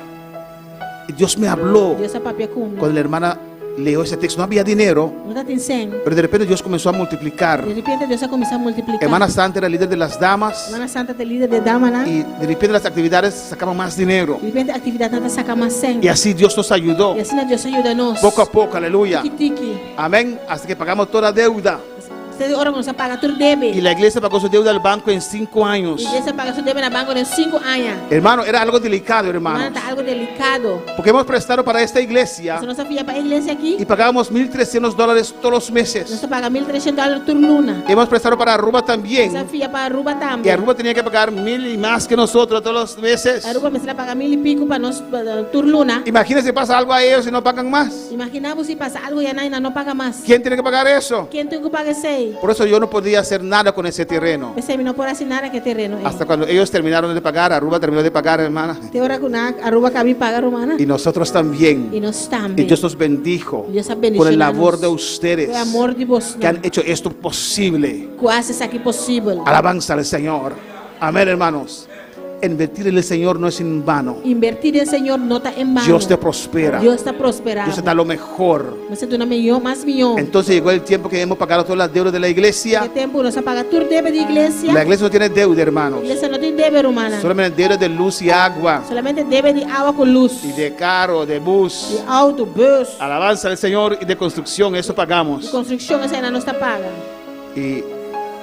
Y Dios me habló Dios a papia ku mi. cuando la hermana leyó ese texto. No había dinero, No ta tin sèn. pero de repente Dios comenzó a multiplicar. Di repente Dios a kuminsá multipliká. Hermana Santa era líder de las damas Hermana Santa ta lider di damanan. y de repente las actividades sacaban más dinero. Di repente aktividatnan ta saka mas sèn. Y así Dios nos ayudó. I asina Dios a yuda nos. Poco a poco, aleluya. Tiki tiki. Amén. Hasta que pagamos toda deuda. Te ora ku nos a paga tur debe. Y la iglesia pagó su deuda al banco en 5 años. Iglesia a paga su debe na banko den 5 aña. Hermano, era algo delicado, Hermano, hermanos. ta algu delikado. Porque hemos prestado para esta iglesia Si nos a fia pa e iglesia aki, y pagábamos 1.300 dólares todos los meses. nos ta paga 1.300 dòler tur luna. Hemos prestado para Aruba también. Nos a fia pa Aruba Y tambe. Aruba tenía que pagar 1.000 y más que nosotros todos los meses. Aruba mester a paga 1.000 i piku pa nos tur luna. Imagínense, pasa algo a ellos y no pagan más. Imaginá bo si pasa algu i nan no paga mas. ¿Quién tiene que pagar eso? Ken tin ku paga esei? Por eso yo no podía hacer nada con ese terreno. P'esei mi no por a hasi nada ku e tereno ei. Hasta cuando ellos terminaron de pagar, Aruba terminó de pagar, hermana. Te ora ku nan Aruba kaba di paga, rumannan. Y nosotros también. I nos tambe. Y Dios nos bendijo Dios a por el bendishoná labor nos. de ustedes Ku e amor di boso. que han hecho esto posible. Ku a hasi esaki posibel. Alabanza al Señor. Amén, hermanos. Invertir en el Señor no es en vano. Invertí den Señor no ta en vano. Dios te prospera. Dios ta prosperá. Dios te da lo mejor. Dios ta duna mihó, mas mihó. Entonces llegó el tiempo que hemos pagado todas las deudas de la iglesia. E tempu nos a paga tur debe di iglesia. La iglesia no tiene deuda, hermanos. Iglesia no tin debe, rumannan. Solamente deuda de luz y agua. Solamente debe di awa ku lus. Y de carro, de bus. Di outo, bus. Alabanza al Señor y de construcción, eso Di pagamos. konstrukshon, esei nos ta paga. Y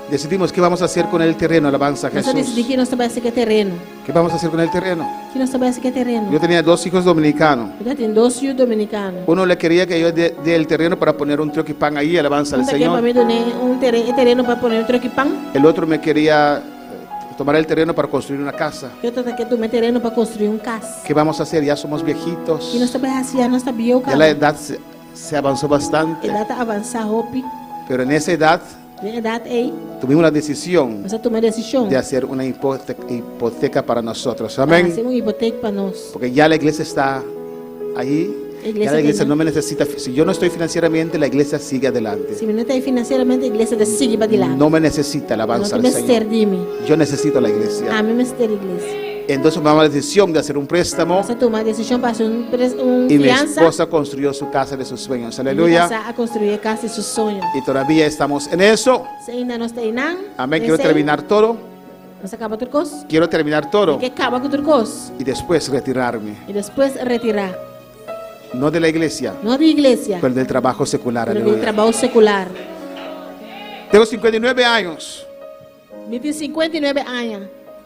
decidimos qué vamos a hacer con el terreno, alabanza a Nos a Jesús. disidí ki nos ta bai hasi ku e tereno. ¿Qué vamos a hacer con el terreno? Ki nos ta bai hasi ku e tereno. Yo tenía dos hijos dominicanos. Mi tabatin dos yu dominikano. Uno le quería que yo dé dé el terreno para poner un troque pan ahí, alabanza al Un ta ke pa Señor. mi duna un tereno, e tereno pa pone un tròk'i pan. El otro me quería tomar el terreno para construir una casa. E otro ta ke tuma e tereno pa konstruí un kas. ¿Qué vamos a hacer? Ya somos viejitos. Ki nos ta bai hasi? Ya nos ta bieu Ya la kaba. edad se, se avanzó bastante. Edat a avansá hopi. Pero en esa edad Den e edat ei, tuvimos la decisión nos a tuma e desishon de hacer una hipoteca para nosotros. pa Amén. hasi un hipotek pa nos. Porque ya la iglesia está ahí. Ya Iglesia la iglesia tiene- no me necesita. Si yo no estoy financieramente, la iglesia sigue adelante. Si mi no ta finansieramente, iglesia ta sigui pa dilanti. No me necesita, No alabanza tin al mester Señor. di mi. Yo necesito la iglesia. Ami mester iglesia. Entonces tomamos la decisión de hacer un préstamo Nos a tuma e desishon pa hasi un, un y mi fiansa. esposa construyó su casa de sus sueños. Mi Aleluya. kasá a konstruí e kas di su soño. Y todavía estamos en eso. Ainda nos ta einan. Amén. Quiero terminar todo. Nos a kaba tur kos. Quiero terminar todo Ke kaba ku tur kos. y después retirarme. I despues retirá. No de la iglesia, No di iglesia, pero del trabajo secular. pero di Aleluya. trabou sekular. Tengo 59 años. Mi tin 59 aña.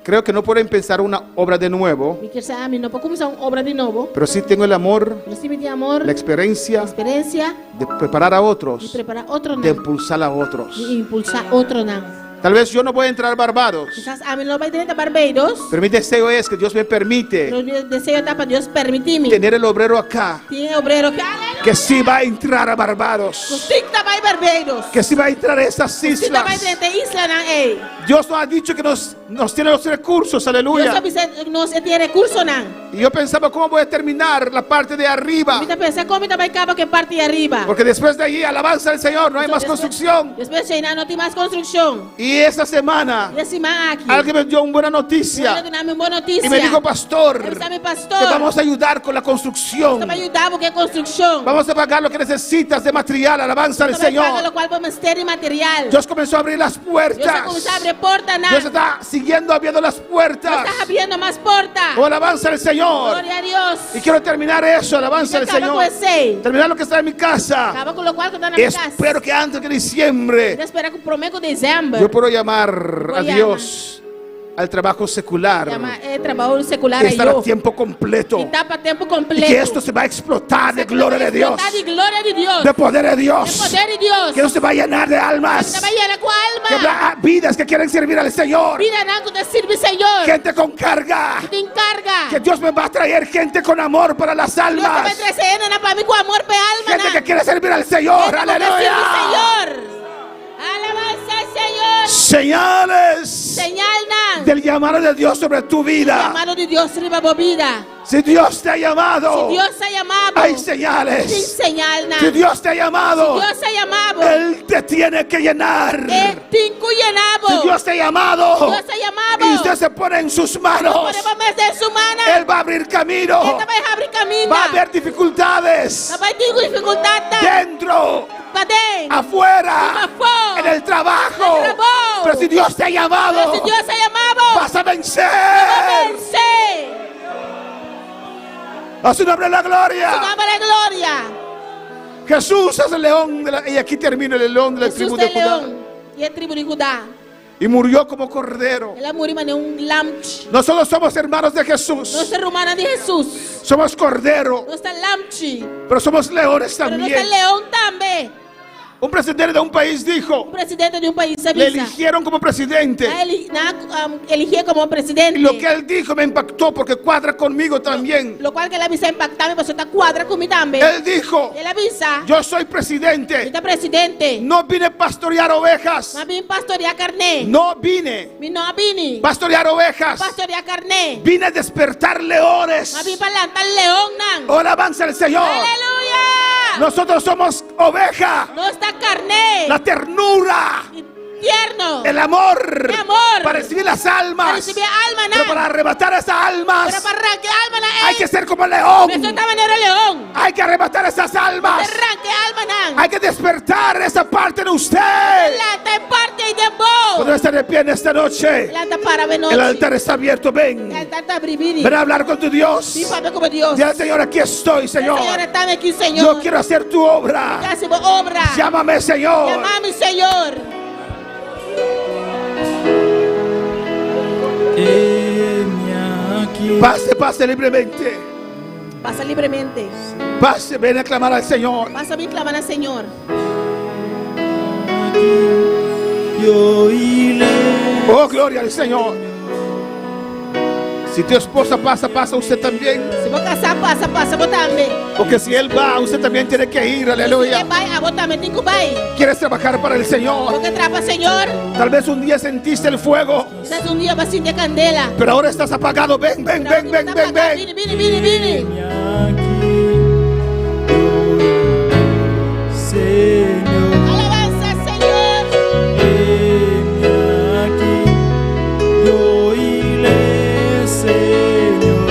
Creo que no puedo empezar una obra de nuevo, Mi ke sa, mi no por kuminsá un obra di nobo. pero sí tengo el amor, Pero sí mi tin amor, la experiencia eksperensia de preparar a di otros, prepará otronan. de impulsar a otros. Di impulsá otronan. Tal vez yo no voy a entrar a Barbados, Kisas ami no bai drenta Barbados. pero mi deseo es que Dios me permite Pero mi deseo ta pa Dios permití mi. tener el obrero acá, Tin obrero ku que sí va a entrar a Barbados, Sí ta bai Barbados. que sí va a entrar a esas Sí ta bai islas. drenta e islanan ei. Dios nos ha dicho que nos, nos tiene los recursos, Dios aleluya. a bisa nos tin rekursonan. Y yo pensaba, ¿cómo voy a terminar la parte de arriba? Mi ta pensa kon mi ta bai kaba ku e parti di ariba. Porque después de allí, alabanza al Señor, no hay más construcción. Despues di einan no tin mas konstrukshon. Y esta semana, I e siman aki. alguien me dio una buena noticia. Un hende a duna mi un bon notisia. Y me dijo, pastor, El a bisa mi pastor. te vamos a ayudar con la construcción. Nos ta bai yuda bo ku e konstrukshon. Vamos a pagar lo que necesitas de material, alabanza al Nos ta bai paga Señor. lokual bo mester di material. Dios comenzó a abrir las Dios puertas. a kuminsá habri portanan. Dios está siguiendo abriendo las puertas. Dios ta habriendo mas porta. Oh, alabanza al Señor. Gloria na Dios. Y quiero terminar eso, alabanza al Kaba Señor. ku esei. Terminar lo que está en mi casa. Kaba ku lokual ku ta na mi kas. Espero que antes de diciembre Mi ta spera ku promé ku desèmber. yo puedo llamar a Voy a Dios Al trabajo secular. Yama e trabou sekular Estar a ayó. tiempo completo. I ta pa tempu Y kompleto. que esto se va a explotar de gloria de Dios. Eksplotá di gloria di Dios. De poder de Dios. Di poder di Dios. Que no se va a llenar de almas. Ta bai yena ku alma. Que habrá vidas que quieren servir al Señor. Bidanan ku ta sirbi Señor. Gente con carga. Ku tin karga. Que Dios me va a traer gente con amor para las Dios ta almas. bai trese hendenan pa mi ku amor pa alma. Gente que quiere servir al Señor. Aleluya. Señor. Alabanza al Señor. Señales Señalnan. del llamado de Dios sobre tu vida. Llamado di Dios riba bo bida. Si Dios te ha llamado, Si Dios a yama bo. hay señales. Tin señalnan. Si Dios te ha llamado, Si Dios a yama bo. Él te tiene que llenar. E tin ku yena bo. Si Dios te ha llamado, Si Dios a yama bo. y usted se pone en sus manos, Pone bo mes den su man. Él va a abrir camino. E ta bai habri kaminda. Va a haber dificultades Ta bai tin difikultat. dentro, Paden. afuera, Pafó. en el trabajo. Den trabou. Pero si Dios te ha llamado, Pero si Dios a yama bo. vas a vencer. Lo bo vense. A su nombre la gloria. Su nòmber e gloria. Jesús es el león de la, y aquí termina el león de la Hesus tribu ta de Judá. leon di e tribu di Huda. Y murió como cordero. El a muri manera un lamchi. Nosotros somos hermanos de Jesús. Nos ta ruman di Hesus. Somos cordero, Nos ta lamchi. pero somos leones Pero nos ta también. leon tambe. Un presidente de un país dijo, Un presidente di un pais le a bisa. eligieron como presidente. Nan a eligié komo presidente. Y lo que él dijo me impactó porque cuadra conmigo también. Lokual ku el a bisa a impaktá mi pasobra e ta kuadra ku mi tambe. Él dijo, El a bisa. yo soy presidente. Mi ta presidente. No vine a pastorear ovejas. M'a bin pastoriá karné. No vine Mi no a bini. pastorear ovejas. Pastoriá karné. Vine a despertar leones. M'a bin pa lanta leonnan. Oh, alabanza al Señor. Aleluya. Nosotros somos oveja. Nos ta karné. La ternura, Tierno. el amor, El amor. para recibir las almas. Pa risibí almanan. Pero para arrebatar esas almas, Pero pa ranka almanan. hay que ser como el león. Mester ta manera leon. Hay que arrebatar esas almas. Ranka almanan. Hay que despertar esa parte de usted. Lanta e parti ei den bo. Puede estar de pie en esta noche. Lanta para awe nochi. El altar está abierto. Ven. E altar ta habrí, bini. Ven a hablar con tu Dios. Bin papia ku Dios. Dile al Señor, aquí estoy, Señor. Señor, at'ami aki, Señor. Yo quiero hacer tu obra. Mi ke hasi bo obra. Llámame, Señor. Yama mi, Señor. Pase, pase libremente. Pasa libremente. Pase, ven a clamar al Señor. Pasa bin klama na Señor. Oh, gloria al Señor. Si tu esposa pasa, pasa usted también. Si bo kasá pasa, pasa bo tambe. Porque si él va, usted también tiene que ir. Si Aleluya. e bai, abo tambe tin ku bai. ¿Quieres trabajar para el Señor? Bo ke traha pa Señor. Tal vez un día sentiste el fuego, Kisas un dia bo a sinti kandela. pero ahora estás apagado. Ven, ven, ven, ven, ven, ven. Bini, bini, bini, bini. Alabanza, Señor. Aquí, yo iré, Señor.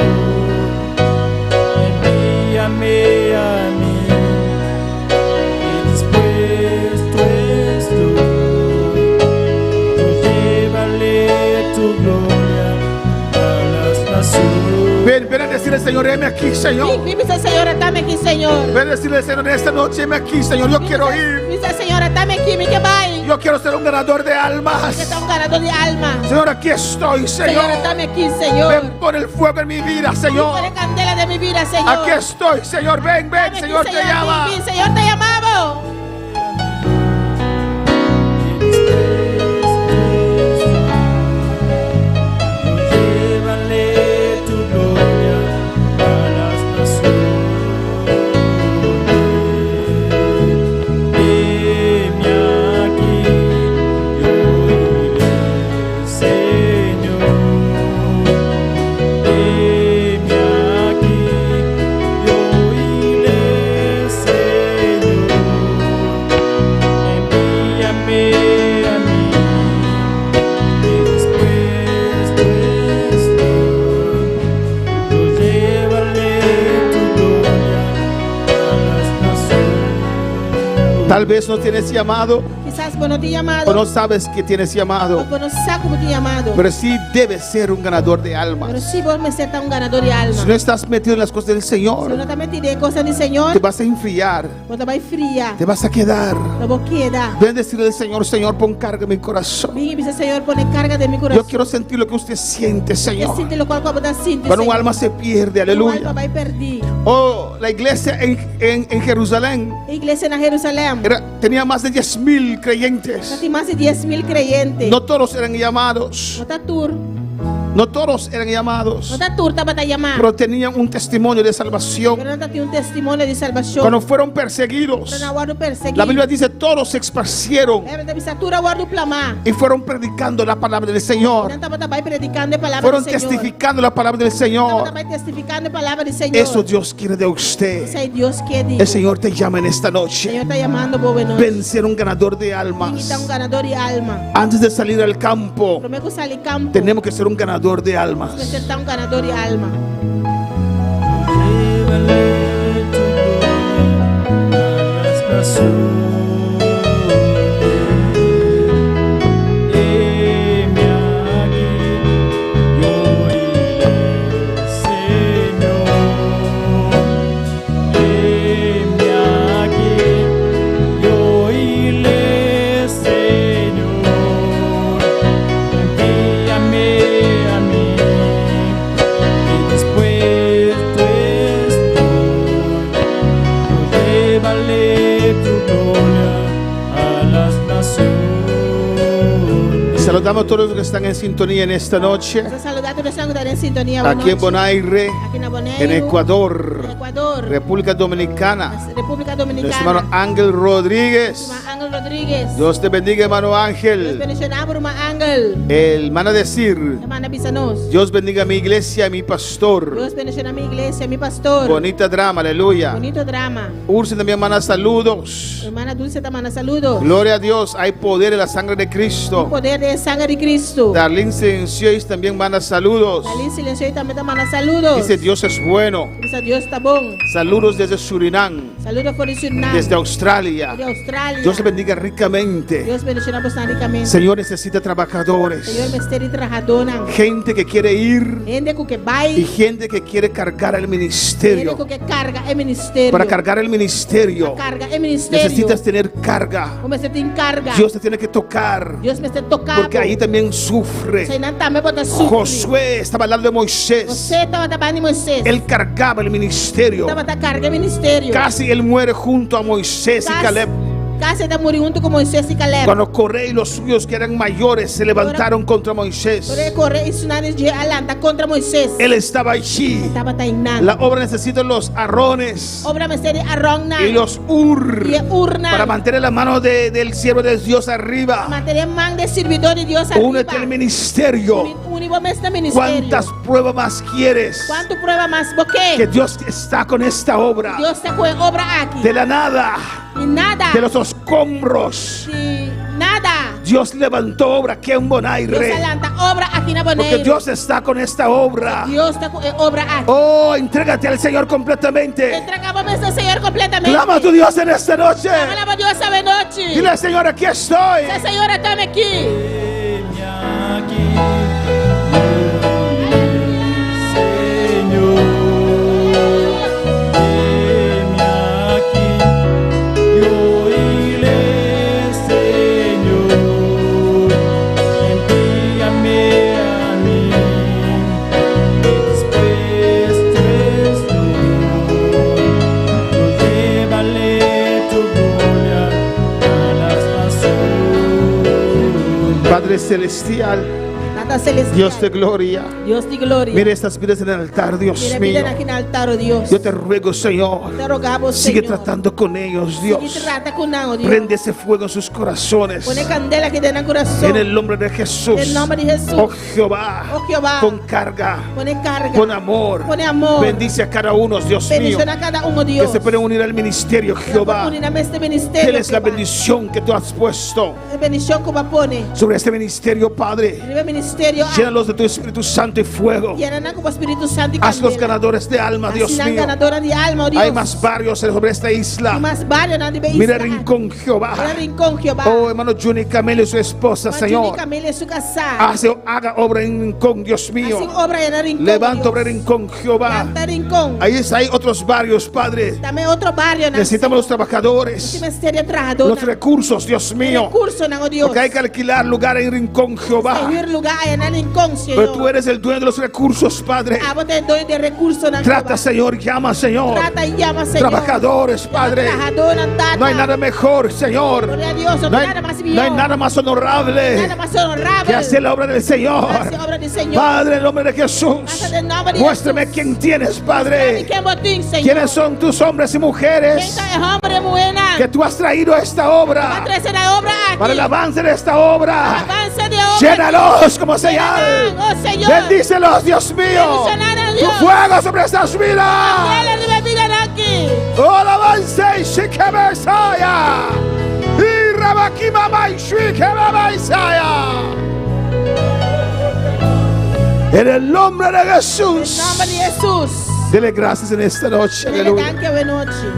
Envíame a mí y dispuesto estoy. Tú llévale tu gloria a las naciones. Ven, ven a decirle, Señor, heme aquí, Señor. Bin bisa Señor, at'ami aki, Señor. Ven a decirle, Señor, esta noche, heme aquí, Señor. Yo quiero ir. Bisa Señor, at'ami aki, mi ke bai. Yo quiero ser un ganador de almas. Mi ke ta un ganadó di alma. Señor, aquí estoy, Señor. Señor, at'ami aki, Señor. Ven pon el fuego en mi vida, Señor. Pone kandela den mi bida, Señor. Aquí estoy, Señor. Ven, ven, At'ami aki, Señor, te llama. Bin, bin, Señor, ta yama bo. Llévale tu gloria a las naciones. Heme aquí, yo iré, Señor. Heme aquí, yo iré, Señor. Envíame a mí. Y dispuesto estoy, tú llévale tu gloria a las naciones. Tal vez no tienes llamado, Kisas Si bo no tin yamado, o no sabes que tienes llamado, òf bo no sa ku bo tin yamado. pero sí debes ser un ganador de Pero almas. si bo mester ta un ganadó di alma. Si no estás metido en las cosas del Si bo Señor, no ta metí den e kosnan di Señor, te vas a enfriar, bo ta bai fria. te vas a quedar. Lo bo keda. Ven a decirle al Señor, Señor, pon carga en mi corazón. Bin i bisa Señor, pone karga den mi Yo kurason. quiero sentir lo que usted siente, Ke Señor. sinti lokual ku abo ta sinti, Cuando un Señor. alma se pierde, Un alma aleluya. bai pèrdí. Oh, la iglesia en Jerusalén E iglesia na Jerusalèm tenía más de 10 mil creyentes. Tabatin mas di 10.000 kreyente. No todos eran llamados. No ta tur, No todos eran llamados. no ta tur tabata yamá. Pero tenían un testimonio de salvación. Pero nan tabatin un testimonio di salbashon. Cuando fueron perseguidos, Pero nan a wòrdu persiguí. la Biblia dice, todos se esparcieron Beibel ta bisa tur a wòrdu plamá. y fueron predicando la palabra del Señor. Nan tabata bai predikando e palabra Fueron di Señor. testificando la palabra del Señor. Tabata bai testifikando e palabra di Señor. Eso Dios quiere de usted. Esei Dios ke di bo. El Señor te llama en esta noche. Señor ta yamando bo awe nochi. Ven ser un ganador de almas. Bin ta un ganadó di alma. Antes de salir al campo, Promé ku sali kampo. tenemos que ser un ganador de almas. Mester ta un ganadó di alma. Llévale tu gloria a las naciones. Heme aquí, yo iré, Señor. Heme aquí, yo iré, Señor. Envíame a mí y dispuesto estoy. Yo llévale tu gloria a las naciones. Saludamos a todos los que están en sintonía en esta noche. Nos ta saludá tur esnan ku ta den sintonia. Aquí en Bonaire, Aki na Boneiru. en Ecuador, Ecuador. República Dominicana. Repúblika Nuestro Dominikana. hermano Ángel Rodríguez. Ruman Ángel Rodríguez. Dios te bendiga, hermano Dios Ángel. bendishoná bo, ruman Ángel. El manda a decir, E ta manda bisa nos. Dios bendiga a mi iglesia y mi pastor. Dios bendishoná mi iglesia, mi pastor. Bonita drama, aleluya. Bunita drama. Urse también manda saludos. Ruman Dulce ta manda saludo. Gloria a Dios, hay poder en la sangre de Cristo. Poder den sanger di Kristu. Darlene Silenciois también manda saludos. Darlene Silenciois tambe ta manda saludo. Dice Dios es bueno. Dice Dios ta bon. Saludos desde Surinam, Saludo for di Surinam. desde Australia. Di Australia. Dios te bendiga ricamente. Dios bendishoná bo rikamente. Señor necesita trabajadores. Señor mester di trahadónan. Gente que quiere ir Hende ku ke y bai. gente que quiere cargar el Hende ministerio. ku ke karga e ministerio. Para cargar el ministerio Karga e ministerio. necesitas tener carga. Bo mester tin karga. Dios te tiene que tocar. Dios mester toka. Porque ahí también sufre. Einan tambe bo ta sufri. Josué estaba al lado de Moisés. Josué tabata banda di Moisés. Él cargaba el ministerio. Tabata karga e ministerio. Casi él muere junto a Moisés y Kasi- Caleb. Kasi e ta muri huntu ku Moisés i Caleb. Cuando Coré y los suyos que eran mayores se levantaron contra Moisés. Ora Coré i sunan a lanta kontra Moisés. Él estaba allí. E tabata einan. La obra necesita los Aarones Obra mester di Aaronnan. y los Hur I e Hurnan. para mantener la mano del siervo de Dios arriba. Mantené man di sirbidó di Dios ariba. Únete al ministerio. Uni bo mes na ministerio. ¿Cuántas pruebas más quieres? Kuantu prueba mas bo ke? Que Dios está con esta obra. Dios ta ku e obra aki. De la nada, Di nada. de los escombros. Di nada. Dios levantó obra aquí en Dios Bonaire. a lanta obra aki na Porque Boneiru. Dios está con esta obra. Dios ta ku e obra aki. Oh, entrégate al Señor completamente. Entregá bo mes na Señor kompletamente. Clama a tu Dios en esta noche. Klama Dios awe nochi. Dile, Señor, aquí estoy. Bisa, Señor, at'ami aki. Señor, heme aquí, yo iré, Señor, envíame a mí, dispuesto estoy, yo llévale tu gloria a las naciones. Padre Celestial, Tata Celestial. Dios de gloria. Dios di gloria. Mire estas vidas en el altar, Dios Mira, mío. bidanan aki na altá, oh Dios. Yo te ruego, Señor. Ta roga bo, Sigue Señor. tratando con ellos, Dios. Sigui trata ku nan, oh Dios. Prende ese fuego en sus corazones. Pone kandela aki den nan kurason. En el nombre de Jesús. En nòmber di Hesus. Oh Jehová. Oh Jehová. Pon carga. Pone karga. Pon amor. Pone amor. Bendice a cada uno, Dios mío. Bendishoná kada un, oh Que Dios. se pueden unir al ministerio, Jehová. Uni na e ministerio. Él es la bendición que tú has puesto Bendishon ku Bo a pone. sobre este ministerio, Padre. Riba ministerio. ministerio. Llénalos de tu Espíritu Santo y fuego. Yena nan ku bo Spiritu Santu i Hazlos kandela. ganadores de alma, Dios Hasi nan mío. ganadónan di alma, oh Dios. Hay más barrios sobre esta isla. Tin mas barionan riba e Mira isla. Rincón Jehová. Mira Rincón Jehová. Oh, hermano Juni Camilo y su esposa, Juan Juni Señor. Camilo i su kasá. Hace, haga obra en Rincón, Dios mío. Hasi obra na Rincón. Levanta Dios. obra en Rincón, Jehová. Lanta Rincón. Ahí hay otros barrios, Padre. Tambe otro barionan. Necesitamos los trabajadores, Nos mester di trahadó. los recursos, Dios mío. Rekursonan, oh Dios. Porque hay que alquilar lugar en Rincón, Jehová. Huur lugá aya na Rincón, Señor. Pero tú eres el dueño de los recursos, Padre. Abo ta e doño di rekursonan. Trata, Señor, llama, Señor. Trata i yama, Señor. Trabajadores, Padre. Trahadónan, Tata. No hay nada mejor, Señor. Gloria a Dios, no No hay hay, nada mas no hay mihó. nada más honorable Nada mas honorabel. que hacer la obra del Señor. Hasi obra di Señor. Padre, en el nombre de Jesús. Pasa den nòmber di Muéstrame Jesús. quién tienes, Padre. Ken bo tin, Señor. ¿Quiénes son tus hombres y mujeres Ken ta e hòmber i muhénan? que tú has traído a esta obra A trese e obra aki. para el avance de esta obra? Avanse di e obra. Llénalos como señal. Oh, Señor. Bendícelos, Dios mío. Bendícelos, Tu Dios. fuego sobre estas vidas. Kandela riba e bidanan aki. Oh, avance y shikebesaya. Y rabakimama y shikebesaya. En el nombre de Jesús. Den nòmber di Jesús. Dele gracias en esta noche. Dele Aleluya. danki awe nochi.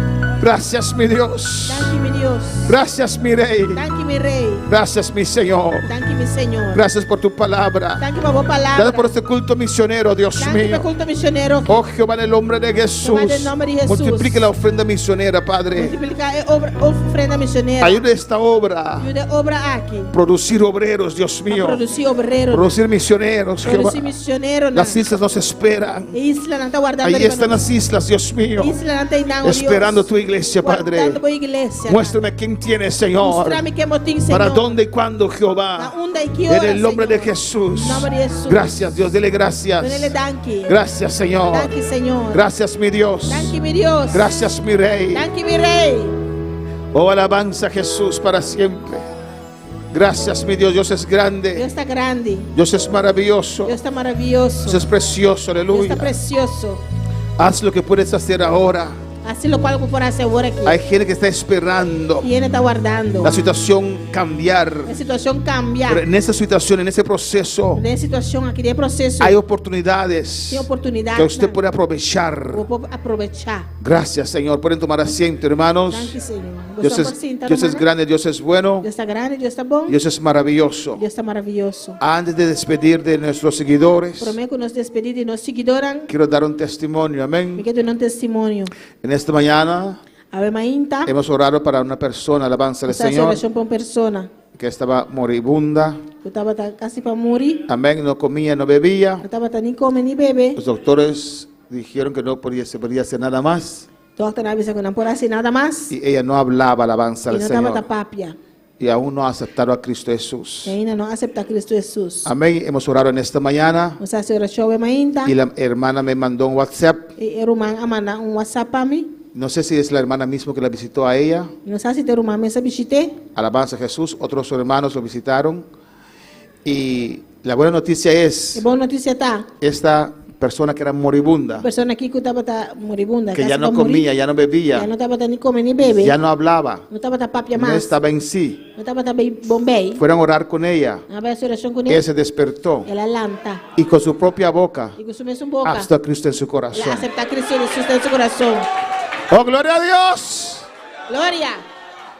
Gracias, mi Dios. Danki, mi Dios. Gracias, mi Rey. Danki, mi Rei. Gracias, mi Señor. Danki, mi Señor. Gracias por tu palabra. Danki pa bo palabra. Gracias por este culto misionero, Dios Danki pa mío. kulto misionero. Oh Jehová, en el nombre de Jesús. Jehová, en el nombre de Jesús. Multiplique la ofrenda misionera, Padre. Multipliká e obra, ofrenda misionero. Ayude esta obra. Yuda e obra aki. Producir obreros, Dios mío. Produsí obrero. Producir misioneros, Jehová. Produsí misionero. Las islas nos esperan. E islanan ta wardando. Ahí están las islas, Dios mío. Islanan ta einan, oh Dios. Esperando tu iglesia, Padre. Wardando bo iglesia. Muéstrame quién tienes, Señor. Mustra mi ken bo tin, Señor. Para dónde y cuándo, Jehová. Na unda i ki En ora, el nombre de Jesús. Nòmber di Jesús. Gracias, Dios. Dele gracias. Dun'é danki. Gracias, Señor. Danki, Señor. Gracias, mi Dios. Danki, mi Dios. Gracias, mi Rey. Danki, mi Rei. Oh, alabanza a Jesús para siempre. Gracias, mi Dios. Dios es grande. Dios ta grandi. Dios es maravilloso. Dios ta maravioso. Dios es precioso. Dios Aleluya. ta presioso. Haz lo que puedes hacer ahora. Hasi loke bo por hasi awor aki. Hay gente que está esperando Tin hende ta wardando. la situación cambiar. E situashon kambia. Pero en esa situación, en ese proceso, Den e situashon aki, den e proseso. hay oportunidades Tin oportunidat. que usted puede aprovechar. Bo por aprovechá. Gracias, Señor. Pueden tomar asiento, hermanos. Danki, Señor. Dios es, Dios es grande, Dios es bueno, Dios ta grandi, Dios ta bon. Dios es maravilloso. Dios ta maravioso. Antes de despedir de nuestros seguidores, Promé ku nos despedí di nos siguidónan. quiero dar un testimonio. Mi Amén. ke duna un testimonio. En esta mañana Awe mainta. hemos orado para una persona, alabanza al Nos a hasi Señor, orashon pa un persona. que estaba moribunda. Ku tabata kasi pa muri. Amén. No comía, no bebía. No tabata ni kome ni bebe. Los doctores dijeron que no podía, se podía hacer nada más. Dòkternan a bisa ku no por hasi nada mas. Y ella no hablaba, alabanza I al no tabata Señor. papia. Y aún no ha aceptado a Cristo Jesús. I ainda no a aseptá Kristu Hesus. Amén. Hemos orado en esta mañana. Nos a hasi orashon awe mainta. Y la hermana me mandó un WhatsApp. I e ruman a manda un WhatsApp pa mi. No sé si es la hermana mismo que la visitó a ella. No sa si ta e ruman mes a bishit'é. Alabanza a Jesús. Otros hermanos lo visitaron. Y la buena noticia es, E bon notisia ta. esta persona que era moribunda, Persona aki ku tabata moribunda. que kasi ya no pa muri. comía, ya no bebía, Ya no tabata ni kome ni bebe. ya no hablaba, No tabata papia no mas. estaba en sí. No tabata bon bei. Fueron a orar con ella. Nan a bai hasi orashon kuné. Ella se despertó El a lanta. y con su propia boca I ku su mesun boka. aceptó a Cristo en su El a corazón. aseptá Kristu Hesus den su kurason. ¡Oh, gloria a Dios! Gloria.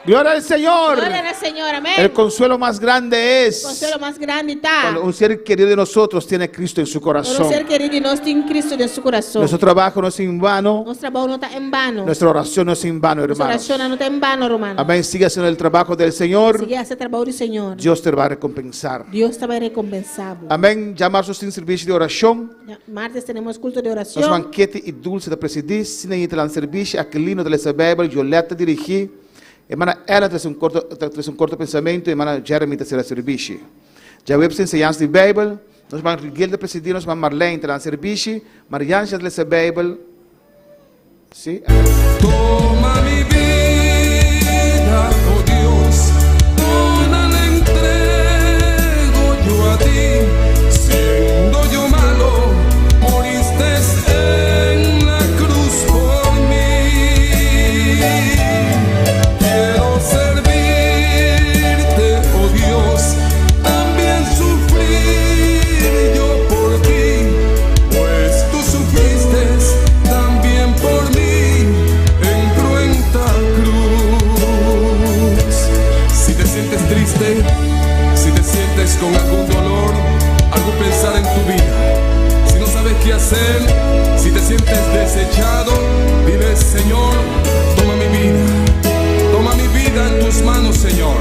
¡Gloria al Señor! Gloria na Señor. Amèn. El consuelo más grande es Konsuelo mas grandi ta. cuando un ser querido de nosotros tiene a Cristo en su Ora un corazón. ser kerí di nos tin Kristu den su kurason. Nuestro trabajo no es en vano, Nos trabou no ta en vano. nuestra oración no es en vano, Nos hermanos. orashon no ta en vano, ruman. Amén. Sigue haciendo el trabajo del Señor. Sigui hasi trabou di Señor. Dios te va a recompensar. Dios ta bai rekompensá bo. Amén. Ya marzo sin servicio de oración. Martes tenemos culto de Nos oración. banquete y dulce de presidir. Sin ir al servicio. Aquilino de la Bible. Yoleta dirigí. Hermana Ella tras un corto pensamiento. Hermana Jeremy te será servicio. Ya web enseñanza de Bible. Nos van Miguel de presidir. Nos van Marlene te la servicio. Marianne de la Bible. Sí. Toma mi vida, oh Dios, toda la entrego yo a ti. Siendo yo malo, moriste en la cruz por mí. Quiero servirte, oh Dios, también sufrir hacer, si te sientes desechado, dile, Señor, toma mi vida. Toma mi vida en tus manos, Señor.